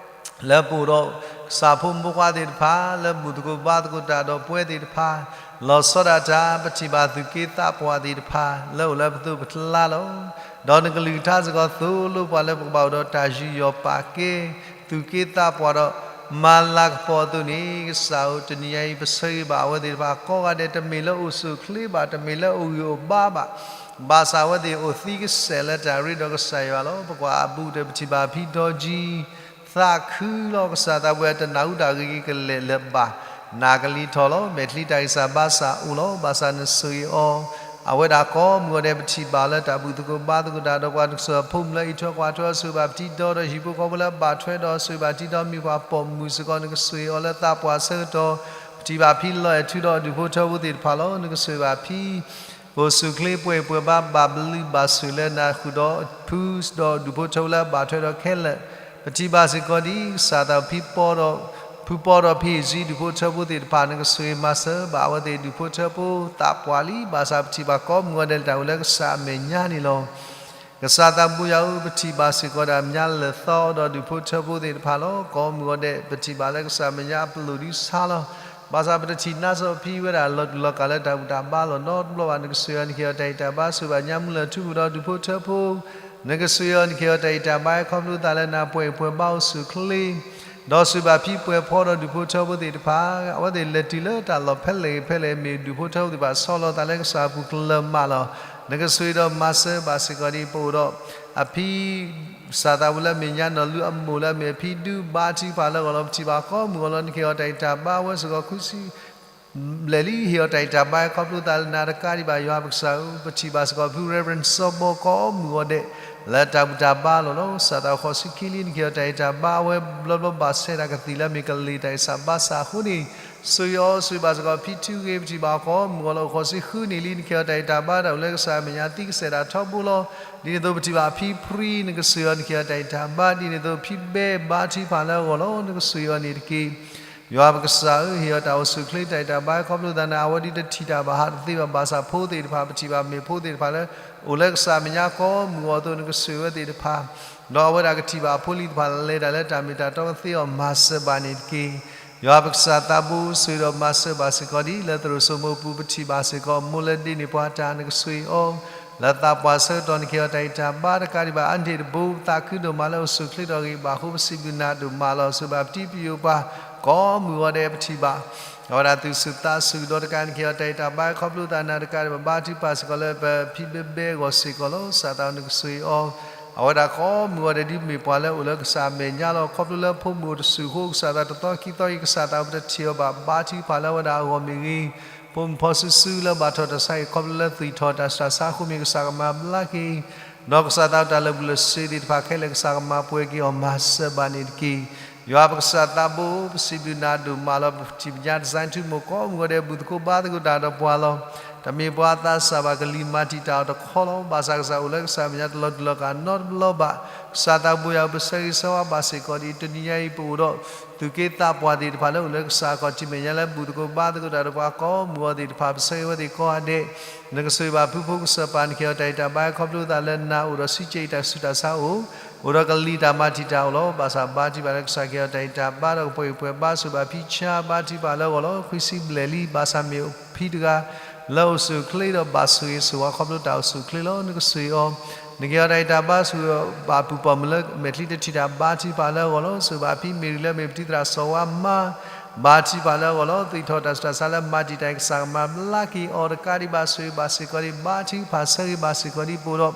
လၢပအိၣ်ဒီးကစၢ်ဖိမုၣ်ဖိခွါသ့ၣ်တဖၣ် လၢဘူၣ်သကိးဘါသကိးတၢ်ဒီးပဝဲသ့ၣ်တဖၣ်, လီၤဆီဒၣ်တၢ် ပထံၣ်ဘၣ်သူၣ်က့သးပှၢ်သ့ၣ်တဖၣ် လၢအိၣ်လၢပသိးပကျါလီၤ. ဒီးနကလုၢ်ကထါစ့ၢ်ကီးသိၣ်လိပှၤလၢပကဘၣ်အိၣ်ဒီးတၢ်ယူးယီၣ်ပာ်ကဲ သူၣ်က့သးပှၢ်ဒီး မၤလၤကပီၤအသိးန့ၣ်, ကစၢ်ဧၢ, တနံၤညါအံၤ ပဆၢဂ့ၤဘၣ်အဝဲသ့ၣ်တဖၣ်ကိးဂၤဒဲး တမ့ၢ်လၢအိၣ်ဆူၣ်အိၣ်ချ့ဘၣ်, တမ့ၢ်လၢအိၣ်ဂံၢ်အိၣ်ဘါဘၣ်, ဘၣ်ဆၣ်အဝဲသ့ၣ်အိၣ်သံကစဲးလၢတၢ်ရ့ဒီးကစၢ်ယွၤလီၤ. ပကွၢ်အဘူးဒီး ပထံၣ်ဘၣ်ဖံဒီကံ သးခုလီၤ. ကစၢ်သးဘိယွၤ တနၢ်ဟူတၢ်ဂ့ၤကလဲာ်လၢၤဘၣ်, နၢ်ကလံၤထီၣ်လီၤ. မဲာ်ချံတၢ်ဂံၢ်စၢ်ဘါစၢ်အိၣ်လီၤ. ဘၣ်ဆၣ်နဆိၣ်ဂ့ၤအီၤ, အဝဲဒၣ်ကိးမုၢ်ဂီၤဒဲး ပထံၣ်ဘၣ်လၢတၢ်ဘူၣ်သကိးဘါသကိးတၢ်ဒီးပှၤ, နကဆိၣ်အဖိမုၣ်လၢအံးထွဲကွၢ်ထွဲအီၤ, ဆိၣ်ဂ့ၤဘၣ်ပထံဒီဒီးဟံၣ်ဖိဃီဖိလၢအဘၣ်ထွဲဒီး, ဆိၣ်ဂ့ၤဘၣ်ထံဒီးမံၤပှၢ်ပိာ်မုၣ်စ့ၢ်ကီး, နကဆိၣ်ဂ့ၤအီၤလၢသးပှၢ်ဆၢကတီၢ်. ပထံၣ်ဘၣ်ဖံလီၤအဲၣ်ထူဒီးဒူၣ်ဖိထၢဖိသ့ၣ်တဖၣ်လီၤ. နကဆိၣ်ဂ့ၤဘၣ်ဖံ ပအိၣ်ဆူၣ်ချ့ပှဲၤပှဲၤဘါ ဘၣ်ဘျုးဘၣ်ဆိၣ်လၢနဃုာ်ဒီးဖု ဒီးဒူၣ်ဖိထၢဖိလၢအဘၣ်ထွဲဒီးခဲလၢာ်. ပထံၣ်ဘၣ်စ့ၢ်ကီးဒ်ကစၢ်သးဖံပီဒီး, ဖုပီဒီးဖံအံၤ ဒူၣ်ဖိထၢဖိသ့ၣ်တဖၣ်, နကဆိၣ်ဂ့ၤမၤစၢၤဘၣ်အဝဲသ့ၣ်ဒူၣ်ဖိထၢဖိ သးပှၢ်လံ. ဘၣ်ဆၣ်ပထံၣ်ဘၣ်ကိးမုၢ်ဂီၤဒဲးလၢတၢ်အိၣ်လၢကစၢ်အမဲာ်ညါန့ၣ်လီၤ. ကစၢ်သးဘိယွၤဧၢ, ပထံၣ်ဘၣ်စ့ၢ်ကီးဒၣ်မညါလၢာ်သီဒီးဒူၣ်ဖိထၢဖိသ့ၣ်တဖၣ်လီၤ. ကိးမုၢ်ဂီၤဒဲး ပထံၣ်ဘၣ်လၢကစၢ်မဲာ်ညါအပလိၣ်ဒံးဆါလီၤ. ဘၣ်ဆၣ်ပတထံၣ်နါစီၤဖံဝဲဒၣ်လီၤတူာ်လီၤကာ်လၢတၢ်ဘူၣ်တၢ်ဘါလီၤနီတဘျီဘၣ်. နကဆိၣ်ဂ့ၤအီၤ နကဟ့ၣ်အီၤတၢ်ဂံၢ်တၢ်ဘါ, ဆိၣ်ဂ့ၤဘၣ်ညါမုၢ်လၢၢ်ထူပူၤဒီးဒူၣ်ဖိထၢဖိ, နကဆိၣ်ဂ့ၤအီၤ နကဟ့ၣ်အီၤတၢ်ဂံၢ်တၢ်ဘါ ခီဖျိသးလၢနၤပှဲၤပှဲၤဘါအိၣ်ဆူၣ်ချ့ ဒီးဆိၣ်ဂ့ၤဘၣ်ဖံပှဲၤဖီဒီးဒူၣ်ဖိထၢဖိသ့ၣ်တဖၣ်, အဝဲသ့ၣ်လဲၤတုၤလၢတၢ်လီၢ်ဖဲလဲၣ်ဂ့ၤဖဲလဲၣ်မ့ၢ် ဒူၣ်ဖိထၢဖိသ့ၣ်တဖၣ်ဆီလီၤသးလၢကစၢ်အပူၤကလၢၤမးလီၤ. နကဆိၣ်ဂ့ၤဒီးမၤစၢၤဘၣ်စ့ၢ်ကီးဒ်ပအိၣ်ဒီး အဖံ ကစၢ်သးဘိလၢအမဲာ်ညါနီၢ်လူအမိၢ်လၢအမ့ၢ်အဖံဒုးဘါထုကဖၣ်လၢအဂီၢ်လီၤ. ပထံၣ်ဘၣ်ကိးမုၢ်ဂီၤလီၤ. နကဟ့ၣ်အီၤတၢ်ဂံၢ်တၢ်ဘါ အဝဲစ့ၢ်ကီး ခူဆံ ဘျဲၣ်လံ ဟ့ၣ်အီၤတၢ်ဂံၢ်တၢ်ဘါ ခီဖျိသးလၢနၤတကးဒံးဘၣ် ယွၤပကစၢ်ဧၢ, ပထံၣ်ဘၣ်စ့ၢ်ကီးဖု Reverend စီၤဘီကိးမုၢ်ဂီၤဒဲး လၢတၢ်ဘူၣ်တၢ်ဘါလီၤလီၤ. ကစၢ်သးဘိဃိးဆံခံလံ နကဟ့ၣ်အီၤတၢ်ဂံၢ်တၢ်ဘါ အဝဲဘျီဘျီဘၣ်ဆဲးတၢ်ကသံၣ်လၢအမ့ၢ်ကလံၤတၢ်ဂံၢ်စၢ်ဘါစၢ်အဃိန့ၣ်, ဆိၣ်ဂ့ၤအီၤ ဆိၣ်ဂ့ၤဘၣ်စ့ၢ်ကီးဖံထူဂ့ၤ ပထံၣ်ဘၣ်ကိးမုၢ်ဂီၤလီၤ. ဃိးဆံဃုနံၣ်လံ နကဟ့ၣ်အီၤတၢ်ဂံၢ်တၢ်ဘါ တၢ်အိၣ်လၢကစၢ်အမဲာ်ညါသံကစဲးတၢ်ထီဘိလီၤ. ဒ်န့ၣ်အသိးပထံၣ်ဘၣ်ဖံဖရံ နကဆိၣ်ဂ့ၤအီၤ နကဟ့ၣ်အီၤတၢ်ဂံၢ်တၢ်ဘါ, ဒ်န့ၣ်အသိးဖံဘဲဘါထုကဖၣ်လၢအဂီၢ်လီၤ. နကဆိၣ်ဂ့ၤအီၤန့ၣ်တက့ၢ်. ယွၤပကစၢ်ဧၢ, ဟ့ၣ်အီၤတၢ်အိၣ်ဆူၣ်ချ့တၢ်ဂံၢ်တၢ်ဘါ ခီဖျိသးန့ၣ် အဝဲဒၣ်တထံၣ်တၢ်ဘၣ်ဟးတသ့ဘၣ်. ဘၣ်ဆၣ်ဖိသ့ၣ်တဖၣ် ပထံၣ်ဘၣ်မ့ၢ်ဖိသ့ၣ်တဖၣ်လၢ အိၣ်လၢကစၢ်အမဲာ်ညါကိးမုၢ်ဂီၤအသိး နကဆိၣ်ဂ့ၤဝဲသ့ၣ်တဖၣ်, ဒီးအဝဲဒၣ်ကထံၣ်ဘၣ်အဖိလံၤတဖၣ် လဲၤတၢ်လၢတၢ်မ့ၢ်တၢ်တီကသ့အီၤ မၤစၢၤဘၣ်န့ၣ်တက့ၢ်. ယွၤပကစၢ်သးဘိ ဆိၣ်ဂ့ၤဒီးမၤစၢၤဘၣ်စ့ၢ်ကီးဒ် လၢသရိာ်စိမိၤပူၤ ပထံၣ်ဘၣ်စ့ၢ်ကီး မိၢ်လၢဒ့န့ၢ်ပှၤတၢ် နကဆိၣ်ဂ့ၤအီၤ လၢသးပှၢ်ဆၢကတီၢ် နကဟ့ၣ်အီၤတၢ်ဂံၢ်တၢ်ဘါတကးဒံးဘၣ် အါန့ၢ်တဘိ သးခုဒိၣ်မးလၢအိၣ်ဆူၣ်ချ့ထီၣ်ဂ့ၤဘၣ်အဃိ ပစံးဘျုးနၤဒိၣ်မးလီၤ. ဆိၣ်ဂ့ၤဘၣ်ပတံၤပယိာ်ပှၤ ကိးမုၢ်ဂီၤဒဲး ပထံၣ်ဘၣ် အဝဲဒၣ်သူၣ်ဆူၣ်သးဆူၣ်ဒီးတကး နကဟ့ၣ်အီၤတၢ်ဂံၢ်တၢ်ဘါ ခီဖျိသးနၤတကးဒံးဘၣ် ဘါထုကဖၣ်စ့ၢ်ကီးလၢပဖံဘဲဘဲအဂီၢ်စ့ၢ်ကီးလီၤ. ကစၢ်သးဘိ နကဆိၣ်ဂ့ၤအီၤ အဝဲဒၣ်ကိးမုၢ်ဂီၤဒဲး ဒ်မ့ၢ်ပှၤလၢအိၣ်လၢကစၢ်အမဲာ်ညါလီၤ. ခီဖျိလၢဖိမုၣ်အိၣ်တဆူၣ်အဃိ ကစၢ်သးတသီခံသီအံၤ ကစၢ်သးပတထံၣ်အီၤဘၣ်, ဘါထုကဖၣ်လၢအဝဲဒၣ်အဂီၢ်မ့ၢ်ဂ့ၤ, ဖိမုၣ်ဖီစုစုလၢဘၣ်ထီၣ်တၢ်ဆါအံၤ ခီဖျိလၢသွံၣ်ထီၣ်တၢ်ဆူးတၢ်ဆါအဃိမ့ၢ် ကစၢ်ကမၤဘျါက့ၤ, ဒီးကစၢ်သးတၢ်လၢာ်ဘူၣ်လၢာ်စ့ၤသ့ၣ်တဖၣ်ခဲလၢာ် ကစၢ်ကမၤပှဲၤက့ၤအီၤ မၤစၢၤဘၣ်န့ၣ်တက့ၢ်. ယွၤပကစၢ်သးဘိ, ပစံးဘျုးနၤဒိၣ်မးလီၤ. ပထံၣ်ပညါ design ထူမိၢ်ကိးမုၢ်ဂီၤဒဲး ဘူၣ်သကိးဘါသကိးတၢ်ဒီးပှၤလီၤ. တမ့ၢ်ပှၤသးစၢ်ဘၣ် ကလံၤမၤတံာ်တာ်အီၤတခီလီၤ. ဘၣ်ဆၣ်ကစၢ်အိၣ်လၢကစၢ်မဲာ်ညါ တလီၤတူာ်လီၤကာ်နီတဘျီဘၣ်. ကစၢ်သးဘိယွၤ ပဆၢဂ့ၤဆၢဝါဘၣ်စ့ၢ်ကီးဒ်အံၤ, တနံၤညါအံၤ ပအိၣ်ဒီးသူၣ်က့သးပှၢ်သ့ၣ်တဖၣ်လၢအိၣ်လၢကစၢ်အခီၣ်ထံးမဲာ်ညါလၢ ဘူၣ်သကိးဘါသကိးတၢ်ဒီးပှၤကိးမုၢ်ဂီၤသ့ၣ်တဖၣ် ပဆၢဂ့ၤဝဲသ့ၣ်ကိးဂၤဒဲး နကဆိၣ်ဂ့ၤဘၣ်ဖုဖိကစၢ်ပၢ် နကဟ့ၣ်အီၤတၢ်အံးတၢ်ဘါ ခီဖျိသးလၢနၤအိၣ်ဒီး ဆံးကဲအံၤတၢ်ဆူးတၢ်ဆါအိၣ်, အိၣ်ဒီးကလံၤတၢ်မၤတံာ်တာ်အိၣ်လီၤ. ဘၣ်ဆၣ်ဘါထုကဖၣ်လၢ ကစၢ်ကဟ့ၣ်အီၤတၢ်အံးတၢ်ဘါ ဒီးကပှဲၤဂံၢ်ပှဲၤဘါ ဆိၣ်ဂ့ၤဘၣ်ဖံဆါ ဘါထုကဖၣ်လၢအဂီၢ်လီၤ. ခွံဆံဘျဲၣ်လံ. ဘၣ်ဆၣ်မ့ၢ်ဖံတဂၤလၢအိၣ်ဆူၣ်အိၣ်ချ့ဒီးဘၣ်ဆိၣ်ဂ့ၤဆိၣ်ဝါ ခီဖျိတၢ်အိၣ်ဆူၣ်အိၣ်ချ့လီၤ. နကဆိၣ်ဂ့ၤအီၤ, နကဟ့ၣ်အီၤတၢ်အံးတၢ်ဘါ ဆိၣ်ဂ့ၤဘၣ်အပုၢ်ပိာ်မုၣ်လၢမဲာ်ချံတထံၣ်တၢ် ဘါထုကဖၣ်လၢအဂီၢ်လီၤ. ဆိၣ်ဂ့ၤဘၣ်ဖံမ့ၢ်ရံၤလၢမ့ၢ်ပတံၤသရၣ်စီၤဝါမါ ဘါထုကဖၣ်လၢအဂီၢ်လီၤ. သွံၣ်ထီၣ်တၢ်ဆူးတၢ်ဆါလၢမၤတံာ်တာ်အံၤ ကစၢ်ကမၤဘျါက့ၤအီၤတကးဒံးဘၣ် ဆိၣ်ဂ့ၤဘၣ်စ့ၢ်ကီးဒံး ဘါထုကဖၣ်ဆၢဂ့ၤဘၣ်စ့ၢ်ကီးဒံး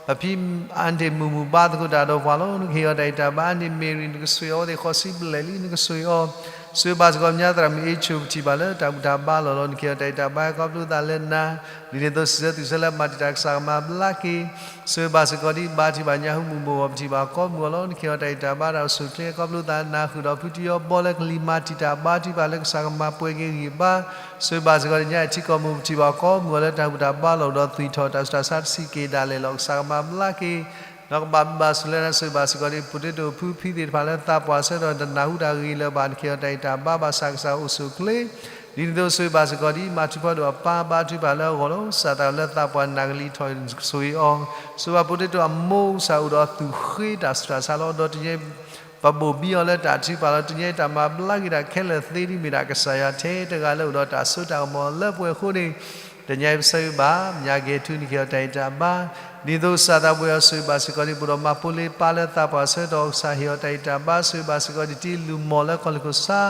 ပအိၣ်ဒီး ပဖံအါန့ၢ်မုၢ်မုၢ်ဘါသကိးတၢ်ဒီးပှၤလီၤ. နကဟ့ၣ်အီၤတၢ်အံးတၢ်ဘါ အါန့ၢ်မ့ၢ်ရံၤ နကဆိၣ်ဂ့ၤအီၤဝဲသ့ၣ်ဃိးဆံဘျဲၣ်လံ. နကဆိၣ်ဂ့ၤအီၤ, ဆိၣ်ဂ့ၤဘၣ်စ့ၢ်ကီး မညါသရၣ်မုၣ်အ့ၣ်ဆိၣ် ပထံၣ်ဘၣ်လၢတၢ်ဘူၣ်တၢ်ဘါလီၢ်လီၤ. နကဟ့ၣ်အီၤတၢ်အံးတၢ်ဘါ ခီဖျိသးလၢနၤ ဒ်န့ၣ်အသိး စံးဆၢသွံၣ်ဆၢလၢမၤတံာ်တာ် ကစၢ်ကမၤဘျါက့ၤ ဆိၣ်ဂ့ၤဘၣ်စ့ၢ်ကီးဒံး ဘါထုကဖၣ်ညါဟူမုၢ်ဘိၣ်ဂီၤ ပထံၣ်ဘၣ်ကိးမုၢ်ဂီၤလီၤ. နကဟ့ၣ်အီၤတၢ်အံးတၢ်ဘါ တၢ်အိၣ်ဆူၣ်အိၣ်ချ့ ခီဖျိသးနၤဃုာ်ဒီးဖုတယီဘီလၢကလံၤမၤတံာ်တာ် ဘါထုကဖၣ်လၢကစၢ်ကမၤပှဲၤက့ၤဂံၢ်ဘါ ဆိၣ်ဂ့ၤဘၣ်စ့ၢ်ကီးဒံး ညါအံၤထံကီၢ်မူ ပထံၣ်ဘၣ်ကိးမုၢ်ဂီၤလၢတၢ်ဘူၣ်တၢ်ဘါလီၢ်ဒီးသွံၣ်ထီၣ်တၢ်ဆူးတၢ်ဆါတဆံးက့ၤဒၣ်လဲာ်လီၤ. ကစၢ်ကမၤဘျါက့ၤ ဒီးကဘၣ်ဘျုးဘၣ်ဆိၣ်လၢနၤ ဆိၣ်ဂ့ၤဘၣ်စ့ၢ်ကီးဒံး ပဒိၣ်တုာ်ဖုဖံသ့ၣ်တဖၣ်လၢသးပှၢ်ဆၢကတီၢ် တနၢ်ဟူတၢ်ဂ့ၤလၢၤဘၣ် နကဟ့ၣ်အီၤတၢ်အံးတၢ်ဘါ ဘၣ်ဆၣ်ကစၢ်အိၣ်ဆူၣ်အိၣ်ချ့ ဒ်န့ၣ်အသိး ဆိၣ်ဂ့ၤဘၣ်စ့ၢ်ကီးဒံး မၤထူဖီဒိၣ်အပၢ် ဘါထုကဖၣ်လၢအဂီၢ်လီၤ. စၢ်သးလၢသးပှၢ်နၢ်ကလံၤထီၣ် နကဆိၣ်ဂ့ၤအီၤ ဆိၣ်ဂ့ၤဘၣ်ပဒိၣ်တုာ်အမိၢ် ကစၢ်အိၣ်ဒီးသူၣ်ဃ့တၢ်ဆူးတၢ်ဆါလီၤ. ဒီးတနံၤ ပဘိၣ်ဘံအီၤလၢတၢ်ထုကဖၣ်လီၤ. တနံၤအံၤတၢ်မၤဘျါက့ၤတၢ်ခဲလၢာ်သ့ဒ်မ့ၢ်ဒၣ် ကစၢ်ယွၤထဲတဂၤလၢအိၣ်ဒီးတၢ်စိတၢ်ကမီၤလၢပှဲၤအဃိန့ၣ် တနံၤအံၤပဆၢဂ့ၤဘၣ် မညါကဲၤထူ နကဟ့ၣ်အီၤတၢ်အံးတၢ်ဘါ ဒ်သိးစၢ်သးဘိယွၤ ဆိၣ်ဂ့ၤဘၣ်စ့ၢ်ကီးဒံး ပအိၣ်ဒီးမၤဖိလ့ပၢ်လၢသးပှၢ်ဆၢကတီၢ် ကစၢ်ဟ့ၣ်အီၤတၢ်အံးတၢ်ဘါ ဆိၣ်ဂ့ၤဘၣ်စ့ၢ်ကီးဒံး တံၤလုၢ်မီၢ်လၢကီၢ်လ့ၣ်ခိၣ်ဆၣ်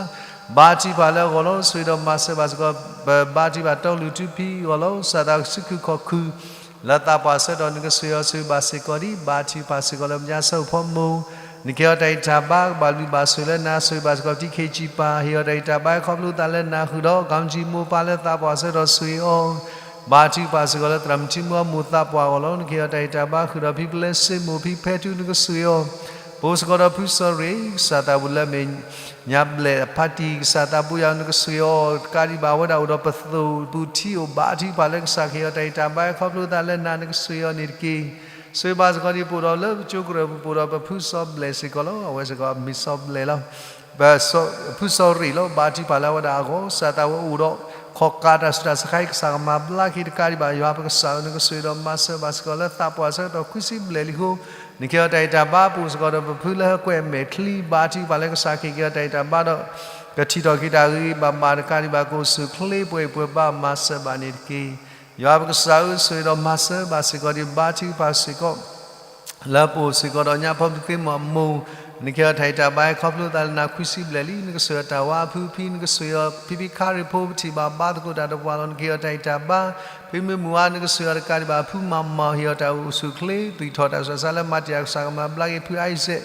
ဘါထုကဖၣ်လၢအဂီၢ်လီၤ. ဆိၣ်ဂ့ၤဒီးမၤစၢၤဘၣ်စ့ၢ်ကီး ပဘါထုကဖၣ်တီကလုာ်ထူဖံအဂီၢ်လီၤ. စၢ်သးစုခိၣ်ခီၣ်ခုၣ် လၢသးပှၢ်ဆၢကတီၢ် နကဆိၣ်ဂ့ၤအီၤ ဆိၣ်ဂ့ၤဘၣ်စ့ၢ်ကီးဒံး ဘါထုကဖၣ်စ့ၢ်ကီးလၢမညါဆၢဖိမိၢ် နကဟ့ၣ်အီၤတၢ်အံးတၢ်ဘါ ကဘၣ်ဘျုးဘၣ်ဆိၣ်လၢနၤ ဆိၣ်ဂ့ၤဘၣ်စ့ၢ်ကီး တံၤခ့ကၠံပၢ် ဟ့ၣ်အီၤတၢ်အံးတၢ်ဘါ ခီဖျိသးလၢနၤဃုာ်ဒီး ကီမတံၤမိၢ်ပၢ်လၢသးပှၢ်ဆၢကတီၢ် ဆိၣ်ဂ့ၤအီၤ ဘါထုကဖၣ်စ့ၢ်ကီးလၢသရၣ်မုၣ်ထံမူအမိၢ်သးပှၢ်အဂီၢ်လီၤ. နကဟ့ၣ်အီၤတၢ်အံးတၢ်ဘါဃုာ်ဒီး ဖံပလဲစ့မိၢ် ဖံဖဲထူ နကဆိၣ်ဂ့ၤအီၤ ပအိၣ်စ့ၢ်ကီးဒီးဖုစီၤရ့ၣ် ကစၢ်သးဘိလၢအမဲာ်ညါဘျဲၣ်အဖါတံၢ် ကစၢ်သးဘိယွၤ နကဆိၣ်ဂ့ၤအီၤ တကးဒံးဘၣ် အဝဲဒၣ်အိၣ်ဒီးပသိၣ်ပူၤထံအိၣ် ဘါထုကဖၣ်လၢကစၢ်ကဟ့ၣ်အီၤတၢ်အံးတၢ်ဘါ ခီဖျိသးလၢနၤ နကဆိၣ်ဂ့ၤအီၤန့ၣ်တက့ၢ်. ဆိၣ်ဂ့ၤဘၣ်စ့ၢ်ကီးဒံး ပအိၣ်ဒီးလၢပကၠိကရၢၢ်ပူၤ ပအိၣ်ဒီးပဖုစီၤဘျဲၣ်စ့ၢ်ကီးလီၤ. အဝဲစ့ၢ်ကီးမ့ၢ်စီၤဘျဲၣ်လီၤ. ပဖုစီၤရ့ၣ်လီၤ. ဘါထုကဖၣ်လၢအဝဲဒၣ်အဂီၢ် စၢ်သးဝဲအိၣ်ဒီး ခီၣ်ကးတၢ်ဆူးတၢ်ဆါအံၤ ကစၢ်ကမၤဘျါက့ၤတကးဒံးဘၣ် ယွၤပကစၢ်ဧၢ နကဆိၣ်ဂ့ၤဒီးမၤစၢၤဘၣ်စ့ၢ်ကီးလၢသးပှၢ်ဆၢကတီၢ်ခွံဆံဘျဲၣ်လံအဃိ နကဟ့ၣ်အီၤတၢ်အံးတၢ်ဘါ ပအိၣ်စ့ၢ်ကီးဒီးပဖုလၢဟၢကွဲးအမဲာ်ချံ ဘါထုကဖၣ်လၢကစၢ်ကဟ့ၣ်က့ၤအီၤတၢ်အံးတၢ်ဘါဒီး ကထံၣ်ထီၣ်က့ၤတၢ်ဂ့ၤဂ့ၤဘၣ်ဘၣ်တကးဒံးဘၣ် ကအိၣ်ဆူၣ်အိၣ်ချ့ပှဲၤပှဲၤဘါ မၤစၢၤဘၣ်န့ၣ်တက့ၢ်. ယွၤပကစၢ်ဧၢ ဆိၣ်ဂ့ၤဒီးမၤစၢၤဘၣ်စ့ၢ်ကီးဒံး ဘါထုကဖၣ်စ့ၢ်ကီး လၢပအိၣ်စ့ၢ်ကီးဒီးညါဖီမုၢ်သ့ၣ်မီၢ်အမိၢ် နကဟ့ၣ်အီၤတၢ်အံးတၢ်ဘါ ခီဖျိသးလၢနၤခွံဆံဘျဲၣ်လံ နကဆိၣ်ဂ့ၤအီၤတၢ်ဝါအဖုဖံ နကဆိၣ်ဂ့ၤအီၤဖံဖံခါရ့ၣ်ဖိ ပထံၣ်ဘၣ်ဘါသကိးတၢ်ဒီးပှၤလီၤ နကဟ့ၣ်အီၤတၢ်အံးတၢ်ဘါ ဖံမုၢ်မုၢ်ဝါ နကဆိၣ်ဂ့ၤအီၤတကးဒံးဘၣ် ဖုမၤမီၢ် ဟ့ၣ်အီၤတၢ်အိၣ်ဆူၣ်အိၣ်ချ့ သွံၣ်ထီၣ်တၢ်ဆူးတၢ်ဆါလၢမၤတံာ်တာ် ကစၢ်ကမၤဘျါက့ၤဖုအါအံစဲး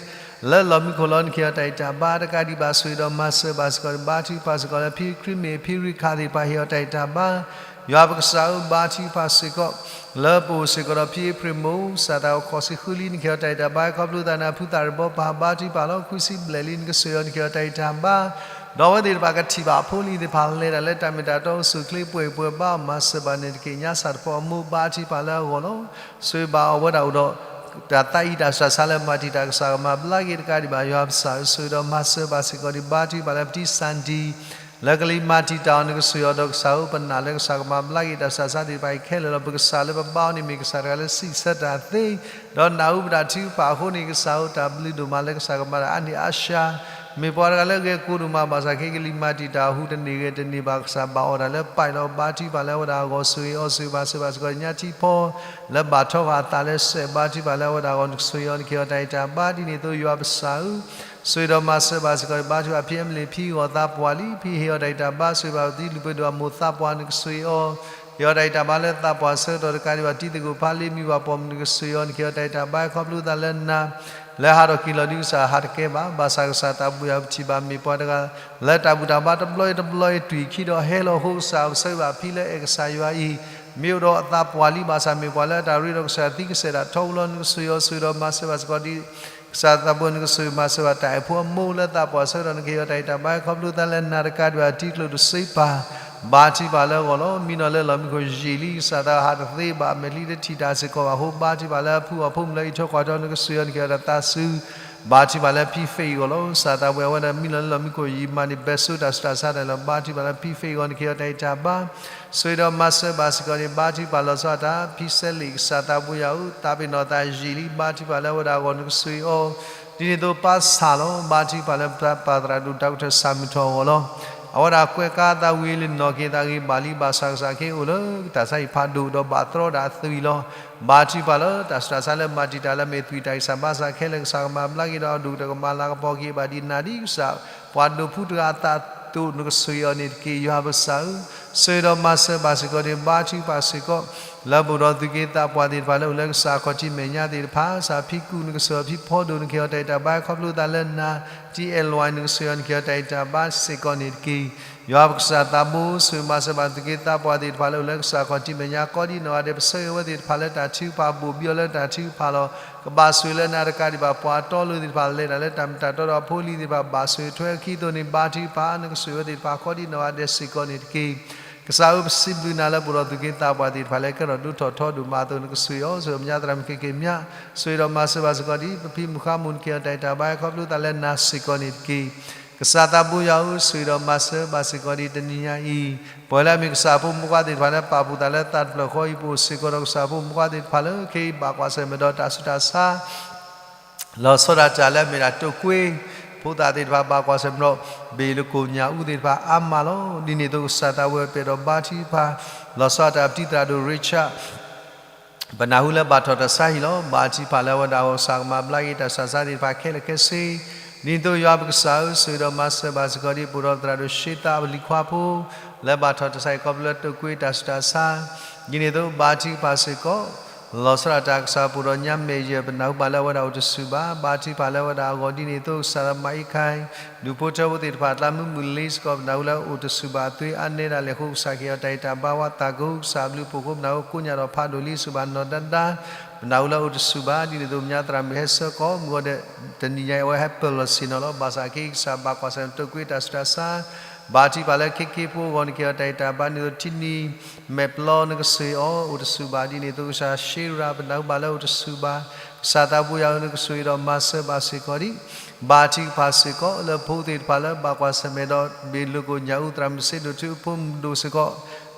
လၢလီၢ်မံခိၣ်လီၤ နကဟ့ၣ်အီၤတၢ်အံးတၢ်ဘါ တကးဒံးဘၣ် ဆိၣ်ဂ့ၤဒီးမၤစၢၤဘၣ်စ့ၢ်ကီး ဘါထုကဖၣ်စ့ၢ်ကီးလၢဖံခရံာ်မ့ၢ်ဖံရံခးသ့ၣ်တဖၣ် ဟ့ၣ်အီၤတၢ်အံးတၢ်ဘါ ယွၤပကစၢ်ဧၢ ဘါထုကဖၣ်စ့ၢ်ကီး လၢပအိၣ်စ့ၢ်ကီးဒီးဖံအ့ဖြ့ၣ်မိၢ် စၢ်သးအိၣ်ဃိးဆံဃုလံ နကဟ့ၣ်အီၤတၢ်အံးတၢ်ဘါ ခီဖျိသးနၤဖုသၣ်ရ့ၣ်ဘီပၢ် ဘါထုကဖၣ်လီၤ ခွံဆံဘျဲၣ်လံ နကဆိၣ်ဂ့ၤအီၤ နကဟ့ၣ်အီၤတၢ်အံးတၢ်ဘါ ဒီးအဝဲသ့ၣ်တဖၣ်ကထံၣ်ဘၣ်အဖိလံၤသ့ၣ်တဖၣ်လဲၤတၢ်လၢတၢ်မ့ၢ်တၢ်တီအိၣ်ဆူၣ်အိၣ်ချ့ပှဲၤပှဲၤဘါ မၤစၢၤဘၣ်န့ၣ်တက့ၢ် ညါစၢ်တဖီအမိၢ် ဘါထုကဖၣ်လၢအဂီၢ်လီၤ ဆိၣ်ဂ့ၤဘၣ်အဝဲဒၣ်အိၣ်ဒီး တၢ်သးအံးတၢ်ဆူးတၢ်ဆါလၢမၤတံာ်တာ် ကစၢ်ကမၤဘျါက့ၤတကးဒံးဘၣ် ယွၤပကစၢ်ဧၢ ဆိၣ်ဂ့ၤဒီးမၤစၢၤဘၣ်စ့ၢ်ကီးဒံး ဘါထုကဖၣ်လၢပတံၤစၣ်ဒံ လၢကလံၤမၤတံာ်တာ်အီၤ နကဆိၣ်ဂ့ၤအီၤဒီးကစၢ်ဧၢ ပနာ်လၢကစၢ်ကမၤဘျါက့ၤတၢ်ဆူးတၢ်ဆါသ့ၣ်တဖၣ်အံၤခဲလၢာ်လီၤ ပကစၢ်လၢပဘါအီၤန့ၣ်မ့ၢ်ကစၢ်တဂၤလၢစံးဆၢတၢ်သ့ ဒီးနၢ်ဟူပတၢ်ထုကဖၣ်အဃိန့ၣ် ကစၢ်ဧၢ တၢ်ဘျုးဒိၣ်မးလၢကစၢ်ကမၤတၢ်အါန့ၢ်အါဆှါ မ့ၢ်ပှၤတဂၤလၢဂဲၤကိာ်ဒိၣ်မး ဘၣ်ဆၣ်ခဲကလံၤမၤတံာ်တာ်အီၤ ဟူးတန့ၢ်ဂဲၤတန့ၢ်ဘၣ် ကစၢ်ဘၣ်အီၣ်တၢ်လၢပၢ်လီၤ ဘါထုကဖၣ်လၢအဝဲဒၣ်အဂီၢ် ဆိၣ်ဂ့ၤအီၤ ဆိၣ်ဂ့ၤဘၣ်စ့ၢ်ကီးညါထံဖီ လၢဘၣ်ထီဃာ်အသးလၢစဲး ဘါထုကဖၣ်လၢအဝဲဒၣ်အဂီၢ် နကဆိၣ်ဂ့ၤအီၤ နကဟ့ၣ်အီၤတၢ်အံးတၢ်ဘါ ဒ်န့ၣ်အသိး ယွၤပကစၢ်ဧၢ ဆိၣ်ဂ့ၤဒီးမၤစၢၤဘၣ်စ့ၢ်ကီး ဘါထုကဖၣ်ဖံအ့မလ့ၣ် ဖံဂီၢ်သးပှၢ်လံ ဖံဟ့ၣ်အီၤတၢ်အံးတၢ်ဘါ ဆိၣ်ဂ့ၤဘၣ်ပတံၤလုၢ်ပှ့ၤဒိၣ်အမိၢ်သးပှၢ် နကဆိၣ်ဂ့ၤအီၤ ဟ့ၣ်အီၤတၢ်ဂံၢ်တၢ်ဘါလၢသးပှၢ်ဆၢကတီၢ်တကးဒံးဘၣ် တံၤသကိးဖးလ့ မုၢ်ဘၣ်ပိာ်မုၣ်နကစၢ်ယွၤ နကဟ့ၣ်အီၤတၢ်ဂံၢ်တၢ်ဘါ ခီဖျိသးလၢနၤ လၢဟးထီၣ်က့ၤလီၤဒုးကစၢ် ဟးတကဲဘၣ်. ဘၣ်ဆၣ်ကစၢ်သးဘိယွၤ ပထံၣ်ဘၣ်မ့ၢ်ပှၤတဂၤ လၢတၢ်ဘူၣ်တၢ်ဘါတဘျီအံၤတဘျီအံၤ တွံၢ်ခံဒီးဟဲလီၤအဃိ ကစၢ်အပဆၢဂ့ၤဘၣ်ဖံလၢအဲၣ်ကစၢ်ယွၤအံၤ မ့ၢ်အိၣ်ဒီးအသးပှၢ်လံ ဘၣ်ဆၣ်မ့ၢ်ပှၤလၢအတၢ်ရ့ဒီးကစၢ်သံကစဲးဒၣ်ထီဘိလီၤ. နကစၢ်ယွၤဆိၣ်ဂ့ၤဒီးမၤစၢၤဘၣ်စ့ၢ်ကီးဒ် ကစၢ်သးဘိယွၤ နကစၢ်မၤစၢၤဘၣ်တၢ်အဲၣ်ဖိအမိၢ်လၢသးပှၢ်ဆၢကတီၢ် နကဟ့ၣ်အီၤတၢ်ဂံၢ်တၢ်ဘါ ခီဖျိသးလၢနၤတကးဒံးဘၣ် တံၤကျိာ်တစ့ပၤ ဘါထုကဖၣ်လၢအဂီၢ်လီၤ. မံနီၤလၢလီၢ်မံခိၣ်ယံာ်လံ ကစၢ်သးဟးတသ့ဘၣ် အမဲာ်ချံတထံၣ်တၢ်စ့ၢ်ကီးဘၣ်အဃိ ဘါထုကဖၣ်လၢအဖုအီၣ်ဖိမုၣ်လၢအံးထွဲကွၢ်ထွဲ နကစၢ်ယွၤ နကဟ့ၣ်အီၤတၢ်သးစူၤ ဘါထုကဖၣ်လၢဖံဖ့ၣ်အံၤအဂီၢ်လီၤ. ကစၢ်သးဘိယွၤ အဝဲဒၣ်မံနီၤလၢလီၢ်မံခိၣ်ယံာ်မးန့ၣ် ဘဲစိတၢ်ဆူးတၢ်ဆါတၢ်လီၤ ဘါထုကဖၣ်လၢဖံဖ့ၣ်အံၤအဂီၢ် နကဟ့ၣ်အီၤတၢ်ဂံၢ်တၢ်ဘါ ဆိၣ်ဂ့ၤဒီးမၤစၢၤဘၣ်စ့ၢ်ကီးန့ၣ် ဘါထုကဖၣ်လီၤဆီဒၣ်တၢ် ဖံစဲလ့ၣ် ကစၢ်သးဘိယွၤဧၢ သးပ့ၤနီၣ်သးယံာ်လံ ဘါထုကဖၣ်လၢအဝဲဒၣ်အဂီၢ် နကစၢ်ယွၤ ဒ်န့ၣ်အသိးပၢ်ဆၣ်လီၤ ဘါထုကဖၣ်လၢပၢ်သရၣ်ဒိၣ် တၢ်ကထၢၣ် ဆၣ်မုၢ်ထီၣ်အဂီၢ်လီၤ. အဝဲဒၣ်ကွဲးကါသးဝံၤလံနီၢ်က့ၤသးဂ့ၤဘၣ်လံ ဘၣ်ဆၣ်ကစၢ်ခ့အိၣ်လၢတၢ်ဆါဟံၣ်ဖးဒိၣ်ဒီးဘၣ်တြီဒၣ်အသွံၣ်လီၤ. ဘါထုကဖၣ်လၢတၢ်ဆူးတၢ်ဆါလၢမၤတံာ်တာ်လၢမ့ၢ်သွံၣ်တၢ်ဂံၢ်စၢ်ဘါစၢ်ခဲလၢာ် ကစၢ်ကမၤဘျါက့ၤဒီးအဒိၣ်ကတၢၢ် ကမၤလၤကပီၤက့ၤဘၣ်ဒ်နၤဒ်ကစၢ် ပှၤဒိးဖုတဂၤအသးဒိၣ် နကဆိၣ်ဂ့ၤအီၤန့ၣ်တက့ၢ်. ယွၤပကစၢ်ဧၢ, ဆိၣ်ဂ့ၤဒီးမၤစၢၤဘၣ်စ့ၢ်ကီးန့ၣ် ဘါထုကဖၣ်စ့ၢ်ကီး လၢပအိၣ်ဒီးသူၣ်က့သးပှၢ်သ့ၣ်တဖၣ်လၢအိၣ်လၢကစၢ်အခီၣ်ထံးမဲာ်ညါသ့ၣ်တဖၣ်, ကစၢ်ဖံကူၣ် နကဆိၣ်ဂ့ၤအီၤ ဖံဖီဒိၣ် နကဟ့ၣ်အီၤတၢ်ဂံၢ်တၢ်ဘါ ခီဖျိသးလၢနၤ, တံၤအဲၣ်လွဲၣ် နကဆိၣ်ဂ့ၤအီၤ နကဟ့ၣ်အီၤတၢ်ဂံၢ်တၢ်ဘါစ့ၢ်ကီးန့ၣ်တက့ၢ်. ယွၤပကစၢ်သးဘိ ဆိၣ်ဂ့ၤမၤစၢၤဘၣ်သူၣ်က့သးပှၢ်သ့ၣ်တဖၣ်လၢအိၣ်လၢကစၢ်အခီၣ်ထံးမဲာ်ညါ ကိးဒံနီၢ်ဂၤဒဲး ပဆၢဂ့ၤဝဲသ့ၣ်တဖၣ်လၢတၢ်ထုကဖၣ် ဘိၣ်ဘံအီၤလၢတၢ်ထုကဖၣ်လီၤ. ကဘၣ်ဆိၣ်ဂ့ၤလၢနၤတကးဒံးဘၣ် ပှၤတီလိၤသ့ၣ်တဖၣ် လဲၤတၢ်လၢတၢ်မ့ၢ်တၢ်တီဒီးအဖိအလံၤသ့ၣ်တဖၣ် ဘၣ်ဆိၣ်ဂ့ၤထွဲအခံအသိးန့ၣ် ဘါထုကဖၣ် နကဆိၣ်ဂ့ၤဝဲသ့ၣ်တဖၣ် ကိးဒံနီၢ်ဂၤဒဲးစ့ၢ်ကီးန့ၣ်တက့ၢ်. ကစၢ်ဧၢ ပစံးဘျုးနၤလၢပအိၣ်ဒီးသူၣ်က့သးပှၢ်သ့ၣ်တဖၣ်လၢကဲထီၣ်ဒိၣ်ထီၣ်ထီဒိၣ်မးအသိး နကဆိၣ်ဂ့ၤအီၤ ဆိၣ်ဂ့ၤမဲာ်ညါသရၣ်မုၣ်ခဲက့ၤမဲာ်ညါ, ဆိၣ်ဂ့ၤဒီးမၤစၢၤဘၣ်စ့ၢ်ကီးဒ် ပဖံမုၣ်ဃါမုၣ် နကဟ့ၣ်အီၤတၢ်ဂံၢ်တၢ်ဘါ ခီဖျိသးလၢနၤစ့ၢ်ကီးန့ၣ်တက့ၢ်. ကစၢ်သးဘိယွၤဧၢ, ဆိၣ်ဂ့ၤဒီးမၤစၢၤဘၣ်စ့ၢ်ကီးဒ်တနံၤညါအံၤ ပဝဲလၢအမ့ၢ်ကစၢ်ဖိမုၣ်ဖိခွါသ့ၣ်တဖၣ်လၢပာ်ဖှိၣ်သးလၢသးတဖျၢၣ်ဃီအံၤ ပအိၣ်စ့ၢ်ကီးဒီးကစၢ်ဖိမုၣ်ဖိခွါသ့ၣ်တဖၣ်လၢခဲအံၤ ဘၣ်ကွၢ်ဆၢၣ်မဲာ်ဒီးတၢ်ဆူးတၢ်ဆါ လီၤဆီဒၣ်တၢ်လၢအမ့ၢ်ဒၣ်တိာ်ကွ့ ဖိသၣ်သ့ၣ်တဖၣ် ဘၣ်ကွၢ်ဆၢၣ်မဲာ်ဒီး ဘ့ၣ်လိကိၣ်ညၣ်အူသ့ၣ်တဖၣ်အါမးလီၤ. ဒ်န့ၣ်အသိး ကစၢ်သးဘိယွၤ ပအဲၣ်ဒိးဘါထုကဖၣ် လီၤဆီဒၣ်တၢ် ပတံၤသရၣ်ဒိၣ် Richard ပနၢ်ဟူလၢဘၣ်ထီၣ်တၢ်ဆါဟံၣ်လီၤ. ဘါထုကဖၣ်လၢအဝဲဒၣ်အဂီၢ် ကစၢ်ကမၤဘျါက့ၤတၢ်ဆူးတၢ်ဆါသ့ၣ်တဖၣ်ခဲလၢာ်ခဲဆ့, ဒ်န့ၣ်အသိးယွၤပကစၢ်ဧၢ, ဆိၣ်ဂ့ၤဒီးမၤစၢၤဘၣ်စ့ၢ်ကီးဒ် ပအိၣ်ဒီးသရၣ်ဒိၣ် ရှ့သး ပလံၤခွါဖိ လၢဘၣ်ထီၣ်တၢ်ဆါဟံၣ်ခီဖျိလၢတိာ်ကွ့တၢ်ဆူးတၢ်ဆါ, ဒ်န့ၣ်အသိး ဘါထုကဖၣ်စ့ၢ်ကီး လီၤဆီဒၣ်တၢ် ကစၢ်ပအိၣ်ဒီးညါမဲာ်ယဲၢ် ပနၢ်ဟူဘၣ်လၢအဝဲဒၣ်အိၣ်တဆူၣ်ဘၣ်, ဘါထုကဖၣ်လၢအဝဲဒၣ်အဂီၢ် ဒ်န့ၣ်အသိး ကစၢ်ဒီးမၤအံခါ ဒူၣ်ဖိထၢဖိသ့ၣ်တဖၣ် သးမုၢ်မုၢ်လ့စ့ၢ်ကီး ပနၢ်ဟူလၢအိၣ်တဆူၣ်ဘၣ် အသွံၣ်အါနဲဒၣ်လဲာ်အဃိ ကစၢ်ကဟ့ၣ်အီၤတၢ်ဂံၢ်တၢ်ဘါ ဝါသးကိၤ ကစၢ်အဘျုးအဖှိၣ်အဃိ ပနၢ်ဟူကိညၣ်ဒီးဖးဒိၣ်လံ စူၢ်ဘၣ်နီၢ်ဒၣ်ဒၣ် ပနၢ်ဟူလၢအိၣ်တဆူၣ်ဘၣ်, ဒ်န့ၣ်အသိး မဲာ်ညါသရၣ်မုၣ်ဟဲဆှၢကီးမုၢ်ဂီၤဒဲး တနံၤညါအံၤ အဝဲဟဲပၢၢ်လီၤဆ့ၣ်နီၤလီၤ. ဘၣ်ဆၣ်ခဲအံၤ ကစၢ်ဘၣ်ကွၢ်ဆၢၣ်မဲာ်တိာ်ကွ့တၢ်ဆူးတၢ်ဆါ, ဘါထုကဖၣ်လၢခဲက့ဖိအဂီၢ် နကဟ့ၣ်အီၤတၢ်ဂံၢ်တၢ်ဘါ ဒ်န့ၣ်အသိး ထံနံၤ မဲာ်ပျီ နကဆိၣ်ဂ့ၤအီၤ အိၣ်တဆူၣ်ဘၣ်, ဒ်န့ၣ်အသိး ကစၢ်ရှ့ရၤ ပနၢ်ဟူဘၣ်လၢအိၣ်တဆူၣ်ဘၣ်, ကစၢ်သးဘိယွၤဧၢ, နကဆိၣ်ဂ့ၤဒီးမၤစၢၤဘၣ်စ့ၢ်ကီးဒ် ဘါထုကဖၣ်စ့ၢ်ကီး လၢဖိသ့ၣ်တဖၣ်လၢဘၣ်ကွၢ်ဆၢၣ်မဲာ်ဒီး ဘ့ၣ်လိကိၣ်ညၣ်အူ သရၣ်မုၣ်စ့ဒိၣ် ထူအဖိမုၣ်ဒိၣ်စ့ၢ်ကီး,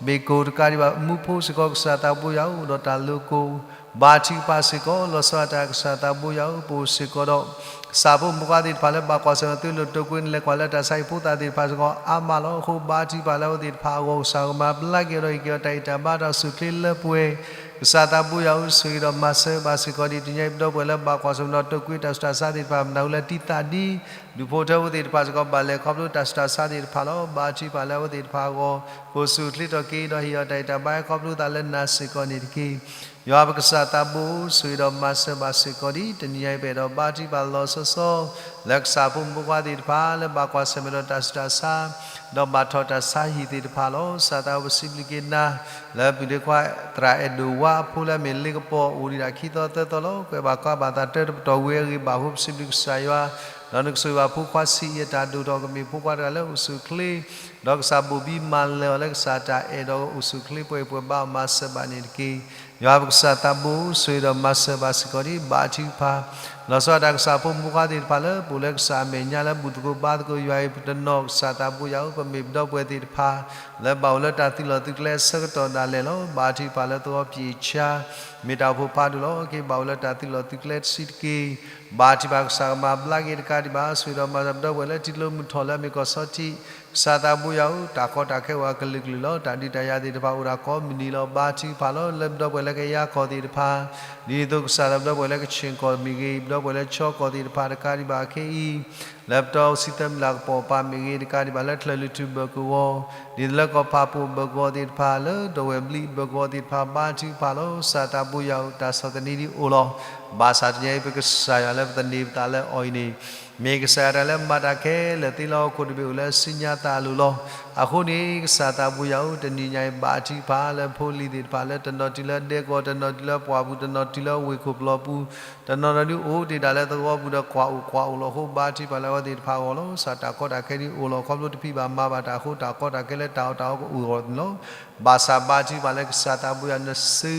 ဘ့ၣ်ကိၣ်တကးဒံးဘၣ် မူဖိစ့ၢ်ကီး ကစၢ်သးဘိယွၤဧၢ, အိၣ်ဒီးတၢ်လိၤကိၣ် ဘါထုကဖၣ်စ့ၢ်ကီး လီၤဆီဒၣ်တၢ် ကစၢ်သးဘိယွၤဧၢ, ပအိၣ်စ့ၢ်ကီးဒီး ကစၢ်ဖိမုၣ်ဖိခွါသ့ၣ်တဖၣ်လၢဘၣ်ကွၢ်ဆၢၣ်မဲာ် အသွံၣ်လိာ်တိာ်ကွ့ နလဲၤကွၢ်လၢတၢ်ဆါဟံၣ်ဖိသၣ်သ့ၣ်တဖၣ်စ့ၢ်ကီး အါမးလီၤ. အဃိ ဘါထုကဖၣ်လၢအဝဲသ့ၣ်တဖၣ်အဂီၢ် ကစၢ်ကမၤဘျါက့ၤဒီး ဟ့ၣ်က့ၤအီၤတၢ်ဂံၢ်တၢ်ဘါ တၢ်အိၣ်ဆူၣ်အိၣ်ချ့လၢပှဲၤ, ကစၢ်သးဘိယွၤဧၢ, ဆိၣ်ဂ့ၤဒီးမၤစၢၤဘၣ်စ့ၢ်ကီးဒ် တနံၤညါအံၤ ပဒီပုၢ်ဝဲၢ်လၢဘၣ်ကွၢ်ဆၢၣ်မဲာ်ဒီး တိာ်ကွ့တၢ်ဆူးတၢ်ဆါသ့ၣ်တဖၣ် ပနၢ်ဟူလၢတံၤသၣ်ဒ် ဒူၣ်ဖိထၢဖိသ့ၣ်တဖၣ်စ့ၢ်ကီး ဘၣ်လဲၤခီဖျိတၢ်ဆူးတၢ်ဆါသ့ၣ်တဖၣ်လီၤ. ဘါထုကဖၣ်လၢအဝဲသ့ၣ်တဖၣ်အဂီၢ် ကအိၣ်ဆူၣ်အိၣ်ချ့ထီၣ်က့ၤဒီး ဟ့ၣ်အီၤတၢ်ဂံၢ်တၢ်ဘါ ခီဖျိသးလၢနၤစ့ၢ်ကီးန့ၣ်တက့ၢ်. ယွၤပကစၢ်သးဘိဧၢ, ဆိၣ်ဂ့ၤဒီးမၤစၢၤဘၣ်စ့ၢ်ကီးဒ် တနံၤညါအံၤ ပအဲၣ်ဒိးဘါထုကဖၣ်လီၤဆီဆီ လၢကစၢ်ဖိမုၣ်ဖိခွါသ့ၣ်တဖၣ် လၢဘၣ်ကွၢ်ဆၢၣ်မဲာ်ဒီးတၢ်ဆူးတၢ်ဆါ ဒီးဘၣ်ထီၣ်တၢ်ဆါဟံၣ်သ့ၣ်တဖၣ်လီၤ. ကစၢ်သးဘိ ပစံးဘျုးက့ၤနၤ လၢပုၢ်ဒ့ခွါ သရၣ်အဲၣ်ဒိၣ်ဝါအဖိလၢအမ့ၢ်လ့ကပီၤ အိၣ်ဒံးဒၣ်ခံသီသၢသီလီၤ. ကွဲးဘၣ်ကွၢ်ဘၣ်သး တၢတပတီၢ်ဝံၤအဂ့ၢ်ဘၣ်အဃိ ပစံးဘျုးကစၢ်ယွၤ ဒီးနကဆိၣ်ဂ့ၤဘၣ်ဖိခွါဆံးအံၤ အတၢ်ဒိၣ်ထီၣ်ကမ့ၢ်ဖိခွါတဂၤလၢအိၣ်ဆူၣ်အိၣ်ချ့ ဒီးကစၢ်ဘိၣ်ဘံမၤလၢာ်အီၤလၢကစၢ်တၢ်အဲၣ်ဒီးအိၣ်ဆူၣ်အိၣ်ချ့ပှဲၤပှဲၤဘါအီၤမၤစၢၤဘၣ်န့ၣ်တက့ၢ်. ယွၤပကစၢ်သးဘိဧၢ, ဆိၣ်ဂ့ၤဒီးမၤစၢၤဘၣ်စ့ၢ်ကီးဒ် ဘါထုကဖၣ် လီၤဆီဒၣ်တၢ် ကစၢ်ဖိမုၣ်ဖိခွါသ့ၣ်တဖၣ်လၢ ပအိၣ်လၢကစၢ်အမဲာ်ညါလၢဘူၣ်သကိးဘါသကိးယွၤအံၤ ပတနီၤ ကစၢ်သးဘိယွၤဧၢ, ပမ့ၢ်ပဒီပုၢ်ဝဲၢ်သ့ၣ်တဖၣ် လၢဘၣ်အိၣ်လၢတၢ်သုးလီၢ်သုးကျဲအဆၢကတီၢ်ဒၣ်လဲာ်လီၤ. ဘါထုကဖၣ်လၢသဝီပျံၤဆါ မ့ၢ်တၢ်အိၣ်ဖှိၣ်ဖးဒိၣ်လီၤ. ခဲအံၤဘၣ်အိၣ်လၢတၢ်သုးလီၢ်သုးကျဲတစုတက့ၢ်. ဘါထုကဖၣ် ကစၢ်ကမၤဘျါက့ၤတကးဒံးဘၣ် ဆိၣ်ဂ့ၤဒီးမၤစၢၤပဒီပုၢ်ဝဲၢ်လၢထံကျိမုၢ်ထီၣ်လၢအမ့ၢ်ကီၢ်ဆီထံး ကစၢ်သးဘိယွၤဧၢ, တၢ်ကီတၢ်ခဲအိၣ်အကလုာ်ကလုာ်လီၤ. တၢ်ဒုးတၢ်ယၤသ့ၣ်တဖၣ်အိၣ်ဒၣ်ကိးမုၢ်နံၤလီၤ. ဘါထုကဖၣ်လီၤ လၢပဒီပုၢ်ဝဲၢ်လၢကယၤကီၢ်သ့ၣ်တဖၣ်, ဒ်န့ၣ်အသိး ကစၢ်လၢပဒီပုၢ်ဝဲၢ်လၢကခ့ၣ်ကီၢ်မ့ၢ်ဂ့ၤ, ပဒီပုၢ်ဝဲၢ်လၢကဆီကီၢ်သ့ၣ်တဖၣ်တကးဒံးဘၣ်ခဲအံၤ လၢပတီၢ်ဆံသၢမံၤလၢကပီၤပၤမ့ၢ်ဂ့ၤ တကးဒံးဘၣ်လၢချၢၣ်လွံၢ်ထူၣ်ဘၢၣ်ကဝီၤ, ဒ်သိးလၢကီၢ်ဖးပိၢ်ဘၢၣ်ကဝီၤသ့ၣ်တဖၣ် လၢဒိဝဲၢ်ဘျံးဘၢၣ်ကဝီၤသ့ၣ်တဖၣ် ဘါထုကဖၣ်လီၤ. ကစၢ်သးဘိယွၤဧၢ, တၢ်ဆီၣ်သနံးဒ်အိၣ်လီၤ. ဘၣ်ဆၣ်တနံၤအံၤ ပကစၢ်ယွၤလၢပသန့ၤပသးလၢအီၤအံၤန့ၣ် မ့ၢ်ကစၢ်ယွၤတၢ်လၢမၤတၢ်ခဲလၢာ်သ့လၢဟီၣ်ခိၣ်တဘ့ၣ် အိၣ်လၢအစုညါသးအလိၤလီၤ. အဃိန့ၣ် ကစၢ်သးဘိယွၤဧၢ, တနံၤညါအံၤ ဘါထုကဖၣ်လၢဖိလံၤသ့ၣ်တဖၣ် လၢတနီၤတုၤလၢဒဲကဝီၤ, တနီၤတုၤလၢပှၢ်ပူၤ, တနီၤတုၤလၢဝ့ၢ်ခိၣ်ပျီပူၤ, တနီၤနီၤဒုးအိၣ်တ့ၢ်ဒၣ်လၢသဝီပူၤဒီး ကွၢ်အိၣ်ကွၢ်အိၣ်လီၤ. အဃိ ဘါထုကဖၣ်လၢအဝဲသ့ၣ်တဖၣ်အဂီၢ်လီၤ. ကစၢ်တၢ်ကီတၢ်ခဲဒ်အိၣ်လီၤ ခီဖျိတဖံးဘၣ်မၤဘၣ်တၢ်အဃိ တၢ်ကီတၢ်ခဲလၢတၢ်အီၣ်တၢ်အီကအိၣ်အဂီၢ်န့ၣ်လီၤ. ဘၣ်ဆၣ်ဘါထုကဖၣ်လၢကစၢ်သးဘိယွၤ နစ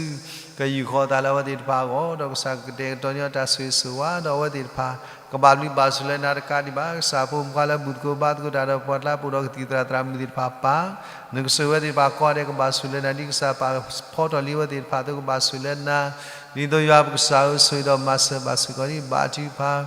ုကယူၢ်ဃီအသးလၢအဝဲသ့ၣ်တဖၣ်အဂီၢ်, ဒီးကစၢ်ကတဲာ်ကတီၤန့ၢ်အီၤတၢ်ဆိၣ်ဂ့ၤဆိၣ်ဝါ, ဒီးအဝဲသ့ၣ်တဖၣ် ကဘၣ်ဘျုးဘၣ်ဆိၣ်လၢနၤတကးဒံးဘၣ်. ကစၢ်ဖိမုၣ်ခွါလၢဘူၣ်သကိးဘါသကိးတၢ်ဒီးပှၤကျါ ပအိၣ်ဒီးကသံၣ်သရၣ်သရၣ်မုၣ်သ့ၣ်တဖၣ်ပၢ်, နကဆိၣ်ဂ့ၤဝဲသ့ၣ်တဖၣ်ကိးဂၤဒဲး ကဘၣ်ဆိၣ်လၢနၤ, ဒ်ကစၢ်ပာ်ဖီထီၣ်လံအဝဲသ့ၣ်တဖၣ်အသိး ကဘၣ်ဆိၣ်လၢနၤ. ဒ်သိးယွၤပကစၢ်ဧၢ, ဆိၣ်ဂ့ၤဒီးမၤစၢၤဘၣ်စ့ၢ်ကီးဒံး ဘါထုကဖၣ်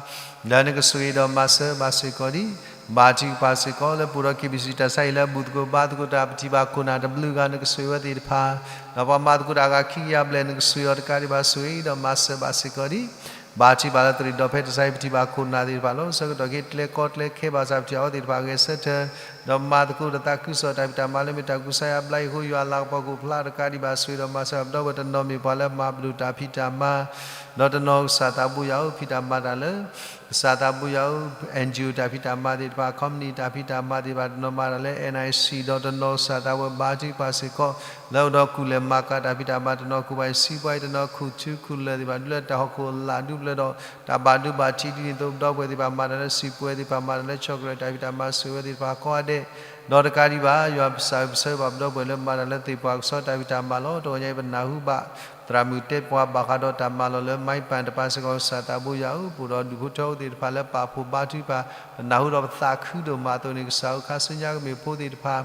လၢနကဆိၣ်ဂ့ၤဒီးမၤစၢၤဘၣ်စ့ၢ်ကီးဒံး, ဘါထုကဖၣ်စ့ၢ်ကီး လၢပအိၣ်ဒီး KBC တၢ်ဆါအံၤ လၢဘူၣ်သကိးဘါသကိးတၢ် ပထံၣ်ဘၣ်ခိၣ်နၢ်တဘျုးဂၤ နကဆိၣ်ဂ့ၤဝဲသ့ၣ်တဖၣ်, ဒီးပှၤမၤသကိးတၢ်အဂၤခံကယၤဘျဲၣ် နကဆိၣ်ဂ့ၤအီၤတကးဒံးဘၣ် ဆိၣ်ဂ့ၤဒီးမၤစၢၤဘၣ်စ့ၢ်ကီးဒံး. ဘါထုကဖၣ်လၢသရံၣ်ဒီဖဲတၢ်ဆါအံၤ ပထံၣ်ဘၣ်ခိၣ်နၢ်သ့ၣ်တဖၣ်လီၤ. ဆၢကတီၢ်ခဲအံၤ ကျဲကီကျဲခဲဘၣ်ဆၣ် ပထံၣ်ဘၣ်အဝဲသ့ၣ်တဖၣ်ဂဲၤဆၢထၢၣ် ဒီးမၤသကိးဒီးသးခုကစီၣ်တၢ်ဖံးတၢ်မၤလၢ မ့ၢ်တၢ်ကူစါယါဘျါအံၤအဃိ ယွၤလၤကပီၤကအိၣ်ဖျါတကးဒံးဘၣ် ဆိၣ်ဂ့ၤဒီးမၤစၢၤဘၣ်ပဒီပုၢ်ဝဲၢ် တနီၤမ့ၢ်ပှၤလၢမၤဘျုးတၢ်ဖံးတၢ်မၤ, ဒီးတနီၤကစၢ်သးဘိယွၤဧၢ ဖံးတၢ်မၤတၢ်လၢ ကစၢ်သးဘိယွၤဧၢ, NGO တၢ်ဖံးတၢ်မၤသ့ၣ်တဖၣ်, company တၢ်ဖံးတၢ်မၤသ့ၣ်တဖၣ်, တနီၤမၤတၢ်လၢ NIC ဒီးတနီၤကစၢ်သးဘိယွၤ ဘါထုကဖၣ်စ့ၢ်ကီး လၢအိၣ်ဒီးကူၣ်လဲၤမၤကၤတၢ်ဖံးတၢ်မၤ, တနီၤကူၣ်ဘၣ်အံၤ စံးပှၤအံၤတနီၤခူၣ်ထူခူၣ်လၢာ်သ့ၣ်တဖၣ် ဒုးလၢတၢ်ဟီၣ်ခိၣ်အလၢ်ဒူပျၢၤဒီး တၢ်ဘၣ်ဒိဘၣ်ထံးဒ်န့ၣ်အသိး ပဒီပုၢ်ဝဲၢ်သ့ၣ်တဖၣ်မၤတၢ်လၢစံာ်ပှဲၤသ့ၣ်တဖၣ် မၤတၢ်လၢ chocolate တၢ်ဖံးတၢ်မၤ ဆိၣ်ဂ့ၤဝဲသ့ၣ်တဖၣ်ကိးဂၤဒဲး, ဒီးတကးဒံးဘၣ် ယွၤပကစၢ်ဧၢ ပဆၢဘၣ်ပဒီပုၢ်ဝဲၢ်လၢမၤတၢ်လၢသ့ၣ်ပှၢ်ကဆီတၢ်ဖံးတၢ်မၤလီၤ. တဂီၤညါအံၤ ပနၢ်ဟူဘၣ် သရၣ်မုၣ်တဲပှၤဘၣ်ဃးဒီးတၢ်မၤလီၢ်လၢ မၢ်ပၢၣ်တပၤစ့ၢ်ကီး ကစၢ်သးဘိယွၤဧၢ, ပအိၣ်ဒီးဒူၣ်ဖိထၢဖိသ့ၣ်တဖၣ်လၢပာ်ဖှိၣ်ဘါထုကဖၣ် ပနၢ်ဟူဒီးပသးခုဒိၣ်မးအသိးန့ၣ် ကစၢ်ဧၢ ခါဆူညါကမ့ၢ်ဖိသ့ၣ်တဖၣ်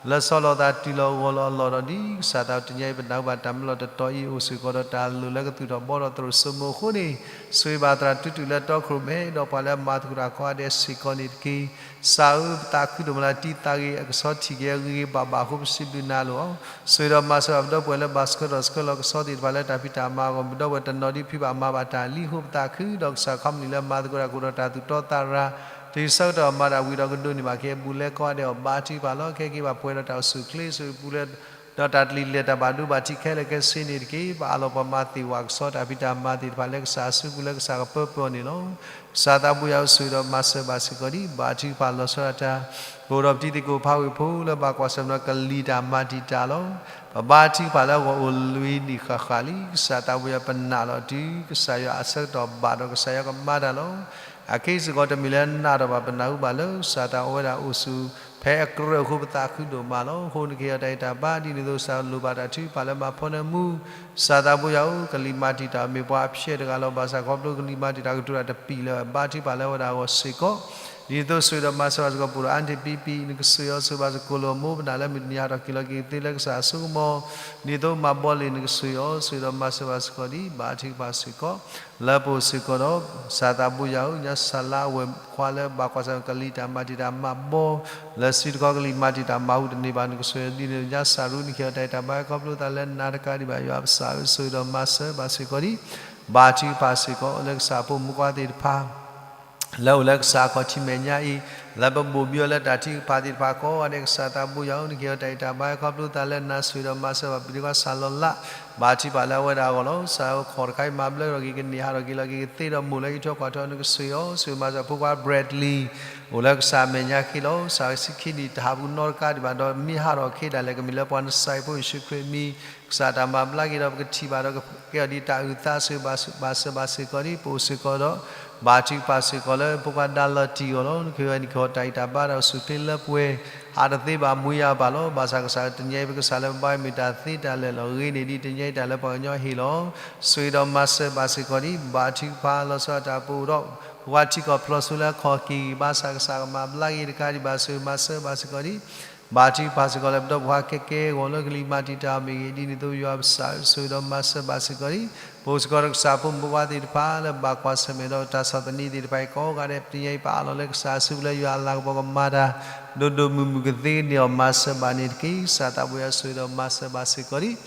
လၢဆီလီၤသးတုၤလီၤဂီၤလီၤအလီၢ်ဒီး ဒ်ကစၢ်သးတနံၤအံၤ ပနၢ်ဟူဘၣ်တၢ်မၢလီၤတတီၤအံၤ အိၣ်စ့ၢ်ကီးဒီးတၢ်လိၣ်လၢကသူၣ်ထီၣ်ဘှီထီၣ်သရိာ်စိမိၤအဃိန့ၣ်, ဆိၣ်ဂ့ၤဘၣ်သရၣ်တူတူၢ်လၢတီခိၣ်ရိၣ်မဲ ဒီးပှၤလၢအမၤသကိးတၢ်ကိးဂၤဒဲးစ့ၢ်ကီးန့ၣ်တက့ၢ်. ကစၢ်ဧၢ ပသးခုဒိၣ်မးလၢတံၤသးဂ့ၤ အကဆီထံၣ်က့ၤအဂ့ၤဂ့ၤဘၣ်ဘၣ်အဃိ ပစံးဘျုးနၤလိာ်အီၤ. ဆိၣ်ဂ့ၤဒီးမၤစၢၤဘၣ်ပဒီပုၢ်ဝဲၢ်လၢဘၣ်ဆှၢထီၣ်ဆှၢလီၤကဆီသ့ၣ်တဖၣ်လၢတၢ်ဖံးတၢ်မၤအဂီၢ် ပဒီပုၢ်ဝဲၢ်တနီၤဒ်ဖံးဘၣ်မၤဘၣ်တၢ်လံအဃိ ပသးခုဒီးကစၢ် company လၢမၤသကိးတၢ်ကအိၣ်ဒီးတၢ်သူၣ်တီသးရၤ တယုၢ်ဆၢကတီၢ်မၤတၢ်ဝံၤဒီးကဒိးန့ၢ်ဘၣ်က့ၤအဘူးအလဲကိးဂၤဒဲးအီၤ ဘါထုကဖၣ်လီၤ. ခဲက့ၤဘၣ်ပှဲၤဒီးတၢ်အိၣ်ဆူၣ်အိၣ်ချ့ ဆိၣ်ဂ့ၤပူၤလၢ ဒီးတၢ်တလံၤလဲၢ်တၢ်ဘၣ်ဒိဘၣ်ထံးခဲလၢာ်ခဲဆ့န့ၣ်တက့ၢ်. ပအးလီၤပှၤမၤသ့ၣ်ဝၣ်ကဆီတၢ်ဖံးတၢ်မၤသ့ၣ်တဖၣ်လၢကစၢ်အစုပူၤလၢကစၢ်ကပၢပၢအီၤန့ၣ်လီၤ. ကစၢ်သးဘိယွၤဧၢ ဆိၣ်ဂ့ၤဒီးမၤစၢၤဘၣ်စ့ၢ်ကီးဒံး ဘါထုကဖၣ်လီၤဆီဒၣ်တၢ် ပအိၣ်ဒီးပတံၤသကိးဖးဝ့ၢ်ဖိလၢဘၣ်ကွၢ်ဆၢၣ်မဲာ်ဒီးကလံၤတၢ်မၤတံာ်တာ်လီၤ. ပဘါထုကဖၣ်လၢအဂီၢ်အိၣ်လွံၢ်နံၣ်ဃၣ်ဃၣ်လံ. ကစၢ်သးဘိယွၤ ပနာ်လီၤတုၤ ကစၢ်ယွၤအဆၢကတီၢ်ဘၣ်ဒီးကစၢ်ယွၤကမၤတၢ်လီၤ. အခဲအံၤစ့ၢ်ကီးတမ့ၢ်လၢနးထီၣ်ဘၣ် ပနၢ်ဟူဘၣ်လၢကစၢ်သးအိၣ်ဝဲဒၣ်အိၣ်ဆူၣ် ဖဲအကြၢးအဃိ ပသးခုဒိၣ်မးလီၤ. အဃိနကဟ့ၣ်အီၤတၢ်ဂံၢ်တၢ်ဘါဒ်န့ၣ်အသိး ကစၢ်လိၣ်ဘၣ်တၢ်ထုကဖၣ်လၢမၤဖီနၢမူ ကစၢ်သးဘိယွၤဧၢ ကလံၤမၤတံာ်တာ်မ့ၢ်ပှၤအဖျဲၣ်တဂၤလီၤ. ဘၣ်ဆၣ်ခီဖျိကလံၤမၤတံာ်တာ်ကတိၤတၢ်တပံာ်လၢၤ ဘါထုကဖၣ်လၢအဝဲဒၣ်အဂီၢ်စ့ၢ်ကီး ဒ်သိးဆိၣ်ဂ့ၤဒီးမၤစၢၤဘၣ်စ့ၢ်ကီး ပအိၣ်ဒီးအါတံၢ်ပံပံ နကဆိၣ်ဂ့ၤအီၤဆိၣ်ဂ့ၤဘၣ်စ့ၢ်ကီး ကိးလီၤမူပနၢ်လၢမုၢ်တနံၤဟးထီၣ်က့ၤလီၤက့ၤသ့လၢကစၢ်အစိကမီၤ ဒ်သိးမၤဘီလ့ၣ် နကဆိၣ်ဂ့ၤအီၤဆိၣ်ဂ့ၤဒီးမၤစၢၤဘၣ်စ့ၢ်ကီးဒံး ဘါထုကဖၣ်စ့ၢ်ကီး လၢပအိၣ်စ့ၢ်ကီးဒီး ကစၢ်သးဘိယွၤဧၢ ညါစၢ်လါအဝဲၢ်ခွါလၢဘၣ်ကွၢ်ဆၢၣ်မဲာ်ကလံၤတၢ်မၤတံာ်တာ်မၤဘီ လၢစုတခီကလံၤမၤတံာ်တာ်မၤဟူးတန့ၢ်ဘၣ် နကဆိၣ်ဂ့ၤအီၤဒ်န့ၣ် ညါစၢ်ရူနကဟ့ၣ်အီၤတၢ်ဂံၢ်တၢ်ဘါခီဖျိသးလၢနၤတကးဒံးဘၣ် ယွၤပကစၢ်ဧၢ ဆိၣ်ဂ့ၤဒီးမၤစၢၤဘၣ်စ့ၢ်ကီးဒံး ဘါထုကဖၣ်စ့ၢ်ကီး လၢကစၢ်ဖိမုၣ်ခွါသ့ၣ်တဖၣ် လၢအိၣ်လၢကစၢ်အခီၣ်ထံးမဲာ်ညါအံၤ လၢပဘိၣ်ဘံအီၤလၢတၢ်ထုကဖၣ်သ့ၣ်တဖၣ်ကိးဂၤဒဲး ကစၢ်သးဘိယွၤဧၢ နကဟ့ၣ်အီၤတၢ်ဂံၢ်တၢ်ဘါခီဖျိသးလၢနၤ ဆိၣ်ဂ့ၤဒီးမၤစၢၤဘၣ်ပဒံကွၢ်စၢ်လီၤလး ဘါထုကဖၣ်လၢအဝဲဒၣ်အဂီၢ်လီၤ. ကစၢ်ဧၢ ခီၣ်တခါအံၤမၤဘျၢထီၣ်က့ၤကန့ၢ်ဟးထီၣ်က့ၤလီၤက့ၤကသ့ဒီးမိၢ်လၢဟံးထီၣ်ကွၢ်ထီၣ် နကဆိၣ်ဂ့ၤအီၤ ဆိၣ်ဂ့ၤမၤစၢၤဖိခွါ Bradley အိၣ်လၢကစၢ်အမဲာ်ညါဃ့လီၤ. ကစၢ်ဧၢ ဆံခံနံၣ်တဟးပူၤနီတကးဒံးဘၣ်ဒီး မ့ၢ်ဟးထီၣ်က့ၤဒၣ်လဲာ် ကမ့ၢ်လၢပှၤနစၢ်အံၤဖိယ့ၣ်ၡူးခရံာ်အမံၤ ကစၢ်တၢ်မၤဘျါက့ၤဒီး ပကထံၣ်ဘၣ်ဒီးကကဲအီၤဒ်တၢ်အုၣ် သးစၢၤဘၣ်စၢၤဘၣ်စ့ၢ်ကီးဒ် ပအိၣ်စ့ၢ်ကီးဒီး ဘါထုကဖၣ်စ့ၢ်ကီးလၢဖိခွါဒါလီၤတံၢ်အဂီၢ်လီၤ. နကဟ့ၣ်အီၤတၢ်ဂံၢ်တၢ်ဘါဒီးအိၣ်ဆူၣ်အိၣ်ချ့လၢပှဲၤ ဟးတသ့ဘၣ်မူယါဘၣ်လီၤ. ဘၣ်ဆၣ်ကစၢ်တနံၤအံၤ ပကစၢ်လၢပဘါအံၤမ့ၢ်တၢ်သ့တၢ်လၢာ်လီၤ. ဂ့ၤန့ၢ်ဒံးတနံၤအံၤတၢ်လၢပှၤကညီဟ့ၣ်လီၤ. ဆိၣ်ဂ့ၤဒီးမၤစၢၤဘၣ်စ့ၢ်ကီးဒ် ဘါထုကဖၣ်လီၤဆီဒၣ်တၢ် ပအိၣ်ဒီး ပှၤထံကီၢ်ဖျီဆိလၢအခီၣ်က့ၤ ဘၣ်ဆၣ်ကစၢ်ကမၤဘျါက့ၤတကးဒံးဘၣ် ဆိၣ်ဂ့ၤမၤစၢၤဘၣ်စ့ၢ်ကီးဒ် ဘါထုကဖၣ်စ့ၢ်ကီးလၢပဒီပုၢ်ဝဲၢ်ခဲကဲအဂီၢ်လၢကလံၤမၤတံာ်တာ်အီၤမ့ၢ်ဂ့ၤ, ဒ်န့ၣ်အသိးယွၤပကစၢ်ဧၢ ဆိၣ်ဂ့ၤဒီးမၤစၢၤဘၣ်စ့ၢ်ကီးဒံး ပအိၣ်စ့ၢ်ကီးဒီးကစၢ်ဖိမုၣ်ဖိခွါသ့ၣ်တဖၣ်လၢဘၣ်ကွၢ်ဆၢၣ်မဲာ်ဒီး တၢ်ဆီၣ်သနံးသ့ၣ်တဖၣ်အံၤကိးဂၤဒဲး ပသ့ၣ်ညါအံၤ ပအးလီၤလၢကစၢ်အစုပူၤလၢယွၤအလၤကပီၤကမၤတၢ် ဒိၣ်ဒိၣ်မုၢ်မုၢ်ကသ့န့ၢ်အီၤ မၤစၢၤဘၣ်န့ၣ်တက့ၢ်. ကစၢ်သးဘိယွၤဆိၣ်ဂ့ၤဒီးမၤစၢၤဘၣ်စ့ၢ်ကီးဒံး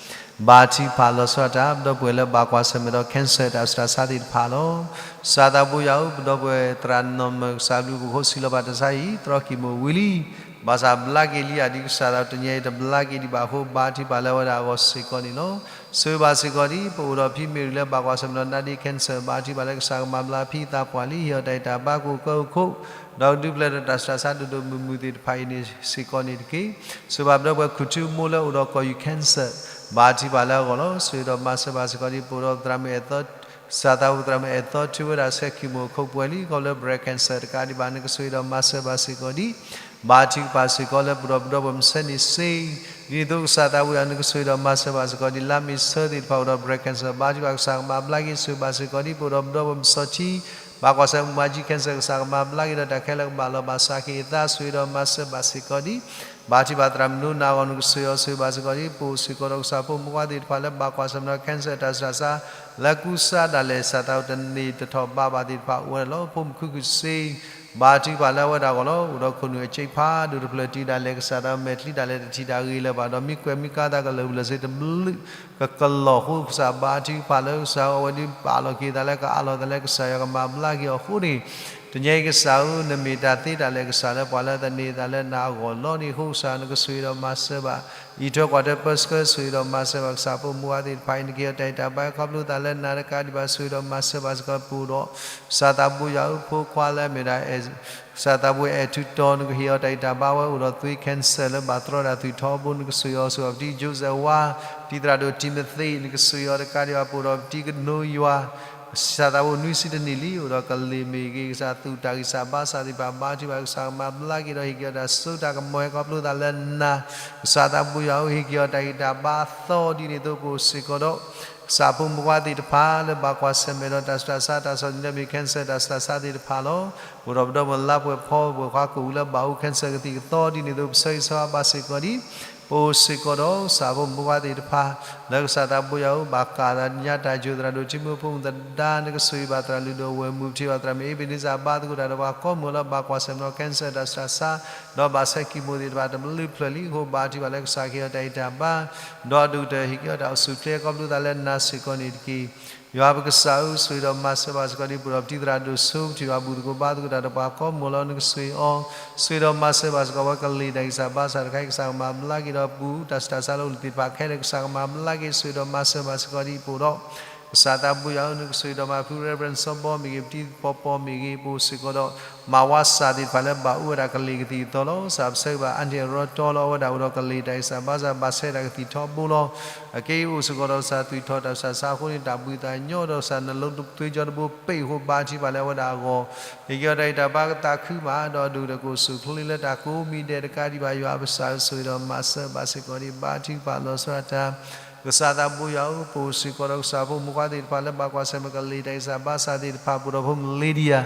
ဘါထုကဖၣ်လီၤဆီဒၣ်တၢ် ပဒီပုၢ်ဝဲၢ်လၢဘၣ်ကွၢ်ဆၢၣ်မဲာ်ဒီး cancer တၢ်ဆူးတၢ်ဆါသ့ၣ်တဖၣ်လီၤ. ကစၢ်သးဘိယွၤဧၢ, ပဒီပုၢ်ဝဲၢ်သရၣ်နီၢ်မၢၢ် ကစၢ်ဘျုးဖှိၣ်ဖိ စံးလီၤဘၣ်တၢ်ဆါအံၤ သရီကံၢ်မိၣ်ဝံၤလံ, ဘၣ်ဆၣ်ဘျါက့ၤလံဧါဒ်ကစၢ်သးတနံၤအံၤ တဘျါက့ၤဒံးဘၣ်အဃိ ဘါထုကဖၣ်လၢအဝဲဒၣ်အဂီၢ်စ့ၢ်ကီးန့ၣ်လီၤ. ဆိၣ်ဂ့ၤဘၣ်စ့ၢ်ကီးဒံး ပအိၣ်ဒီးဖံမ့ၢ်ရူၤလၢဘၣ်ကွၢ်ဆၢၣ်မဲာ်ဒီး နာ်ဒ့ cancer ဘါထုကဖၣ်လၢကစၢ်ကမၤဘျါဖံသးပှၢ်လံ ဟ့ၣ်အီၤတၢ်ဂံၢ်တၢ်ဘါ ကအိၣ်ကၢအိၣ်ခိး ဒီးကဒုးဖျဲးဒီးတၢ်ဆူးတၢ်ဆါဒိၣ်ဒိၣ်မုၢ်မုၢ်သ့ၣ်တဖၣ်အံၤန့ၣ်စ့ၢ်ကီးန့ၣ်တက့ၢ်. ဆိၣ်ဂ့ၤဘၣ်ပဒီပုၢ်ဝဲၢ်ခူၣ်ထူမိၢ်လၢအိၣ်ဒီးကီၢ်ယူၢ် cancer ဘါထုကဖၣ်လၢအဂီၢ်လီၤ. ဆိၣ်ဂ့ၤဒီးမၤစၢၤဘၣ်စ့ၢ်ကီးဒံး ပအိၣ်ဒီးပသရၣ်မုၣ်အဲၣ်သီ ကစၢ်သးဘိပသရၣ်မုၣ်အဲၣ်သီ ထုဝဲဒၣ်ဆဲးခံမိၢ်အခိၣ်ပှဲၤလံ ခီဖျိလၢ breast cancer တကးဒံးဘၣ် နကဆိၣ်ဂ့ၤဒီးမၤစၢၤဘၣ်စ့ၢ်ကီးဒံး ဘါထုကဖၣ်စ့ၢ်ကီးလၢပအိၣ်ဒီးပဒီပုၢ်ဝဲၢ်မုၢ်ဆၢန့ၣ်စ့ၢ် ဒ်န့ၣ်အသိးကစၢ်သးဘိယွၤ နကဆိၣ်ဂ့ၤဒီးမၤစၢၤဘၣ်စ့ၢ်ကီးဒံး လါမ့ၤဆၢသ့ၣ်တဖၣ်အိၣ်ဒီး breast cancer ဘါထုကဖၣ်ကစၢ်ကမၤဘျါက့ၤ ဆိၣ်ဂ့ၤဘၣ်စ့ၢ်ကီးဒံး ပအိၣ်ဒီးပဒီပုၢ်ဝဲၢ်မုၢ်စီၤထံ ဘၣ်ကွၢ်ဆၢၣ်မဲာ်မၤကံ cancer ကစၢ်ကမၤဘျါက့ၤဒီး တၢ်ခဲလၢာ်ကဘၣ်လီၤဘၣ်စးက့ၤအသး ဆိၣ်ဂ့ၤဒီးမၤစၢၤဘၣ်စ့ၢ်ကီးဒံး ဘါထုကဖၣ်သရၣ်မုၣ်ဒိကနၣ်အဂီၢ် နကဆိၣ်ဂ့ၤအီၤ ဆိၣ်ဂ့ၤဘၣ်စ့ၢ်ကီးဒံး ပအိၣ်စ့ၢ်ကီးဒီးကစၢ်ဖိမုၣ်ဖိခွါသ့ၣ်တဖၣ်လၢဘၣ်ကွၢ်ဆၢၣ်မဲာ်ဒီး cancer တၢ်ဆူးတၢ်ဆါ လၢကူစါဒၣ်လဲာ် ကစၢ်သးဘိတန့ၢ်တထီၣ်ဘးဘၣ်သ့ၣ်တဖၣ်အိၣ်ဝဲဒၣ်လီၤ. ဖိမုၣ်ခုခုစ့ၢ် ဘါထုကဖၣ်လၢအဝဲဒၣ်အဂီၢ်လီၤ. အိၣ်ဒီးခိၣ်နူာ်အစ့ဖးဒိၣ်တဖျၢၣ်တုၤဒၣ်လဲာ်ကစၢ်သးဘိမဲာ်ချံဒၣ်လဲာ်တထံၣ်တၢ်ဂ့ၤလၢၤဘၣ်ဒီး မ့ၢ်ကွဲးမ့ၢ်ကါသးကလၢာ်ပူၤလၢာ်စ့တဘျုး ကကလီၢ်အဃိ ကစၢ်ဘါထုကဖၣ်လၢကစၢ်အဝဲဒၣ်ပာ်လီၤက့ၤသးလၢကအးလီၤသးလၢ ကစၢ်ယွၤကမၤဘျါက့ၤအီၤအဃိန့ၣ် တနံၤအံၤကစၢ်ဧၢ နမ့ၢ်တၢ်သ့တၢ်လၢာ်ကစၢ်လၢပှၤလၢသန့ၤသးလၢနၤအဂီၢ်လီၤန့ၣ်အဃိ ကစၢ်နကဆိၣ်ဂ့ၤဒီးမၤစၢၤဘၣ် အံးထွဲကွၢ်ထွဲပၢဆှၢ ဆိၣ်ဂ့ၤဒီးမၤစၢၤဘၣ် ကစၢ်ဖိမုၣ်ဖိခွါသ့ၣ်တဖၣ်အံၤ နကဟ့ၣ်အီၤတၢ်ဂံၢ်တၢ်ဘါခီဖျိသးလၢနၤတကးဒံးဘၣ် ဆိၣ်ဂ့ၤဒီးမၤစၢၤဘၣ်စ့ၢ်ကီး ပအိၣ်ဒီး ကစၢ်သးဘိယွၤဧၢ ဖိခွါလၢအမ့ၢ်ဒၣ် ကစၢ်သးဘိအဲၣ်ထူတီၤ နကဟ့ၣ်အီၤတၢ်ဂံၢ်တၢ်ဘါဝဲအိၣ်ဒီးသွံၣ် cancer လၢဘၣ်တြီတၢ်သွံၣ်ထီဘိ နကဆိၣ်ဂ့ၤအီၤ ဆိၣ်ဂ့ၤအီၤပတံၤ Joseph ဝါ ပတံၤသရၣ်ဒိၣ်တံၤမသ့း နကဆိၣ်ဂ့ၤအီၤတကးဒံးဘၣ် ပအိၣ်ဒီးပတံၤကနိယွၤ ကစၢ်သးဘိနွံဆံတနံၣ်လံ အိၣ်ဒီးကလ့ၢ်မ့ၢ်ဂ့ၤ ကစၢ်သူၣ်တၢ်ဂံၢ်စၢ်ဘါစၢ်သ့ၣ်တဖၣ် ဘါထုကဖၣ်ကစၢ်ကမၤဘျါက့ၤဒီး ဟ့ၣ်က့ၤအီၤတၢ်စိတၢ်ကမီၤ ဟဲခီဖျိသးလၢနၤ ကစၢ်သးဘိယွၤဧၢ ဟ့ၣ်က့ၤအီၤတၢ်ဂံၢ်တၢ်ဘါအသီဒ်န့ၣ်အသိး ပအိၣ်စ့ၢ်ကီးဒီး ကစၢ်ဖိမုၣ်ဖိခွါသ့ၣ်တဖၣ်လၢဘၣ်ကွၢ်ဆၢၣ်မဲာ်ဒီးတၢ်ဆူးတၢ်ဆါ တၢ်ဆီၣ်သနံးလၢမ့ၢ် cancer တၢ်ဆူးတၢ်ဆါသ့ၣ်တဖၣ်လီၤ. ပအိၣ်ဒီးပဒီပုၢ်ဝဲၢ်လါပှဲၤဖီ ပှဲၤခွါကိၣ်ဝံၤလၢဘၣ်အိၣ် cancer ကသံၣ်ကသီဒ်န့ၣ်အသိး ပဆၢဂ့ၤဆၢဝါဘၣ်စ့ၢ်ကီးဒံး ပအိၣ်စ့ၢ်ကီးဒီးကစၢ်ဖိမုၣ်ဖိခွါသ့ၣ်တဖၣ် လၢကစၢ်သးဘိယွၤဧၢ ဘၣ်ကးသးညါတၢ်ယိာ်သရၣ်ဒိၣ်ထံမုၢ်ဖိမုၣ်သဒါ နကဆိၣ်ဂ့ၤဘၣ်သရၣ်လုၢ်ဒိၣ်ဝဲၢ်မုၢ်ထံၣ်ဘၣ်သရၣ်မုၣ် အ့ဘ့းနံစၢ် ဘါသကိးတၢ်ဒီးပှၤကိးမုၢ်လၢဘၣ်ကွၢ်ဆၢၣ်မဲာ်ဒီး cancer တၢ်ဆူးတၢ်ဆါ ဒီးဘၣ်ဆဲးကံၢ်မိၢ်သ့ၣ်တဖၣ်တဘျုးဖျၢၣ်လံအဃိ ဘါထုကဖၣ်လၢကစၢ်ကဟ့ၣ်အီၤတၢ်ဂံၢ်တၢ်ဘါ ဒီးဒိၣ်ကတၢၢ်ဟ့ၣ်က့ၤအီၤတၢ်အိၣ်ဆူၣ်အိၣ်ချ့ ခီဖျိသးလၢနၤစ့ၢ်ကီးန့ၣ်တက့ၢ်. ယွၤပကစၢ်ဧၢ ဆိၣ်ဂ့ၤဒီးမၤစၢၤဘၣ်စ့ၢ်ကီးဒံး ပအိၣ်ဒီးပတံၤသရၣ်ဒိၣ်စိ ပထံၣ်ဘၣ်ဘူၣ်သကိးဘါသကိးတၢ်ဒီးပှၤကိးမုၢ်လၢနကဆိၣ်ဂ့ၤအီၤ ဆိၣ်ဂ့ၤဒီးမၤစၢၤဘၣ်စ့ၢ်ကီး ပဝဲကလ့ၢ်တၢ်ဂံၢ်စၢ်ဘါစၢ်တခါအံၤ ကစၢ်ကမၤဘျါက့ၤဒီးပူၤ တၢ်ဆူးတၢ်ဆါလၢအိၣ်လၢသ့ၣ်တဖၣ်ခဲလၢာ် ကစၢ်ကမၤဘျါက့ၤ ဆိၣ်ဂ့ၤဒီးမၤစၢၤဘၣ်စ့ၢ်ကီးဒံး ပအိၣ်ဒီး ကစၢ်သးဘိယွၤဧၢ နကဆိၣ်ဂ့ၤဒီးမၤဖုး Reverend စီၤဘီမ့ၢ်ဂ့ၤ ပတံၤပီၤပီၤမ့ၢ်ဂ့ၤ ပအိၣ်စ့ၢ်ကီးဒီး မၤဝါစၢ်သ့ၣ်တဖၣ်လၢဘၣ်အိၣ်ဝဲဒၣ်ကလ့ၢ်ကသံၣ်ကသီလီၤ. ကစၢ်ပဆၢဂ့ၤဘၣ် အါန့ၢ်အရီတီလီၤ အဝဲဒၣ်အိၣ်ဒီးကလ့ၢ်တၢ်ဂံၢ်စၢ်ဘါစၢ် ဘၣ်ဆဲးတၢ်ကသံၣ်ထီဘိလီၤ. အကဲအံၤအိၣ်စ့ၢ်ကီးဒီးကစၢ်သူၣ်ထီၣ်တၢ်ဆူးတၢ်ဆါအဃိန့ၣ် တၢ်ဘှံးသးညီဒီးကစၢ်နလိၤသွ့ကၠီတဘိပ့ၢ်အဃိ ဘါထုကဖၣ်လၢအဝဲဒၣ်အဂီၢ် ဟ့ၣ်က့ၤအီၤတၢ်ဂံၢ်တၢ်ဘါကသးခုမး ဒီးဒိၣ်ကတၢၢ်ကအိၣ်ဆူၣ်အိၣ်ချ့လၢတၢ်ကိးမံၤဒဲးတကးဒံးဘၣ် ယွၤပကစၢ်ဧၢ ဆိၣ်ဂ့ၤဒီးမၤစၢၤဘၣ်စ့ၢ်ကီးဒံး ဘါထုကဖၣ်လီၤဆီဒၣ်တၢ် ကစၢ်သးဘိယွၤဧၢ ပအိၣ်စ့ၢ်ကီးဒီးကစၢ်ဖိမုၣ်ဖိခွါသ့ၣ်တဖၣ်လၢဘၣ်ကွၢ်ဆၢၣ်မဲာ်ကလ့ၢ်တၢ်ဂံၢ်စၢ်ဘါစၢ်သ့ၣ်တဖၣ် ပအိၣ်ဒီးဖိမုၣ်လ့ဒံယၤ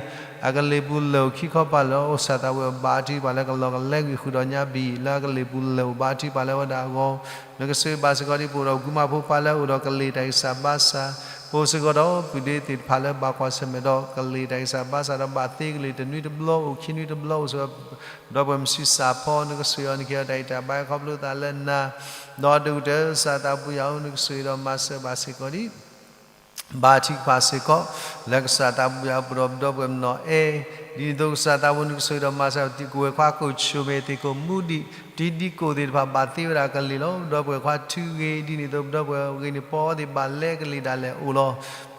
အကလ့ၢ်ပူၤလဲၤအိၣ်ခံခီပၤလၢာ် ကစၢ်သးဘိယွၤဘါထုကဖၣ်လၢကလီၤကလဲကွံာ်ဃုာ်ဒီးညါဘံၣ် လၢအကလ့ၢ်ပူၤလဲၤအိၣ် ဘါထုကဖၣ်လၢအဝဲဒၣ်အဂီၢ် နကဆိၣ်ဂ့ၤဘၣ်စ့ၢ်ကီးဒံး ပအိၣ်ဒီးဂုၢ်မးဖိခွါလၢအိၣ်ဒီးကလ့ၢ်တၢ်ဂံၢ်စၢ်ဘါစၢ် ပအိၣ်စ့ၢ်ကီးဒီးပုၢ်ဒ့သ့ၣ်တဖၣ်လၢဘၣ်ကွၢ်ဆၢၣ်မဲာ်ဒီးကလ့ၢ်တၢ်ဂံၢ်စၢ်ဘါစၢ်ဒီးဘၣ်သ့ကလ့ၢ်တနွံတဘျီအိၣ်ခံနွံတဘျီအိၣ်စ့ၢ်ကီး ဒီပုၢ်ဝဲၢ်မုၣ်ဆံးစၢ်ဖီ နကဆိၣ်ဂ့ၤအီၤ နကဟ့ၣ်အီၤတၢ်ဂံၢ်တၢ်ဘါခီဖျိသးလၢနၤ ဒီးဒိၣ်ကတၢၢ်ကစၢ်သးဘိယွၤဧၢ နကဆိၣ်ဂ့ၤဒီးမၤစၢၤဘၣ်စ့ၢ်ကီးဒံး ဘါထုကဖၣ်စ့ၢ်ကီး လၢကစၢ်သးဘိယွၤ ပဒီပုၢ်ဝဲၢ်မနီၢ်အဲ ဒ်န့ၣ်အသိးကစၢ်သးဘိ နကဆိၣ်ဂ့ၤဒီးမၤစၢၤ ကဝဲၢ်ခွါကိၣ်ဆိၣ်မဲာ် သ့ၣ်ကိၣ်မူဒံး တံၤဒံကိၣ်သ့ၣ်တဖၣ်ဘၣ်သ့ဝဲဒၣ်ကလ့ၢ်လီၤ. ပဒီပုၢ်ဝဲၢ်ခွါထုဂ့ၤ ဒ်န့ၣ်အသိး ပဒီပုၢ်ဝဲၢ်ဂ့ၤန့ၢ်ပီသ့ၣ်ဘၣ်လဲကလ့ၢ်ဒၣ်လဲာ်အိၣ်လီၤ.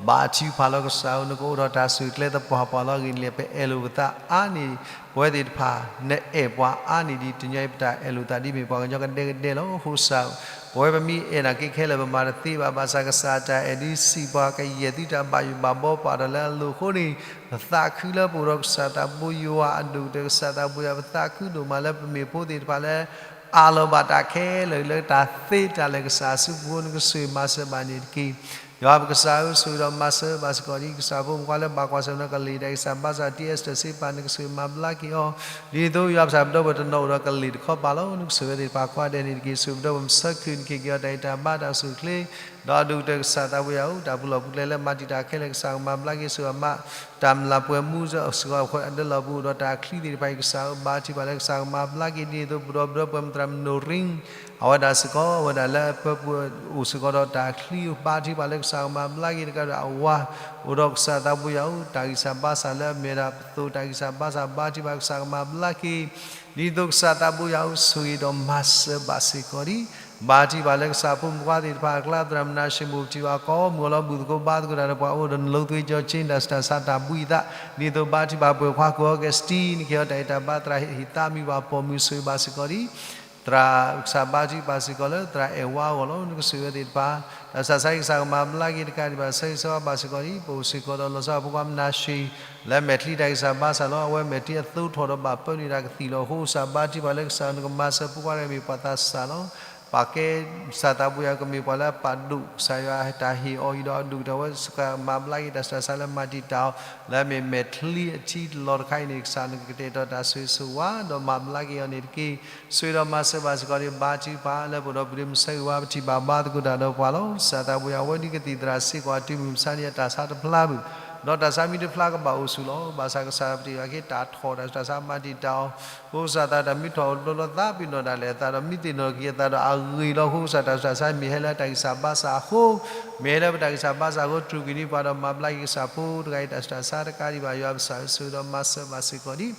ဘါထုကဖၣ်လီၤကစၢ်ဧၢ နကအိးထီၣ်တၢ်ဆိၣ်ဂ့ၤကျဲသပှၢ်ပှၢ်လီၤ. ဂ့ၢ်န့ၣ်လဲၣ် ပအဲၣ်လိာ်ပသးအါန့ၢ် ပဝဲသ့ၣ်တဖၣ် နအဲၣ်ပှၤအါန့ၢ်ဒံး တညီအံၤပတၢ်အဲၣ်လိာ်သးဒ်မ့ၢ်ပှၤကညီကဒဲကဒဲလီၤ. အဃိစၢ် ပဝဲပမ့ၢ်အဲၣ်နာ်က့ခဲလၢာ် ပမၤတသ့ဘၣ် ဘၣ်ဆၣ်ကစၢ်တၢ်အဲၣ်ဒုးစံးပှၤ ကယဲၢ်သုတၢ်ဘၣ်ယိၣ်ဘၣ်ဘီပာ်ထီၣ်လၢအလိၤအဃိန့ၣ် ပသးခုလၢပအိၣ်ဒီးကစၢ်သးဘိယွၤအဒိၣ်ကတၢၢ် ကစၢ်သးဘိယွၤ ပသးခုဒိၣ်မးလၢပမ့ၢ်ဖိသ့ၣ်တဖၣ်လၢ အးလီၤဘၣ်တၢ်ခဲလၢာ်လၢတၢ်သ့တၢ်လၢာ်ကစၢ်အစုပူၤ နကဆိၣ်ဂ့ၤမၤစၢၤဘၣ်န့ၣ်တက့ၢ်. ယွၤပကစၢ်ဧၢ, ဆိၣ်ဂ့ၤဒီးမၤစၢၤဘၣ်စ့ၢ်ကီးဒံး ကစၢ်ဖိမုၣ်ဖိခွါလၢဘၣ်ကွၢ်ဆၢၣ်မဲာ်ဒီးကလ့ၢ်တၢ်ဂံၢ်စၢ်ဘါစၢ် တံၢ်အ့စတၢၢ်စ့ပာ် နကဆိၣ်ဂ့ၤမၤဘျါက့ၤအီၤ, ဒ်သိးယွၤပကစၢ်ပဒီပုၢ်ဝဲၢ်တနီၤအိၣ်ဒီးကလ့ၢ်တခီပၤလီၤ. နကဆိၣ်ဂ့ၤသ့ၣ်တဖၣ်ကိးဂၤဒဲးန့ၣ်တက့ၢ်. ဆိၣ်ဂ့ၤပဒီပုၢ်ဝဲၢ်မုၣ်ဆၢခုၣ် နကဟ့ၣ်က့ၤအီၤတၢ်ဂံၢ်တၢ်ဘါတၢ်အိၣ်ဆူၣ်အိၣ်ချ့, ဒီးအဒိၣ်ကတၢၢ်ကစၢ်သးပူၤယွၤဧၢ, တၢ်ပူၤလီၢ်ပူၤကျဲလၢမၤတံာ်တာ်ခဲလၢာ် ကစၢ်ကမၤဘျါက့ၤ ဆိၣ်ဂ့ၤမၤ တၢ်မျၢ်ပှဲၤမူစ့ၢ်ကီး အဒၢလီၢ်ပူၤအိၣ်ဒီးတၢ်ချံသ့ၣ်တဖၣ်အံၤ ကစၢ်ဧၢ, ဘါထုကဖၣ်လၢကစၢ်ကမၤဘျါက့ၤ ဒ်န့ၣ်အသိး ပဒီပုၢ်ဝဲၢ်မုၣ်သရၣ်မုၣ်နိၣ်ရံၣ် အဝဲဒၣ်စ့ၢ်ကီး အဝဲဒၣ်လၢအပၢပူၤအိၣ်စ့ၢ်ကီးဒီးတၢ်ချံ ဘါထုကဖၣ်လၢကစၢ်ကမၤဘျါက့ၤတကးဒီးအဝၤ အိၣ်ဒီးကစၢ်သးပူၤယွၤဧၢ, တၢ်ဂံၢ်စၢ်ဘါစၢ်လၢအမ့ၢ်ဝဲဒၣ်ပသိးတၢ်ဂံၢ်စၢ်ဘါစၢ် ဘါထုကဖၣ်ကစၢ်ကမၤဘျါက့ၤ ဒ်သိးကစၢ်သးပူၤယွၤဧၢ ဆိၣ်ဂ့ၤဒီးမၤစၢၤဘၣ်စ့ၢ်ကီးဒံး ဘါထုကဖၣ်လၢကစၢ်ဖိမုၣ်ဖိခွါသ့ၣ်တဖၣ်အကျါ သရၣ်မုၣ်နၤၡ့ၣ်မိၣ်ပထံၣ်ဘၣ် ကိးမုၢ်ဂီၤလီၤ ဘူၣ်သကိးဘါသကိးတၢ်ဒီးပှၤအိၣ်ဒီး နလိသ့ကၠီဆ့ တၢ်ဆူးတၢ်ဆါတၢ်ဘှံးအသး ဒ်သိးဘါထုကဖၣ်ပှဲၤခွါကိးဂၤဒဲး နကဟ့ၣ်အီၤတၢ်အဲၣ်တၢ်ဘါ သရၣ်ဟ့ၣ်သါမံၤဘၣ်ပိာ်မုၣ် ဆိၣ်ဂ့ၤဘၣ်စ့ၢ်ကီးဒံး သရၣ်ကစၢ်ဘါထုကဖၣ်စ့ၢ်ကီးလၢ သရၣ်အဲၣ်ဝါအဂီၢ်လီၤ. နကဆိၣ်ဂ့ၤအီၤသ့ၣ်တဖၣ် တၢ်ဆူးတၢ်ဆါ ကစၢ်ကမၤဘျါက့ၤတကးဒံးဘၣ် ဆၢဂ့ၤဆၢဝါဘၣ်စ့ၢ်ကီးဒံး ပအိၣ်စ့ၢ်ကီးဒီးလီၤဆီဖိခွါမုၣ်နၤၡ့ၣ် လၢမဲာ်ချံတၢ်ဂံၢ်စၢ်ဘါစၢ်လီၤ. အဝဲမဲာ်ချံအသိထီၣ်ဒီးဘၣ်ပၢနုာ်တၢ်ကသံၣ်လီၤ. အဃိကစၢ်ဘါထုကဖၣ်လၢကစၢ် နကမၤစၢၤဖိခွါတဂၤမ့ၢ်ပှၤသးစၢ်လီၤ. ပာ်ကဲကစၢ်သးပူၤယွၤကမ့ၢ်ပှၤလၢပာ်ဒိၣ်ကစၢ်ယွၤတၢ်ဟ့ၣ်အီၤအံၤဒီးအဒိၣ်ကတၢၢ်ဝဲ ကစၢ်ကမၤဘျါက့ၤတၢ်ဆူးတၢ်ဆါလၢမၤတံာ်တာ်အီၤ လၢအမ့ၢ်မဲာ်ချံအထံလီၤတခါအံၤန့ၣ် ကစၢ်နကကတဲာ်ကတီၤတၢ်ဆိၣ်ဂ့ၤဆိၣ်ဝါ ဒီးမၤဘျါက့ၤအီၤန့ၣ်တက့ၢ်. ဆိၣ်ဂ့ၤဒီးမၤစၢၤဘၣ်စ့ၢ်ကီးဒံး ဘါထုကဖၣ်လၢပအိၣ်ဒီးပဒုးမုၢ်ဆၢဂ့ၤဝါ ပထံၣ်ဘၣ်ဘါသကိးတၢ်ဒီးပှၤလီၤ. ကစၢ်သးပူၤယွၤ အဝဲဒၣ်ကသံၣ်သရၣ်စ့ၢ်ကီး အတုၤမုၢ်မဆါန့ၣ် အတၢ်ဆါတဖျါဘၣ် ဒီးတၢ်ဆါမံၤတဖျါကဘၣ်အိၣ်ဆူၣ်လီၤ. ဘၣ်ဆၣ်ကစၢ်ပတ့ၢ်ဘၣ်က့ၤတၢ်ထီၣ်တၢ်ဆူးတၢ်ဆါမၤတံာ်တာ်အီၤ အဃိကစၢ်သးတၢ်မ့ၢ်ထီၣ်အိၣ်တဘျီဘျီ သးပ့ၤနီၣ်ဒၣ်လဲာ်အသးဒီး မ့ၢ်သ့ၣ်နီၣ်က့ၤအသးဒီးအဂ့ၤလီၤ. အဃိကစၢ်တၢ်ဆူးတၢ်ဆါမ့ၢ်ဟဲလၢတၢ်ဂံၢ်စၢ်ဘါစၢ်အဃိ မ့ၢ်ဟဲလၢပတၢ်ဂံၢ်စၢ်ဘါစၢ်အဃိ တြူာ်ကွံာ်န့ၢ်ပှၤဒီးမၤဘျါက့ၤကစၢ်ဖိတဂၤအံၤ တၢ်ဆူးတၢ်ဆါတကးဒံးဘၣ် ယွၤပကစၢ်ဧၢ ဆိၣ်ဂ့ၤဒီးမၤစၢၤဘၣ်စ့ၢ်ကီးဒံး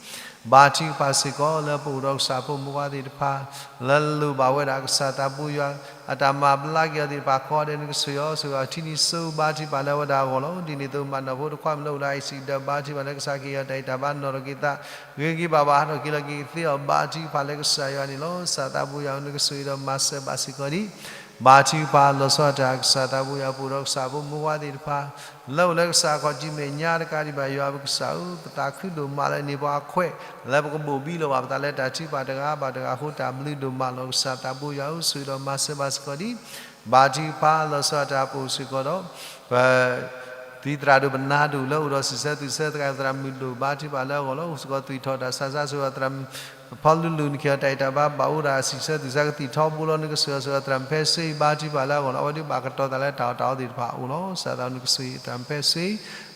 ဘါထုကဖၣ်စ့ၢ်ကီးလၢပအိၣ်ဒီးကစၢ်ဖိမုၣ်ဖိခွါသ့ၣ်တဖၣ် လၢလိၣ်ဘၣ်ဝဲဒၣ်ကစၢ်သးပူၤယွၤ အတၢ်မၤဘျါက့ၤအီၤသ့ၣ်တဖၣ်ကိးဂၤဒဲး နကဆိၣ်ဂ့ၤအီၤ ဆိၣ်ဂ့ၤအီၤထံနံၤစိ ဘါထုကဖၣ်လၢအဝဲဒၣ်အဂီၢ်လီၤ. ဒ်န့ၣ်အသိးမၤနီၣ်ဖိတခွါမုၣ်လၢအိၣ်ဒီး accident ဘါထုကဖၣ်လၢကစၢ်ကဟ့ၣ်အီၤတၢ်အဲၣ်တၢ်ဘါနီၣ်ထီၣ်က့ၤသး ဂ့ၤက့ၤဘၣ်ဘၣ် ဟးထီၣ်က့ၤလီၤက့ၤကသ့အီၤ ဘါထုကဖၣ်လၢကစၢ်ယွၤန့ၣ်လီၤ. ကစၢ်သးပူၤယွၤဧၢ နကဆိၣ်ဂ့ၤဒီးမၤစၢၤဘၣ်စ့ၢ်ကီးဒံး ဘါထုကဖၣ်လီၤဆီဒၣ်တၢ် ကစၢ်သးပူၤယွၤ ပအိၣ်ဒီးကစၢ်ဖိမုၣ်ဖိခွါသ့ၣ်တဖၣ် လၢအိၣ်လၢကစၢ်ခီၣ်ထံးမဲာ်ညါတကးဒံးဘၣ် ယွၤပကစၢ်ဧၢ ပသးခုဒိၣ်မးလၢန့ၢ်ပှၤအခွဲး လၢပကဘိၣ်ဘံလီၤဘၣ်ပသးလၢတၢ်ထုကဖၣ်တဂၤဘၣ်တဂၤအဃိ တၢ်ဘျုးဒိၣ်မးလီၤ. ကစၢ်သးပူၤယွၤဧၢ ဆိၣ်ဂ့ၤဒီးမၤစၢၤဘၣ်စ့ၢ်ကီးဒံး ဘါထုကဖၣ်လီၤဆီဒၣ်တၢ် ပအိၣ်စ့ၢ်ကီးဒီး ပ သုးသရၣ်ဒိၣ်ပနါဒိၣ်လၢအိၣ်ဒီးစံးဆၢသူၣ်ဆၢသး သရၣ်မုၣ်ဒိၣ် ဘါထုကဖၣ်လၢအဂီၢ်လီၤ. အိၣ်စ့ၢ်ကီးသွံၣ်ထီၣ်တၢ်ဆူးတၢ်ဆါ ဆိၣ်ဂ့ၤသရၣ်မုၣ် ဖီလူလူ နကဟ့ၣ်အီၤတၢ်အဲၣ်တၢ်ဘါ ဘၣ်အိၣ်ဒီးအစံးဆၢသူၣ်ဆၢကသံၣ်ထီဘိလီၤ. နကဆိၣ်ဂ့ၤအီၤ ဆိၣ်ဂ့ၤသရၣ်မုၣ်ဖဲစ့ ဘါထုကဖၣ်လၢအဂီၢ်လီၤ. အဝဲဒၣ်ဘၣ်ကတီၤသးလၢတၢ်အီၣ်တၢ်အီသ့ၣ်တဖၣ်အအိၣ်လီၤ. ကစၢ်သးနကဆိၣ်ဂ့ၤသရၣ်မုၣ်ဖဲစ့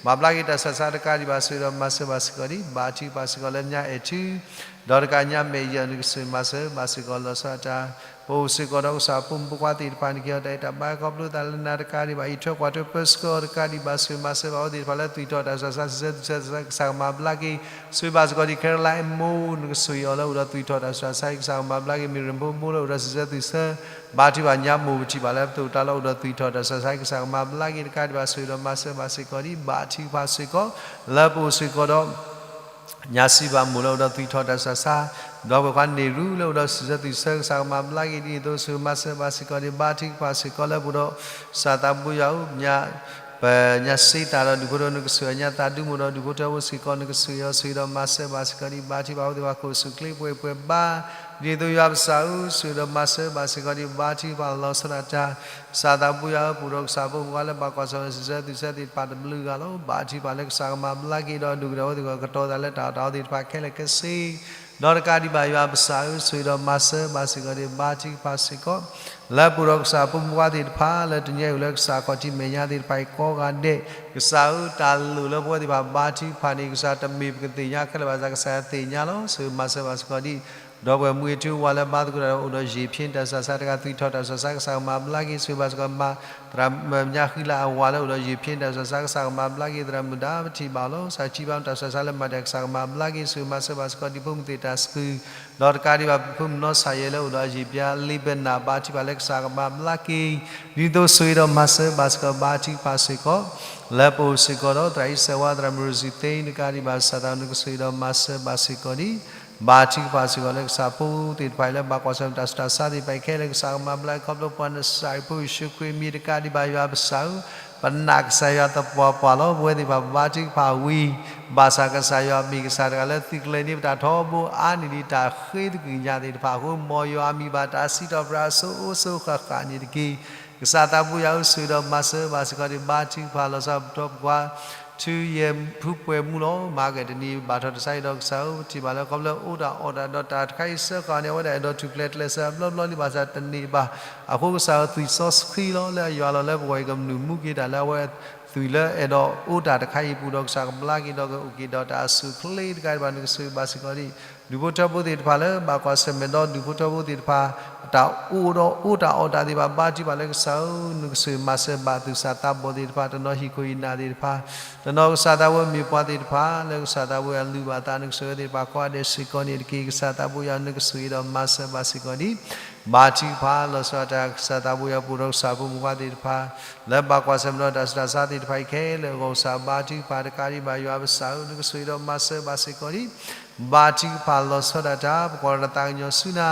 မၤဘျါက့ၤတၢ်ဆူးတၢ်ဆါတကးဒံးဘၣ် ဆိၣ်ဂ့ၤဒီးမၤစၢၤဘၣ်စ့ၢ်ကီးဒံး ဘါထုကဖၣ်စ့ၢ်ကီးလၢညါအဲၣ်ထု ဒီးတကးညါမဲာ်ယၢၢ် နကဆိၣ်ဂ့ၤမၤစၢၤဘၣ်စ့ၢ်ကီးလီၤဆီဒၣ်တၢ် ပအိၣ်စ့ၢ်ကီးဒီးကစၢ်ဖိမုၣ်ဖိခွါသ့ၣ်တဖၣ် နကဟ့ၣ်အီၤတၢ်အဲၣ်တၢ်ဘါ ခီဖျိသးလၢနၤတကးဒံးဘၣ် အံးထွဲကွၢ်ထွဲပၢဆှၢအီၤတကးဒံးဘၣ် ဆိၣ်ဂ့ၤမၤစၢၤဘၣ်အဝဲသ့ၣ်တဖၣ်လၢသွံၣ်ထီၣ်တၢ်ဆူးတၢ်ဆါ စံးဆၢသူၣ်ဆၢသး ကစၢ်ကမၤဘျါက့ၤ ဆိၣ်ဂ့ၤဘၣ်စ့ၢ်ကီးဒံး ခဲရလါအမိၢ် နကဆိၣ်ဂ့ၤအီၤလၢအိၣ်ဒီးသွံၣ်ထီၣ်တၢ်ဆူးတၢ်ဆါ ကစၢ်ကမၤဘျါက့ၤ မ့ၢ်ရ့ၣ်ဖိမိၢ်လၢအိၣ်ဒီးစံးဆၢသူၣ်ဆၢ ဘါထုကဖၣ်ညါမိၢ်ပထံၣ်ဘၣ်လၢပသိးတၢ်လၢအိၣ်ဒီးသွံၣ်ထီၣ်တၢ်ဆူးတၢ်ဆါ ကစၢ်ကမၤဘျါက့ၤတကးဒံးဘၣ် ဆိၣ်ဂ့ၤဒီးမၤစၢၤဘၣ်စ့ၢ်ကီးဒံး ဘါထုကဖၣ်စ့ၢ်ကီး လၢပအိၣ်စ့ၢ်ကီးဒီး ညါစံးဘၣ်မိၢ်လၢအိၣ်ဒီးသွံၣ်ထီၣ်တၢ်ဆူးတၢ်ဆါ, ဒီပုၢ်ဝဲၢ်ခွါန့ၢ်ရူလၢအိၣ်ဒီးစံးဆၢသူၣ်ဆၢ ကစၢ်ကမၤဘျါက့ၤဒ်န့ၣ်အသိး ဆိၣ်ဂ့ၤမၤစၢၤဘၣ်စ့ၢ်ကီးန့ၣ် ဘါထုကဖၣ်စ့ၢ်ကီးလၢပအိၣ်ဒီး ကစၢ်သးဘိယွၤဧၢ ပညါစ့တၢ်ဒီးဒူၣ်ဖိထၢဖိ နကဆိၣ်ဂ့ၤအီၤ ညါသးဒူမိၢ်ဒီးဒူၣ်ဖိထၢဖိစ့ၢ်ကီး နကဆိၣ်ဂ့ၤအီၤ ဆိၣ်ဂ့ၤဒီးမၤစၢၤဘၣ်စ့ၢ်ကီးဒံး ဘါထုကဖၣ်အဝဲသ့ၣ်တဖၣ် ကအိၣ်ဆူၣ်ချ့ပှဲၤပှဲၤဘါ ဒ်သိးယွၤပကစၢ်ဧၢ ဆိၣ်ဂ့ၤဒီးမၤစၢၤဘၣ်စ့ၢ်ကီးဒံး ဘါထုကဖၣ်လီၤဆီဒၣ်တၢ် ကစၢ်သးဘိယွၤဧၢ ပအိၣ်ဒီးကစၢ်ဖိမုၣ်ဖိခွါလၢဘၣ်ကွၢ်ဆၢၣ်မဲာ်စံးဆၢသူၣ်ဆၢသ့ၣ်တဖၣ်တဘျုးဂၤလီၤ. ဘါထုကဖၣ်လၢကစၢ်ကမၤဘျါက့ၤဒီး ဒူၣ်ကတၢၢ်ဝဲသ့ၣ်တဖၣ်ကတီၤသးလၢတၢ်အီၣ်တၢ်အီသ့ၣ်တဖၣ်ခဲလၢာ်ခဲဆ့ ဒီးတကးဒံးဘၣ်ယွၤပကစၢ်ဧၢ ဆိၣ်ဂ့ၤဒီးမၤစၢၤဘၣ်စ့ၢ်ကီးဒံး ဘါထုကဖၣ်စ့ၢ်ကီး လၢပအိၣ်ဒီးကစၢ်ဖိမုၣ်ဖိခွါသ့ၣ်တဖၣ် လၢတနံၤအံၤအိၣ်လၢကစၢ်ခီၣ်ထံးမဲာ်ညါသ့ၣ်တဖၣ်အံၤကိးဂၤဒဲး ကစၢ်ဧၢ တၢ်လိၣ်လၢပဝဲသ့ၣ်တဖၣ်ဘါထုကဖၣ်န့ၣ် ကစၢ်တမ့ၢ်ပကသ့ၣ်ညါခဲလၢာ်ဘၣ်ဆၣ် ကစၢ်ယွၤသ့ၣ်ညါလီၤ. ဆိၣ်ဂ့ၤမၤစၢၤဘၣ်စ့ၢ်ကီးဒံး ဒီပုၢ်ဝဲၢ်မုၢ်အ့ၣ်ထူအဝၤလၢဘါသကိးတၢ်ဒီးအိၣ်ဒီးယံာ်ဖံးတၢ်ဆူးတၢ်ဆါတဂၤ သွံၣ်ထီၣ်တၢ်ဆူးတၢ်ဆါ ကစၢ်ကမၤဘျါက့ၤ ဆိၣ်ဂ့ၤဘၣ်စ့ၢ်ကီးမၤ သရၣ်မုၣ်ညါဃံလၤအဝၤလၢအိၣ်ဒီးယံာ်ဖံးတၢ်ဆူးတၢ်ဆါ ကစၢ်ကမၤဘျါက့ၤ သရၣ်မုၣ်ဒါပထံၣ်ဘၣ်အီၤလီၤ. ကစၢ်ထံၣ်ဘၣ်တၢ်ဆူးတၢ်ဆါလၢမၤတၢ် ကစၢ်ကမၤဘျါက့ၤ ဆိၣ်ဂ့ၤမၤစၢၤဘၣ်စ့ၢ်ကီး ဒ်ဖိမုၣ်သ့ၣ်တၢ်ဆူး ဒီးတကးဒံးဘၣ် ဖိမုၣ်နီၢ်ဆၣ်ယဲၢ်လၢအိၣ်ဒီးယံာ်ပျါ လ့ဘနၣ် ဘါထုကဖၣ်လၢကစၢ်ကမၤဘျါက့ၤ ဒ်သိးဆိၣ်ဂ့ၤဒီးမၤစၢၤဘၣ်စ့ၢ်ကီး ဘါထုကဖၣ်စ့ၢ်ကီး လၢပအိၣ်စ့ၢ်ကီးဒီး သရၣ်အံၤစဲးဝါ သရၣ်မုၣ်ရူစံသ့ တကးဒံးဘၣ် ကစၢ်သးနကဆိၣ်ဂ့ၤဒီးမၤစၢၤဘၣ်စ့ၢ်ကီးဒံး ဘါထုကဖၣ်စ့ၢ်ကီးလၢကစၢ်ဖိသ့ၣ်တဖၣ်အံၤ လၢဘၣ်ကွၢ်ဆၢၣ်မဲာ်တၢ်ဆူးတၢ်ဆါသ့ၣ်တဖၣ်အံၤခဲလၢာ် ကစၢ်ကမၤဘျါက့ၤ ခီဖျိပှၤနစၤရ့းဖိယ့ၣ်ၡူးခရံာ်အမံၤ တကးဒံးဘၣ်ယွၤပကစၢ်ဧၢ ပနာ်ကစၢ်ယွၤသပှၢ်ပှၢ်လီၤ. ပဝဲသ့ၣ်တဖၣ်ဘါထုကဖၣ်ဝံၤ ဘၣ်ဆၣ်ကစၢ်ယွၤမ့ၢ်ကစၢ်တဂၤလၢသုးကျဲၤန့ၢ်ပတၢ်ထီဘိအါန့ၢ်ဒံးတၢ်ဃ့သကွံာ်ညါသ့ၣ်တဖၣ်အဃိ မ်ယွၤအမံၤဘၣ်တၢ်စံးထီၣ်ပတြၢၤအစိၤအိၣ်စိၤဃၣ်ဃၣ်န့ၣ်တက့ၢ်. ကစၢ်သးဘိယွၤဧၢ, ဆိၣ်ဂ့ၤဒီးမၤစၢၤဘၣ်စ့ၢ်ကီးဒံး ဘါထုကဖၣ်လီၤဆီဒၣ်တၢ် ပထံပကီၢ် ထူယဲၢ်ဖုပှဲၤမူလီၤ. မၤကတနံၤဘၣ်ထီၣ်တစါအံၤဒီးကစၢ်ဧၢ, ပထံၣ်ဘၣ်လၢ ခီဖျိလၢအိၣ်တၢ်အီၣ်တၢ်ဒီးတၢ်တခါအံၤစ့ၢ်ကီးန့ၣ် အဝဲဒၣ်အဲၣ်ဒိးထူၣ်ဖျဲးကျဲးစၢးအဘျီဘျီလံ ဘၣ်ဆၣ်တန့ၢ်ဘၣ်. အဃိကစၢ်ဧၢ, သွံၣ်စီဆှံလီၤလၢအယွၤလီၤလၢပဂီၢ်အံၤ ကမနုၤမူက့ၤတၢ်လၢအဝဲသွံၣ်လၢအဲၣ်ဒိးအိၣ်တၢ်တခါအံၤအပူၤဒီးကစၢ်ကဘျါက့ၤဒီးကအိၣ်က့ၤဒီးတၢ်အစိၣ်ချ့တခါအံၤဘၣ် နကဆိၣ်ဂ့ၤဘၣ်စ့ၢ်ကီးဒံး ဒူၣ်ဖိထၢဖိသ့ၣ်တဖၣ်လၢဘၣ်ကွၢ်ဆၢၣ်မဲာ်ဒီး ဒူၣ်ဖိထၢဖိသ့ၣ်တဖၣ် အတၢ်အိၣ်ဒီးအိၣ်တၢ်အီၣ်တၢ်သ့ၣ်တဖၣ် ဘါထုကဖၣ်လၢကစၢ်ဧၢ, နကဆိၣ်ဂ့ၤမၤစၢၤဘၣ်သူၣ်စၢ်သးဘီၣ်သ့ၣ်တဖၣ်, တနီၤဟံၣ်ခိၣ်ဟံၣ်နၢ်သ့ၣ်တဖၣ်, တနီၤကစၢ်သးဘိယွၤမ့ၢ်ပှၤသ့ၣ်တဖၣ် လၢကစၢ်သးဘိယွၤအလုၢ်ဘၣ်အသး နကဆိၣ်ဂ့ၤသ့ၣ်တဖၣ်ကိးဂၤဒဲးစ့ၢ်ကီးန့ၣ်တက့ၢ်. ကစၢ်သးဘိယွၤ နကဆိၣ်ဂ့ၤဒီးမၤစၢၤဘၣ်စ့ၢ်ကီးဒံး ဘါထုကဖၣ်လီၤဆီဒၣ်တၢ် ကစၢ်သးဘိယွၤ ပအိၣ်ဒီးကစၢ်ဖိမုၣ်ဖိခွါသ့ၣ်တဖၣ် လၢဘၣ်ကွၢ်ဆၢၣ်မဲာ်ဒီးတၢ်ဆူးတၢ်ဆါသ့ၣ်တဖၣ်အံၤခဲလၢာ်အဂီၢ် ကစၢ်ဘါထုကဖၣ်တကးဒံးဘၣ်ယွၤပကစၢ်ဧၢ, နကဆိၣ်ဂ့ၤဒီးမၤစၢၤဘၣ်စ့ၢ်ကီးဒံး ဘါထုကဖၣ်လီၤဆီဒၣ်တၢ် ပကိးဒီးတၢ်သးကညီၤဆူနၤ,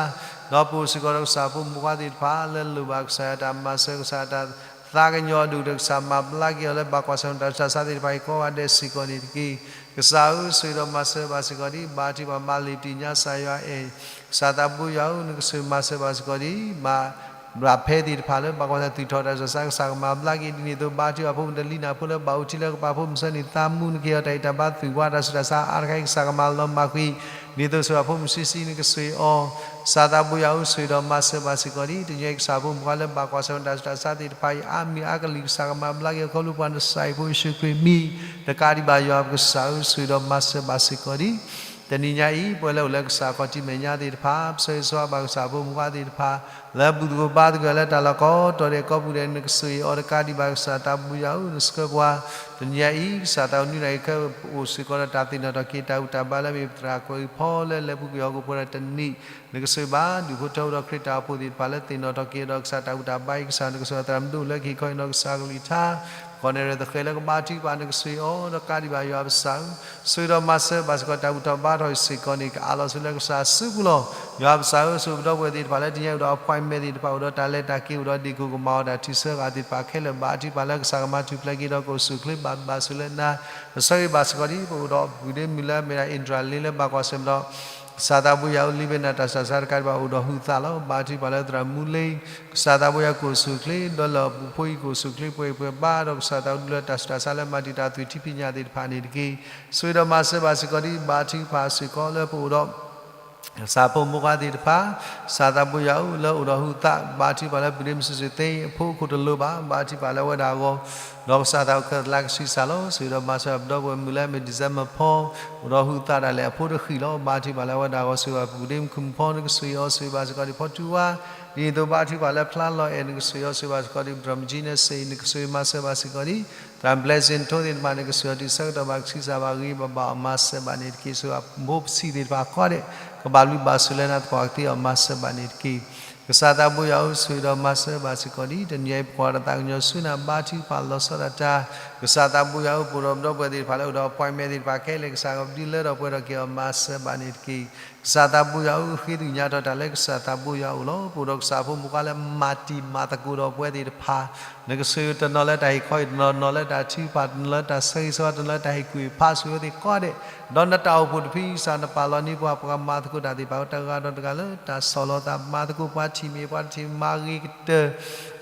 ဒီးပအိၣ်စ့ၢ်ကီးဒီးကစၢ်ဖိမုၣ်ဖိခွါသ့ၣ်တဖၣ် လၢလိၣ်ဘၣ်ကစၢ်ယွၤတၢ်မၤစၢၤ ကစၢ်တၢ်သးကညီၤအဒိၣ်ကတၢၢ် ကစၢ်မၤဘျါက့ၤအီၤလၢဘၣ်ကွၢ်ဆၢၣ်မဲာ်တၢ်ဆူးတၢ်ဆါသ့ၣ်တဖၣ်အံၤကိးဂၤဒဲးစ့ၢ်ကီးန့ၣ်တက့ၢ်. ကစၢ်ဧၢ, ဆိၣ်ဂ့ၤဒီးမၤစၢၤဘၣ်စ့ၢ်ကီးဒံး ဘါထုကဖၣ်မၤလ့ၤတံၢ်ညါကစၢ်ယွၤအဲၣ် ကစၢ်သးဘိယွၤဧၢ, နကဆိၣ်ဂ့ၤမၤစၢၤဘၣ်စ့ၢ်ကီးဒံး မၤ ဘၣ်ဖဲသ့ၣ်တဖၣ်လၢဘၣ်ကွၢ်ဆၢၣ်မဲာ် သူၣ်ထီၣ်တၢ်ဆူးတၢ်ဆါ ကစၢ်ကမၤဘျါက့ၤ ဒ်န့ၣ်အသိး ဘါထုကဖၣ်ဖိမုၣ်တလံၤနၢ်ဖိလၢဘၣ်အိၣ်ထံလၢကပၤဖိမုၣ်ဆၢန့ၣ် သးမူနကဟ့ၣ်အီၤတၢ်ဂံၢ်တၢ်ဘါ သူၣ်ဝါတၢ်ဆူးတၢ်ဆါအါတခါအံၤ ကစၢ်ကမၤလီၤမၢ်ကွံာ် ဒ်သိးဆိၣ်ဂ့ၤဖိမုၣ်ဆံးဆံး နကဆိၣ်ဂ့ၤအီၤ ကစၢ်သးဘိယွၤဧၢ, ဆိၣ်ဂ့ၤဒီးမၤစၢၤဘၣ်စ့ၢ်ကီးဒံး တနံၤညါအံၤကစၢ်ဖိမုၣ်ဖိခွါလၢဘၣ်ကွၢ်ဆၢၣ်မဲာ်တၢ်ဆူးတၢ်ဆါသ့ၣ်တဖၣ်အံၤ အါမံၤအါကလုာ် ကစၢ်ကမၤဘျါက့ၤအီၤ ခီဖျိပှၤနစၢ်အံၤဖိယ့ၣ်ၡူးခရံာ်အမံၤ တကးဒံးဘၣ်ယွၤပကစၢ်ဧၢ, ဆိၣ်ဂ့ၤဒီးမၤစၢၤဘၣ်စ့ၢ်ကီးဒံး တနံၤညါအံၤ ပဝဲလၢအိၣ်လၢကစၢ်ခီၣ်ထံးမဲာ်ညါသ့ၣ်တဖၣ် ပဆၢဂ့ၤဆၢဝါဘၣ်ကစၢ်ဖိမုၣ်ဖိခွါသ့ၣ်တဖၣ် လၢဘူၣ်သကိးဘါသကိးလၢတၢ်လီၢ်ကိးတီၤဒဲးကိးပူၤဒဲး နကဆိၣ်ဂ့ၤအီၤတကးဒံးဘၣ်ကစၢ်သးဘိယွၤဧၢ, နဆှၢပှၤ တနံၤညါအံၤ ကစၢ်သးအိၣ်နွံနၣ်ရံၣ်ခဲ ပအိၣ်စ့ၢ်ကီးဒီးတၢ်သ့ၣ်နီၣ်ထီၣ်က့ၤ တၢ်ဘူၣ်တၢ်ဘါလၢမ့ၢ်ပသရၣ်ကွဲးဖီလၢလဲၤပူၤကွံာ်ဟီၣ်ခိၣ်ဖိဒီးတနံၣ် နကဆိၣ်ဂ့ၤဘၣ် ဒူၣ်ဖိထၢဖိဒီးခရံာ်တၢ်အိၣ်ဖှိၣ်သ့ၣ်တဖၣ်လၢသ့ၣ်နီၣ်ထီၣ်က့ၤဒီးကစၢ်တၢ်ဘူၣ်တၢ်ဘါအံၤ ကစၢ်နကဆိၣ်ဂ့ၤသရၣ်မုၣ်ဒိၣ်လၢကဟ့ၣ်ခီဟ့ၣ်နီၤကစၢ်ကလုၢ်ကထါ ကီၢ်နဲၣ်ရွဲၣ်သဃဲၤလၢကဘါထုကဖၣ် နကဆိၣ်ဂ့ၤအီၤတကးဒံးဘၣ်ယွၤပကစၢ်ဧၢ, ဆိၣ်ဂ့ၤဒီးမၤစၢၤဘၣ်စ့ၢ်ကီး တၢ်ဘူၣ်ထီၣ်ဘါထီၣ်အံၤစ့ၢ်ကီးန့ၣ် ကအးလီၤဆူလၢကစၢ်အစုပူၤလီၤ. ယွၤပကစၢ်ဧၢ, ဆိၣ်ဂ့ၤပဒီပုၢ်ဝဲၢ်သ့ၣ်တဖၣ်လၢတနံၤညါအံၤအိၣ်ဒီး appointment သ့ၣ်တဖၣ် အိၣ်ဒီးတၢ်လဲၤတၢ်က့ၤ အိၣ်ဒီးဒ့ၣ်ခိၣ်ကမၤအီၤတၢ်ထံဆၢဂၤသ့ၣ်တဖၣ်ခဲလၢာ် ဘါထုကဖၣ်လၢကစၢ်ကမၤထူၣ်ဖျဲးက့ၤဒီးကအိၣ်ဆူၣ်အိၣ်ချ့ ဘၣ်ဘၣ်ဆိၣ်လၢနၤ ပဆၢဂ့ၤဘၣ်စ့ၢ်ကီးဒံး ပအိၣ်ဒီးပုၢ်ဒ့မုၣ်လၢအမ့ၢ်ဒၣ် Indralin လၢဘၣ်ကွၢ်ဆၢၣ်မဲာ်ဒီး ကစၢ်သးဘိယွၤဧၢ လံာ်ဘဲနၢ်တၢ်ဆူးတၢ်ဆါတကးဒံးဘၣ်အိၣ်ဒီးဟုးသးလီၤ. ဘါထုကဖၣ်လၢသရၣ်မုၣ်လ့ ကစၢ်သးဘိယွၤကအိၣ်ဆူၣ်အိၣ်ချ့ ဒီးလၢအပူၤဖိအံၤကအိၣ်ဆူၣ်အိၣ်ချ့ ပှဲၤပှဲၤဘါဒီးကစၢ်သးဒူလၢတၢ်ဆူးတၢ်ဆါလၢမၤတံာ်တာ်သွံၣ်ထံဖံးညၣ်သ့ၣ်တဖၣ်န့ၣ်တက့ၢ်. ဆိၣ်ဂ့ၤဒီးမၤစၢၤဘၣ်စ့ၢ်ကီးဒံး ဘါထုကဖၣ်စ့ၢ်ကီးလၢပအိၣ်ဒီး ကစၢ်ဖိမုၣ်ဖိခွါသ့ၣ်တဖၣ် ကစၢ်သးဘိယွၤဧၢ လၢအိၣ်ဒီးဟုးသး ဘါထုကဖၣ်လၢပုၢ်ဒ့မုၣ်စုစ့ၣ်သ့ အဖိအခိၣ်တလိၤဘၣ် ဘါထုကဖၣ်လၢအဝဲဒၣ်အဂီၢ် ဒီးကစၢ်သးအိၣ်ခဲလၢာ်ကဆံးစၢ်လီၤ. ဆိၣ်ဂ့ၤဒီးမၤစၢၤပဒီပုၢ်ဝဲၢ်မုၣ်လၢအမ့ၢ် December ဖီ အိၣ်ဒီးဟုးသးဒၣ်လဲာ်အဖိတဃံးလီၤ. ဘါထုကဖၣ်လၢအဝဲဒၣ်အဂီၢ် ဆိၣ်ဂ့ၤဘၣ်ပုၢ်ဒ့မုၣ်ခုၣ်ဖီ နကဆိၣ်ဂ့ၤအီၤ ဆိၣ်ဂ့ၤဘၣ်စ့ၢ်ကီးဒံးဖီတူဝါ ဒ်န့ၣ်အသိးဘါထုကဖၣ်လၢဖျါလီၤအဲၣ် နကဆိၣ်ဂ့ၤအီၤ ဆိၣ်ဂ့ၤဘၣ်စ့ၢ်ကီးဒံး ပဒြိၣ်မုၣ်ကၠံန့ၣ်စ့ၢ် နကဆိၣ်ဂ့ၤမၤစၢၤဘၣ်စ့ၢ်ကီးဒံး သရၣ် blessing ထိသ့ၣ်တဖၣ် နကဆိၣ်ဂ့ၤအီၤတုၤဆၢကတီၢ်ဘၣ်ကဆံးစၢ်ဘၣ်ဂ့ၤဘၣ်ဘၣ်အီၤမၤစၢၤဘၣ်န့ၣ်တက့ၢ်. ဆိၣ်ဂ့ၤဘၣ်ဖိပစံးသ့ၣ်တဖၣ်ကိးဂၤဒဲး ကဘၣ်ဘျုးဘၣ်ဆိၣ်လၢနၤသပှၢ်ကတၢၢ်အီၤမၤစၢၤဘၣ်န့ၣ်တက့ၢ်. ကစၢ်သးဘိယွၤဧၢ ဆိၣ်ဂ့ၤဒီးမၤစၢၤဘၣ်စ့ၢ်ကီးဒံး တနံၤအံၤပကိးဒီးသးကညီၤဆူနၤ ဘါထုကဖၣ်လီၤဆီဒၣ်တၢ် ကစၢ်သးဘိယွၤဧၢ ပအိၣ်ဒီးပဒီပုၢ်ဝဲၢ်သ့ၣ်တဖၣ်လၢအိၣ်ဒီး appointment သ့ၣ်တဖၣ်ခဲလၢာ် ကစၢ်ကဒုးလၢထီၣ်ပှဲၤထီၣ်က့ၤအီၤမၤစၢၤဘၣ်န့ၣ်တက့ၢ်. ကစၢ်သးဘိယွၤဧၢ ဃ့သ့ၣ်ညါထီၣ်တၢ်လၢကစၢ်သးဘိယွၤအအိၣ်လီၤ. ပအိၣ်ဒီးကစၢ်ဖိမုၣ်ဖိခွါလၢမၤတံၤမၤသကိးဒီးပဝဲသ့ၣ်တဖၣ် နကဆိၣ်ဂ့ၤတနီၤလၢတၢ်ဟ့ၣ်ခီဟ့ၣ်နီၤ တနီၤလၢတၢ်ထုကဖၣ် တနီၤလၢတၢ်ဆၢဂ့ၤဆၢဝါ တနီၤလၢတၢ်ဟ့ၣ်ကူၣ်ဟ့ၣ်ဖး ဆိၣ်ဂ့ၤဝဲသ့ၣ်ကိးဂၤဒဲး ဒီးနတၢ်အိၣ်ဖှိၣ်တဖု ကစၢ်နပာ်လီၤန့ၢ်ပှၤ ပှၤမၤသကိးတၢ်သ့ၣ်တဖၣ်တဂၤလၢတၢ်ဆီၣ်လီၤသး မၤသကိးပှၤထံၣ်မ့ၢ်ပှၤတထံၣ်မ့ၢ်မၤဂ့ၤကတၢၢ်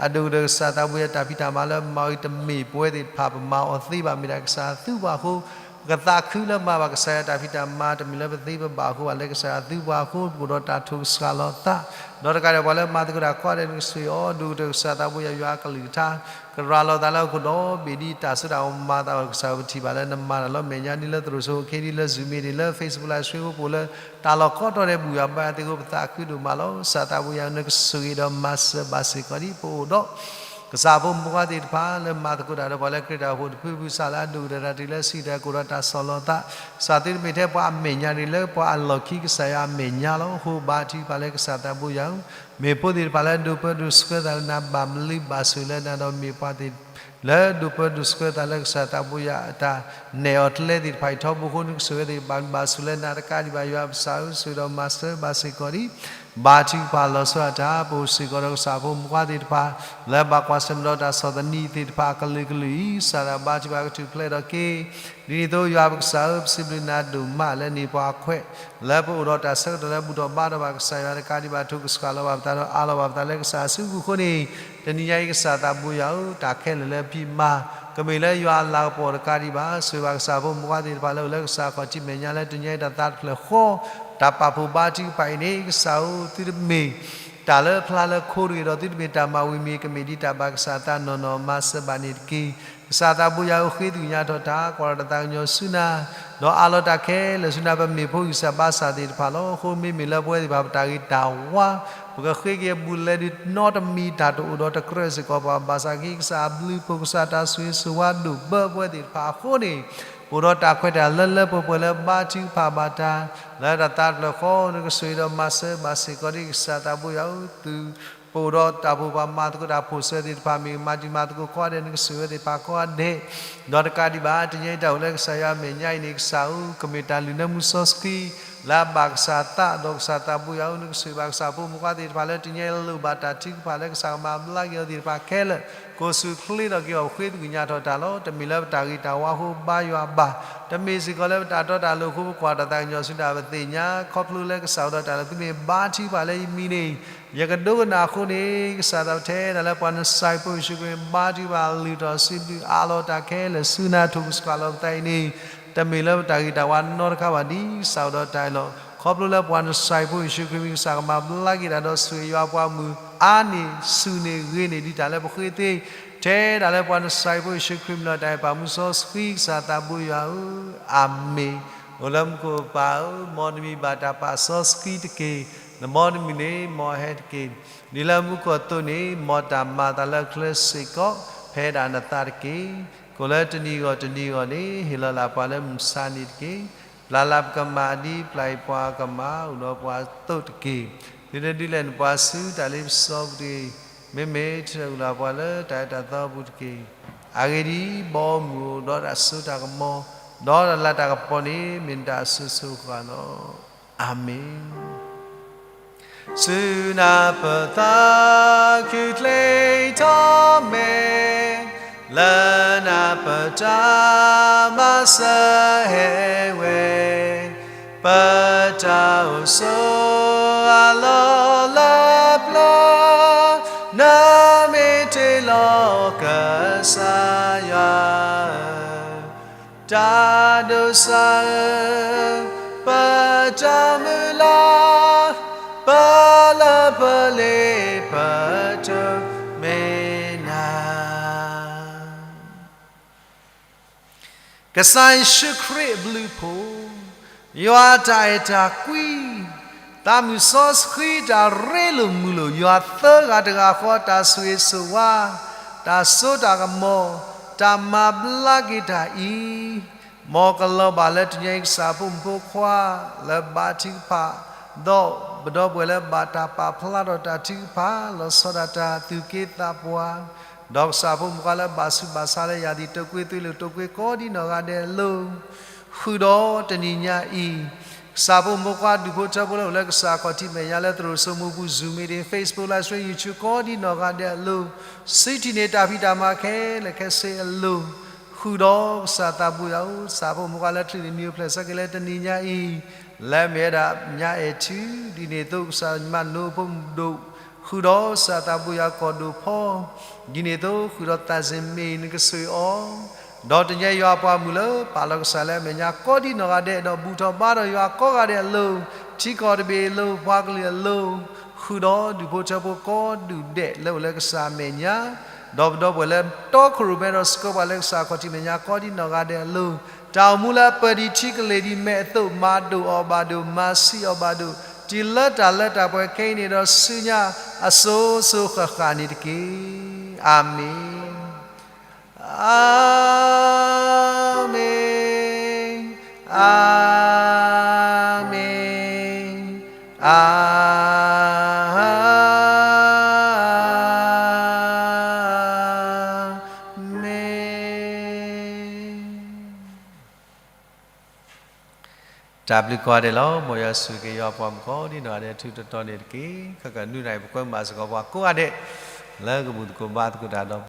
အဒိၣ်ကတၢၢ် ကစၢ်သးဘိယွၤတၢ်ဖံးတၢ်မၤလၢမၤဂ့ၤတမ့ၢ်ပဝဲသ့ၣ်တဖၣ် ပမၤအီၤသ့ဘၣ် မ့ၢ်ဒၣ်ကစၢ်ယွၤသုပှၤအဃိ ပကသးခုလၢမၤဘၣ်ကစၢ်ယွၤတၢ်ဖံးတၢ်မၤ တမ့ၢ်လၢပသ့ပဘၣ်အဃိဘၣ် လၢကစၢ်ယွၤသုပှၤအဃိ ပအိၣ်ဒီးတၢ်ထိၣ်ကစှၤလီၤသး ဒီးတကးဒံးပှၤလၢမၤသကိးတၢ်ကိးဂၤဒဲး နကဆိၣ်ဂ့ၤအီၤ အဒိၣ်ကတၢၢ် ကစၢ်သးဘိယွၤ ယွၤအကလုၢ်ကထါ ကရၤလီၤသးလၢဟီၣ်ခိၣ်ဒီဘ့ၣ်ဒ်တၢ်စိတၢ်ကမီၤမၤသးအီၤ ကစၢ်ပထံၣ်ဘၣ်လၢနမၤတၢ်လီၤမဲာ်ညါဒ်လၢသရိာ်စိၤအိၣ် ခဲဒ်လၢ Zoom meeting လၢ Facebook Live Stream အိၣ်ပအိၣ်လၢ တၢ်လီၢ်ကိးတီၤဒဲး ဘူၣ်ယွၤဘါယွၤသ့ၣ်အဃိ ပသးခုဒိၣ်မးလီၤ. ကစၢ်သးဘိယွၤ နကဆိၣ်ဂ့ၤဒီးမၤစၢၤဘၣ်စ့ၢ်ကီးဒံး ပအိၣ်ဒီး ကစၢ်ဖိမုၣ်ဖိခွါသ့ၣ်တဖၣ်လၢမၤသကိးတၢ်ဒီးပှၤလၢခရံာ်တၢ်အိၣ်ဖှိၣ်တဖုဖု ကစၢ်လၢအဒိၣ်ကတၢၢ်တၢ်တုၤလၢစံးတၢ်ကီးဒီးတၢ်ဆီၣ်လီၤသး ကစၢ်သုတမ့ၢ်ထဲပှၤအမဲာ်ညါတဂ့ၤ လၢပှၤအလီၢ်ခံ ကစၢ်ယွၤအမဲာ်ညါလီၤ. အဃိဘါထုကဖၣ်လၢကစၢ်သးဘိယွၤဧၢ မ့ၢ်ဖိသ့ၣ်တဖၣ်လၢဒိးပၢဒိးဆှၢသးလၢနၤ ဘၣ်ဘျုးဘၣ်ဆိၣ်လၢနၤ ဒီးမ့ၢ်ပှၤသ့ၣ် လၢဒိးပၢဒိးဆှၢသးလၢကစၢ်သးဘိယွၤအတၢ်နဲၣ်အီၤကျဲသ့ၣ်တဖၣ်အံၤထီဘိအဃိ နကဆိၣ်ဂ့ၤဝဲသ့ၣ် ဘၣ်ဘျုးဘၣ်ဆိၣ်လၢနၤတကးဒံးဘၣ် ယွၤပကစၢ်ဧၢ ဆိၣ်ဂ့ၤဒီးမၤစၢၤဘၣ်စ့ၢ်ကီးဒံး ဘါထုကဖၣ်လီၤဆီဒၣ်တၢ် ပအိၣ်စ့ၢ်ကီးဒီးကစၢ်ဖိမုၣ်ဖိခွါသ့ၣ်တဖၣ် လၢဘၣ်ကွၢ်ဆၢၣ်မဲာ်ဒီးတၢ်ဆီၣ်သနံးသ့ၣ်တဖၣ်အကလုာ်ကလုာ်အံၤ ကစၢ်ဒၣ်ဘါထုကဖၣ်ကထူၣ်ဖျဲးထီၣ်က့ၤ ဒ်န့ၣ်အသိးယွၤပကစၢ်ဧၢ ပစံးဘျုးနၤဒိၣ်မးလၢနဟ့ၣ်ပှၤအခွဲး လၢပအိၣ်ဒီးတၢ်ဆၢကတီၢ်လၢဘူၣ်ထီၣ်ဘါထီၣ်ဘၣ်ကစၢ်ယွၤတကးဒံးဘၣ် ထိၣ်ကဆှၣ်လီၤဘၣ်ပသးဒီးအးလီၤဘၣ်ပသးလၢကစၢ်အစုပူၤအဃိန့ၣ် တနံၤညါအံၤ ကစၢ်သးဘိယွၤဧၢ, တၢ်ခဲလၢာ်လၢပမၤ ကမ့ၢ်လၢယွၤအလၤကပီၤတကးဒံးဘၣ် ဆိၣ်ဂ့ၤဘၣ်ကစၢ်ဖိမုၣ်ဖိခွါသ့ၣ်တဖၣ်လၢအိၣ်လၢကစၢ်ခီၣ်ထံးမဲာ်ညါလၢတနံၤညါအံၤတၢ်သးတဖျၢၣ်ဃီ တၢ်ပာ်ဖှိၣ်ဘါထုကဖၣ်အံၤန့ၣ် ကစၢ်ဧၢ သုတမ့ၢ် တၢ်လၢဖျါလၢခိတဂ့ၤဒီး သုတမ့ၢ်တၢ်မၤဝံၤမံၤ ကမ့ၢ်ဒ်တၢ်ဘၣ်ကစၢ်အသးနီၢ်နီၢ်မၤစၢၤဘၣ်န့ၣ်တက့ၢ်. ကစၢ်သးဘိယွၤဧၢ ဃ့သကွံာ်ညါထီၣ်တၢ် ကွၢ်ထီၣ်တၢ်သးကညီၤဆူနၤ ဒီးအးလီၤတၢ်ခဲလၢာ်ဆူနၤ ပမ့ၢ်ဖိဂံၢ်စၢ်ဘါစၢ်သ့ၣ်တဖၣ်လီၤ. အဃိမ့မ့ၢ်လၢပဝဲသ့ၣ်တဖၣ်ပတၢ်ဂ့ၤတၢ်ဝါ ပကဃ့က့ၤအဘူးလဲဒုးနီတမံၤ တၢ်တအိၣ်ဒီးတကြၢးစ့ၢ်ကီးပှၤ ဘၣ်ဆၣ်က့ၤကစၢ်အဘျုးအဖှိၣ် ကစၢ်တၢ်ဆိၣ်ဂ့ၤဆိၣ်ဝါဒိၣ်ဘၢပဝဲသ့ၣ်တဖၣ်အဃိန့ၣ် ပအိၣ်ဒီးတၢ်ခွဲးတၢ်ယာ်လၢလၢပှဲၤပှဲၤလၢဘါထုကဖၣ်ဘၣ်တၢ် လၢတၢ်သးတဖျၢၣ်ဃီ နကဆိၣ်ဂ့ၤဒီးမၤစၢၤဘၣ်စ့ၢ်ကီးဒ်ကစၢ်သးဘိယွၤဧၢ သု ပအိၣ်ဒီးတၢ်အိၣ်ဖှိၣ်ပှၤမၤသကိးတၢ်ဖှိၣ်စၢၤသ့ၣ်တဖၣ် မ့ၢ်မၤတံၤမၤသကိးကိးဂၤဒဲး နကဆိၣ်ဂ့ၤဝဲသ့ၣ်တဖၣ်ကိးဂၤဒဲး ဒီးတကးဒံးဘၣ် တနံၤညါအံၤတၢ်အိၣ်လၢကစၢ်ယွၤအမဲာ်ညါအံၤန့ၣ် ကစၢ်ဧၢ ကမ့ၢ်တၢ်လုၢ်နၢမူစီဆှံ လၢအဘၣ်ကစၢ်သး ဒီးကစၢ်သးဘိယွၤဧၢ နကဆိၣ်ဂ့ၤဘၣ်ကစၢ်ဖိမုၣ်ဖိခွါသ့ၣ်တဖၣ်လၢတနံၤညါအံၤ လိၣ်ဘၣ်တၢ်ထုကဖၣ်လၢကစၢ်ကမၤဘျါက့ၤအီၤသ့ၣ်တဖၣ်ခဲလၢာ် ကိးဆူၣ်ချ့ထီၣ်က့ၤအီၤ ပဃ့သကွံာ်ညါထီၣ်တၢ်လီၤ. တမ့ၢ်လၢပတၢ်ဂ့ၤတၢ်ဝါအဃိဘါယွၤဘၣ်, တမ့ၢ်စ့ၢ်ကီးလၢပတၢ်တီတၢ်လိၤအဃိ ပကွၢ်တၢ်သးကညီၤဆူနၤ ပသ့ၣ်ညါ ခီဖျိလၢကစၢ်အိၣ်ဒီးတၢ်လၢ သုမ့ၢ်ဘါထုကဖၣ်လၢယမံၤန့ၣ် ယကဒိကနၣ်အဃိန့ၣ် ကစၢ်သးပထဲဒၣ်လၢပှၤနစၤရ့းဖိယ့ၣ်ၡူးခရံာ် ဘါထုကဖၣ်လုၢ်ထီၣ်စံးဘျုးအးလီၤတၢ်ခဲလၢာ်ဆူနၤ ထိၣ်ကဆှၣ်လီၤပသးအံၤန့ၣ် တမ့ၢ်လၢပတၢ်ဂ့ၤတၢ်ဝါနီတခါဘၣ် ဒ်ကစၢ်အိၣ်ဒီးတၢ်အံၤလီၤ. ခီဖျိလၢပှၤနစၤရ့းဖိယ့ၣ်ၡူးခရံာ်မံၤ ကစၢ်ကမၤဘျါက့ၤတၢ်ဒီးဆိၣ်ဂ့ၤယွၤအပှၤမုၣ် အါန့ၢ်ဆူၣ်န့ၢ်ဂ့ၤန့ၢ် ဒ်တၢ်လၢပဃ့သ့ ထဲဒၣ်လၢပှၤနစၤရ့းဖိယ့ၣ်ၡူးခရံာ်မံၤလီၤ. တၢ်အဲၣ်ပာ်မူစီဆှံ ကစၢ်သးဘိယွၤဧၢ, အၤမ့ၣ်. အိၣ်လၢမူခိၣ်ပၢ်ဧၢ, မ်နမံၤဘၣ်တၢ်ပာ်စီဆှံတက့ၢ်. နမ်နမံၤန့ၣ် မ်အဟဲတက့ၢ်. ဒ်လၢမူခိၣ်အသိးန့ၣ် မ်တၢ်မၤအသးလၢအချၢစ့ၢ်ကီး ဖဲဒၣ်နသးတက့ၢ်. ကိးလၢတနံၤဂီၢ်တနံၤဂီၢ်န့ၣ် ဟ့ၣ်လီၤလၢ်ပှၤလၢမုၢ်ဆါနံၤတက့ၢ်. ပျၢ်လၢ်ပကမၣ်ဒ်ပျၢ်အံၤပှၤကမၣ် အိၣ်ဒီးပှၤအသိးတက့ၢ်. သုတဒုးလဲၤနပှၤဆူတၢ်လ့ပစီပူၤတဂ့ၤ. မ့မ့ၢ်တၢ်အုၣ်လီၤပှၤလၢ တၢ်အဲၣ်တၢ်သီပူၤတက့ၢ်. အဂ့ၢ်ဒ်အံၤ, ဘီမုၢ်အိၣ်ဒီးတၢ်စိတၢ်ကမီၤ, ဒီးတၢ်လၤတၢ်ကပီၤန့ၣ် မ့ၢ်နတၢ်အစိၤစိၤအဃၣ်လီၤ. အၤမ့ၣ်. ဆူနၤပသးခုချ့ထီၣ်မဲာ်, လၢနၤပတၢ်မၤစၢၤဟဲဝဲ, ပတၢ်အိၣ်ဆိးအလီၢ်လၢပျၢၤ, နမ့ၢ်တ့လီၤကစၢ်ယွၤဧၢ, တၢ်ဒိးစၢ်ဧၢ, ပတၢ်မုၢ်လၢ်, ပလၢပလ့ပတိၢ်မ့ၢ်နၤ. ကစၢ်ယ့ၣ်ၡူးခရံာ်အဘျုးအဖှိၣ်, ယွၤတၢ်အဲၣ်တၢ်ကွံ, သးမုၢ်စီဆှံတၢ်ရ့လိာ်မုာ်လိာ် ယွၤသၢဂၤတဂၤဃီ တၢ်ဆိၣ်ဂ့ၤဆိၣ်ဝါ, တၢ်စိတၢ်ကမီၤ, တၢ်မၤဘျါက့ၤတၢ်အံၤ, မ်ကလီၤဘၣ်လၢတနံၤအံၤ ကစၢ်ဖိမုၣ်ဖိခွါ လၢဘါထုကဖၣ်, ဒီးပဒီပုၢ်ဝဲၢ်လၢဘၣ်တၢ်ပာ်ဖျါထီၣ်တၢ်ထုကဖၣ် လီၤဆီဒၣ်တၢ်သူၣ်က့သးပှၢ် ဒီးကစၢ်ဖိမုၣ်ဖိခွါလၢဘၣ်ဆူးဘၣ်ဆါလၢယၤသ့ၣ် တိာ်ကွံာ်သွံၣ်လိာ်တိာ်ကွံာ်ကိးဒ်နီၢ်ဂၤဒဲးအလိၤ, ဃုာ်ဒီးတနံၤညါအံၤ, ကစၢ်ဖိမုၣ်ဖိခွါဒူၣ်ဖိထၢဖိလၢအိၣ်လၢကစၢ်ခီၣ်ထံးမဲာ်ညါလၢသရိာ်စိမိၤပူၤ Zoom meeting, Facebook live stream, YouTube ကိးဒ်နီၢ်ဂၤဒဲးအလိၤ, စုထံၣ်န့ၢ်တၢ်ဖံးတၢ်မၤခဲလၢာ်ခဲဆ့အလိၤ, ဃုာ်ဒီးကစၢ်သးဘိယွၤဧၢ, ကစၢ်ဖိမုၣ်ဖိခွါလၢချုးန့ၢ်မံၤအိၣ်ဖျဲၣ်ဆၢက့ၤလၢတနံၤညါအံၤ, လၢမ့ၢ်ဝဲဒၣ်ညါအဲၣ်ထူ, ဒ်န့ၣ်အသိးကစၢ်မၤနိဖိမုၣ်ဒိၣ်, ဃုာ်ဒီးကစၢ်သးဘိယွၤကီၢ်ဒိၣ်ဖီ, ဒ်န့ၣ်အသိးဃုာ်ဒီးသးစ့ၣ်မ့ၢ်နကဆိၣ်ဂ့ၤအီၤ, ဒီးတနံၤအံၤယွၤအပှၤမုၣ်လၢပာ်လီၤကစၢ်လၢအမဲာ်ညါကိးဒ်နီၢ်ဂၤဒဲး ဒီးဘူၣ်ထီၣ်ဘါထီၣ်ယွၤကိးဂၤဒဲးအလိၤ, ထံကီၢ်တဘ့ၣ်အလိၤ ပှၤကလုာ်အလိၤ, ဃုာ်ဒီးဒူၣ်ဖိထၢဖိကိးဒူၣ်ဒဲးလၢအိၣ်လၢကစၢ်အမဲာ်ညါ, ဒီးပဒီပုၢ်ဝဲၢ်လၢတီခိၣ်ရိၣ်မဲဒီးဆှၢပှၤလၢကစၢ်ခီၣ်ထံးမဲာ်ညါကိးဒ်နီၢ်ဂၤဒဲးအလိၤ, တၢ်အိၣ်မူလၢအပၢၢ်ဒံးထံကလ့ၢ်ဒံးမဲာ်အသိး မၤဒိၣ်အီၤဘၣ်ဒိၣ် မၤဆံးအီၤဘၣ်ဒိၣ် တုၤလၢတၢ်လၢတၢ်ပှဲၤခဲအံၤန့ၣ်ဒီးဆူညါ အစိၤစိၤဃၣ်ဃၣ်န့ၣ်တက့ၢ်. အၤမ့ၣ်. အၤမ့ၣ်, အၤမ့ၣ်, အၤမ့ၣ်. တၢ်ဘျုးကိးဂၤဒဲးလီၤ. မ်ယွၤဆိၣ်ဂ့ၤက့ၤယွၤပှၤမုၣ်ကိးဒံနီၢ်ဂၤဒဲး ထူးထူးတီၤတီၤန့ၣ်တက့ၢ်. ခဲကနံၣ်အံၤ ပကွဲမုာ်ဘၣ်စ့ၢ်ကီးပှၤကိးဂၤဒဲး လၢကဘူၣ်သကိးဘါသကိးတၢ်ဒီး